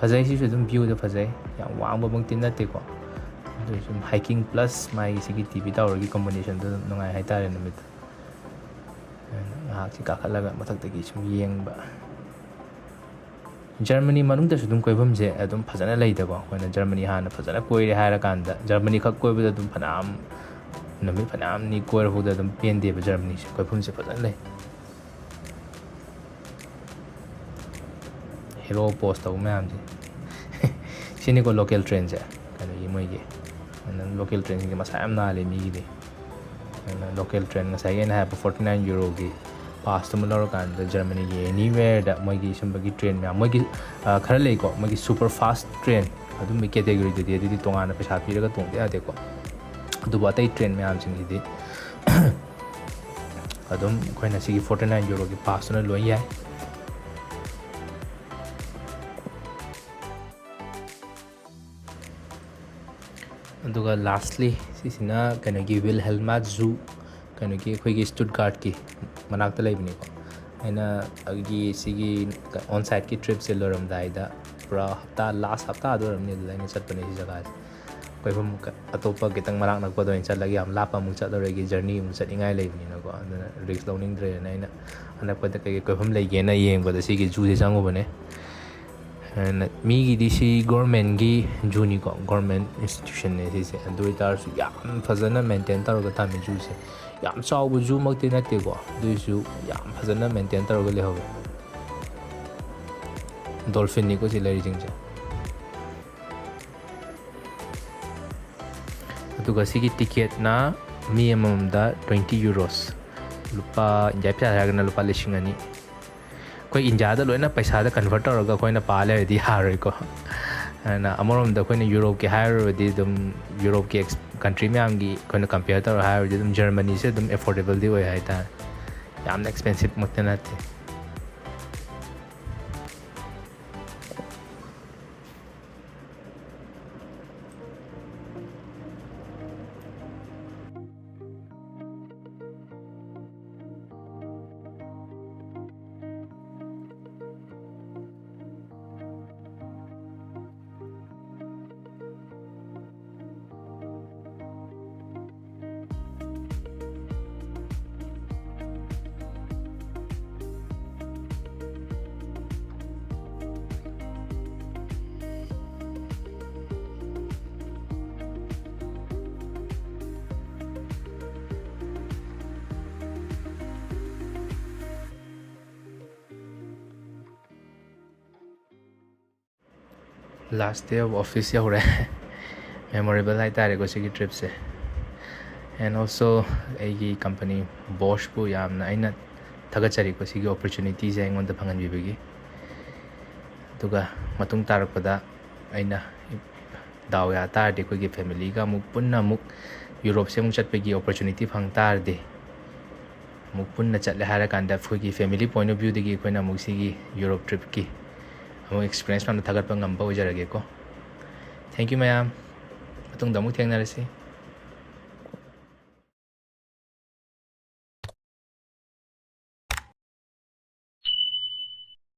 ꯐꯖꯩ, ꯁꯤꯁꯨ ꯑꯗꯨꯝ view ꯗꯣ ꯐꯖꯩ, ꯌꯥꯝ ꯋꯥꯡꯕꯃꯛꯇꯤ ꯅꯠꯇꯦꯀꯣ꯫ ꯑꯗꯨ ꯑꯣꯏꯔꯁꯨ hiking plus ꯃꯥꯒꯤ ꯁꯤꯒꯤ T V tower ꯒꯤ combination ꯗꯣ ꯑꯗꯨꯝ ꯅꯨꯡꯉꯥꯏ ꯍꯥꯏꯇꯥꯔꯦ ꯅꯨꯃꯤꯠꯇꯣ꯫ ꯉꯥꯏꯍꯥꯛꯁꯤ ꯀꯥꯈꯠꯂꯒ ꯃꯊꯛꯇꯒꯤ ꯁꯨꯝ ꯌꯦꯡꯕ꯫ ꯖꯔꯃꯅꯤ ꯃꯅꯨꯡꯗꯁꯨ ꯑꯗꯨꯝ ꯀꯣꯏꯐꯝꯁꯦ ꯑꯗꯨꯝ ꯐꯖꯅ ꯂꯩꯗꯀꯣ꯫ ꯑꯩꯈꯣꯏꯅ ꯖꯔꯃꯅꯤ ꯍꯥꯟꯅ ꯐꯖꯅ ꯀꯣꯏꯔꯦ ꯍꯥꯏꯔꯀꯥꯟꯗ, ꯖꯔꯃꯅꯤ ꯈꯛ ꯀꯣꯏꯕꯗ ꯑꯗꯨꯝ ꯐꯅꯌꯥꯝ, ꯅꯨꯃꯤꯠ ꯐꯅꯌꯥꯝꯅꯤ ꯀꯣꯏꯔꯐꯥꯎꯗ ꯑꯗꯨꯝ ꯄꯦꯟꯗꯦꯕ꯫ ꯖꯔꯃꯅꯤꯁꯦ ꯀꯣꯏꯐꯝꯁꯦ ꯐꯖꯅ ꯂꯩ꯫ Hero post ꯇꯧꯕ ꯃꯌꯥꯝꯁꯦ꯫ ꯁꯤꯅꯤꯀꯣ local train ꯁꯦ, ꯀꯩꯅꯣꯒꯤ ꯃꯣꯏꯒꯤ꯫ ꯑꯗꯨꯅ local train ꯁꯤꯡꯁꯦ ꯃꯁꯥ ꯌꯥꯝ ꯅꯥꯜꯂꯦ ꯃꯤꯒꯤꯗꯤ꯫ ꯑꯗꯨꯅ local train, ꯉꯁꯥꯏꯒꯤ ꯑꯩꯅ ꯍꯥꯏꯕ forty nine euro ꯒꯤ pass ꯇꯨꯃ ꯂꯧꯔꯀꯥꯟꯗ ꯖꯔꯃꯅꯤꯒꯤ anywhere ꯗ ꯃꯣꯏꯒꯤ ꯁꯨꯝꯕꯒꯤ train ꯃꯌꯥꯝ, ꯃꯣꯏꯒꯤ, ꯑ, ꯈꯔ ꯂꯩꯀꯣ, ꯃꯣꯏꯒꯤ super fast train ꯑꯗꯨꯝꯕꯒꯤ category ꯗꯗꯤ ꯑꯗꯨꯗꯤ ꯇꯣꯉꯥꯟꯅ ꯄꯩꯁꯥ ꯄꯤꯔꯒ ꯇꯣꯡꯗ ꯌꯥꯗꯦꯀꯣ꯫ ꯑꯗꯨꯕꯨ ꯑꯇꯩ train ꯃꯌꯥꯝꯁꯤꯡꯁꯤꯗꯤ ꯑꯗꯨꯝ ꯑꯩꯈꯣꯏꯅ ꯁꯤꯒꯤ forty nine euro ꯒꯤ pass ꯇꯨꯅ ꯂꯣꯏ ꯌꯥꯏ꯫ ꯑꯗꯨꯒ lastly ꯁꯤꯁꯤꯅ ꯀꯩꯅꯣꯒꯤ Wilhelma Zoo, ꯀꯩꯅꯣꯒꯤ ꯑꯩꯈꯣꯏꯒꯤ Stuttgart ꯀꯤ ꯃꯅꯥꯛꯇ ꯂꯩꯕꯅꯤꯀꯣ꯫ ꯑꯩꯅ ꯑꯩꯒꯤ ꯁꯤꯒꯤ on site ꯀꯤ trip ꯁꯦ ꯂꯣꯏꯔꯝꯗꯥꯏꯗ, ꯄꯨꯔꯥ ꯍꯞꯇꯥ, last ꯍꯞꯇꯥꯗ ꯑꯣꯏꯔꯝꯅꯤ ꯑꯗꯨꯗ ꯑꯩꯅ ꯆꯠꯄꯅꯦ ꯁꯤ ꯖꯒꯥꯁꯦ꯫ ꯀꯣꯏꯐꯝ ꯑꯇꯣꯞꯄ ꯈꯤꯇꯪ ꯃꯅꯥꯛ ꯅꯛꯄꯗ ꯑꯣꯏꯅ ꯆꯠꯂꯒꯦ, ꯌꯥꯝ ꯂꯥꯞꯄ ꯑꯃꯨꯛ ꯆꯠꯂꯔꯣꯏꯒꯦ, ꯖꯔꯅꯤ ꯑꯃꯨꯛ ꯆꯠꯅꯤꯡꯉꯥꯏ ꯂꯩꯕꯅꯤꯅꯀꯣ꯫ ꯑꯗꯨꯅ ꯔꯤꯛꯁ ꯂꯧꯅꯤꯡꯗ꯭ꯔꯦꯅ ꯑꯩꯅ ꯑꯅꯛꯄꯗ ꯀꯩꯀꯩ ꯀꯣꯏꯐꯝ ꯂꯩꯒꯦꯅ ꯌꯦꯡꯕꯗ ꯁꯤꯒꯤ ꯖꯨꯁꯦ ꯆꯪꯉꯨꯕꯅꯦ꯫ ꯑꯗꯨꯅ ꯃꯤꯒꯤꯗꯤ ꯁꯤ ꯒꯣꯔꯃꯦꯟꯒꯤ ꯖꯨꯅꯤꯀꯣ, ꯒꯣꯔꯃꯦꯟ ꯏꯟꯁꯇꯤꯇ꯭ꯌꯨꯁꯟꯅꯦ ꯁꯤꯁꯦ꯫ ꯑꯗꯨ ꯑꯣꯏꯇꯥꯔꯁꯨ ꯌꯥꯝ ꯐꯖꯅ ꯃꯦꯟꯇꯦꯟ ꯇꯧꯔꯒ ꯊꯝꯃꯤ ꯖꯨꯁꯦ꯫ ꯌꯥꯝ ꯆꯥꯎꯕ ꯖꯨꯃꯛꯇꯤ ꯅꯠꯇꯦꯀꯣ, ꯑꯗꯨꯏꯁꯨ ꯌꯥꯝ ꯐꯖꯅ ꯃꯦꯟꯇꯦꯟ ꯇꯧꯔꯒ ꯂꯩꯍꯧꯋꯦ꯫ ꯗꯣꯜꯐꯤꯟꯅꯤꯀꯣ ꯁꯤ ꯂꯩꯔꯤꯁꯤꯡꯁꯦ꯫ ꯑꯗꯨꯒ ꯁꯤꯒꯤ ꯇꯤꯀꯦꯠꯅ ꯃꯤ ꯑꯃꯃꯝꯗ twenty euros, ꯂꯨꯄꯥ, ꯏꯟꯗꯤꯌꯥ ꯄꯩꯁꯥ ꯍꯥꯏꯔꯒꯅ ꯂꯨꯄꯥ ꯂꯤꯁꯤꯡ ꯑꯅꯤ꯫ ꯑꯩꯈꯣꯏ ꯏꯟꯗꯤꯌꯥꯗ ꯂꯣꯏꯅ ꯄꯩꯁꯥꯗ ꯀꯟꯚꯔꯠ ꯇꯧꯔꯒ ꯑꯩꯈꯣꯏꯅ ꯄꯥ ꯂꯩꯔꯗꯤ ꯌꯥꯔꯣꯏꯀꯣ꯫ ꯑꯗꯨꯅ ꯑꯃꯔꯣꯝꯗ ꯑꯩꯈꯣꯏꯅ ꯌꯨꯔꯣꯞꯀꯤ ꯍꯥꯏꯔꯨꯔꯗꯤ ꯑꯗꯨꯝ, ꯌꯨꯔꯣꯞꯀꯤ ꯑꯦꯛꯁ-, ꯀꯟꯇ꯭ꯔꯤ ꯃꯌꯥꯝꯒꯤ ꯑꯩꯈꯣꯏꯅ ꯀꯝꯄꯤꯌꯔ ꯇꯧꯔ ꯍꯥꯏꯔꯨꯔꯗꯤ ꯑꯗꯨꯝ ꯖꯔꯃꯅꯤꯁꯦ ꯑꯗꯨꯝ ꯑꯦꯐꯣꯔꯗꯦꯕꯜꯗꯤ ꯑꯣꯏ ꯍꯥꯏꯇꯥꯔꯦ, ꯌꯥꯝꯅ ꯑꯦꯛꯁꯄꯦꯟꯁꯤꯞꯃꯛꯇꯤ ꯅꯠꯇꯦ꯫ Last day of office ꯌꯧꯔꯦ꯫ Memorable ꯍꯥꯏꯇꯥꯔꯦꯀꯣ ꯁꯤꯒꯤ ꯇ꯭ꯔꯤꯞꯁꯦ꯫ And also ꯑꯩꯒꯤ ꯀꯝꯄꯅꯤ ꯕꯣꯁꯄꯨ ꯌꯥꯝꯅ ꯑꯩꯅ ꯊꯥꯒꯠꯆꯔꯤꯀꯣ ꯁꯤꯒꯤ ꯑꯣꯄꯣꯔꯆꯨꯅꯤꯇꯤꯁꯦ ꯑꯩꯉꯣꯟꯗ ꯐꯪꯍꯟꯕꯤꯕꯒꯤ꯫ ꯑꯗꯨꯒ ꯃꯇꯨꯡ ꯇꯥꯔꯛꯄꯗ ꯑꯩꯅ ꯗꯥꯎ ꯌꯥ ꯇꯥꯔꯗꯤ ꯑꯩꯈꯣꯏꯒꯤ ꯐꯦꯃꯤꯂꯤꯒ ꯑꯃꯨꯛ ꯄꯨꯟꯅ ꯑꯃꯨꯛ ꯌꯨꯔꯣꯞꯁꯦ ꯑꯃꯨꯛ ꯆꯠꯄꯒꯤ ꯑꯣꯄꯣꯔꯆꯨꯅꯤꯇꯤ ꯐꯪ ꯇꯥꯔꯗꯤ, ꯑꯃꯨꯛ ꯄꯨꯟꯅ ꯆꯠꯂꯦ ꯍꯥꯏꯔꯀꯥꯟꯗ ꯑꯩꯈꯣꯏꯒꯤ ꯐꯦꯃꯤꯂꯤ ꯄꯣꯏꯟ ꯑꯣꯐ ꯚ꯭ꯌꯨꯗꯒꯤ ꯑꯩꯈꯣꯏꯅ ꯑꯃꯨꯛ ꯁꯤꯒꯤ ꯌꯨꯔꯣꯞ ꯇ꯭ꯔꯤꯞꯀꯤ ꯑꯃꯨꯛ ꯑꯦꯛꯁꯄꯤꯔꯤꯌꯦꯟꯁ ꯃꯌꯥꯝꯗꯣ ꯊꯥꯒꯠꯄ ꯉꯝꯕ ꯑꯣꯏꯖꯔꯒꯦꯀꯣ꯫ Thank you ꯃꯌꯥꯝ, ꯃꯇꯨꯡꯗ ꯑꯃꯨꯛ ꯊꯦꯡꯅꯔꯁꯤ꯫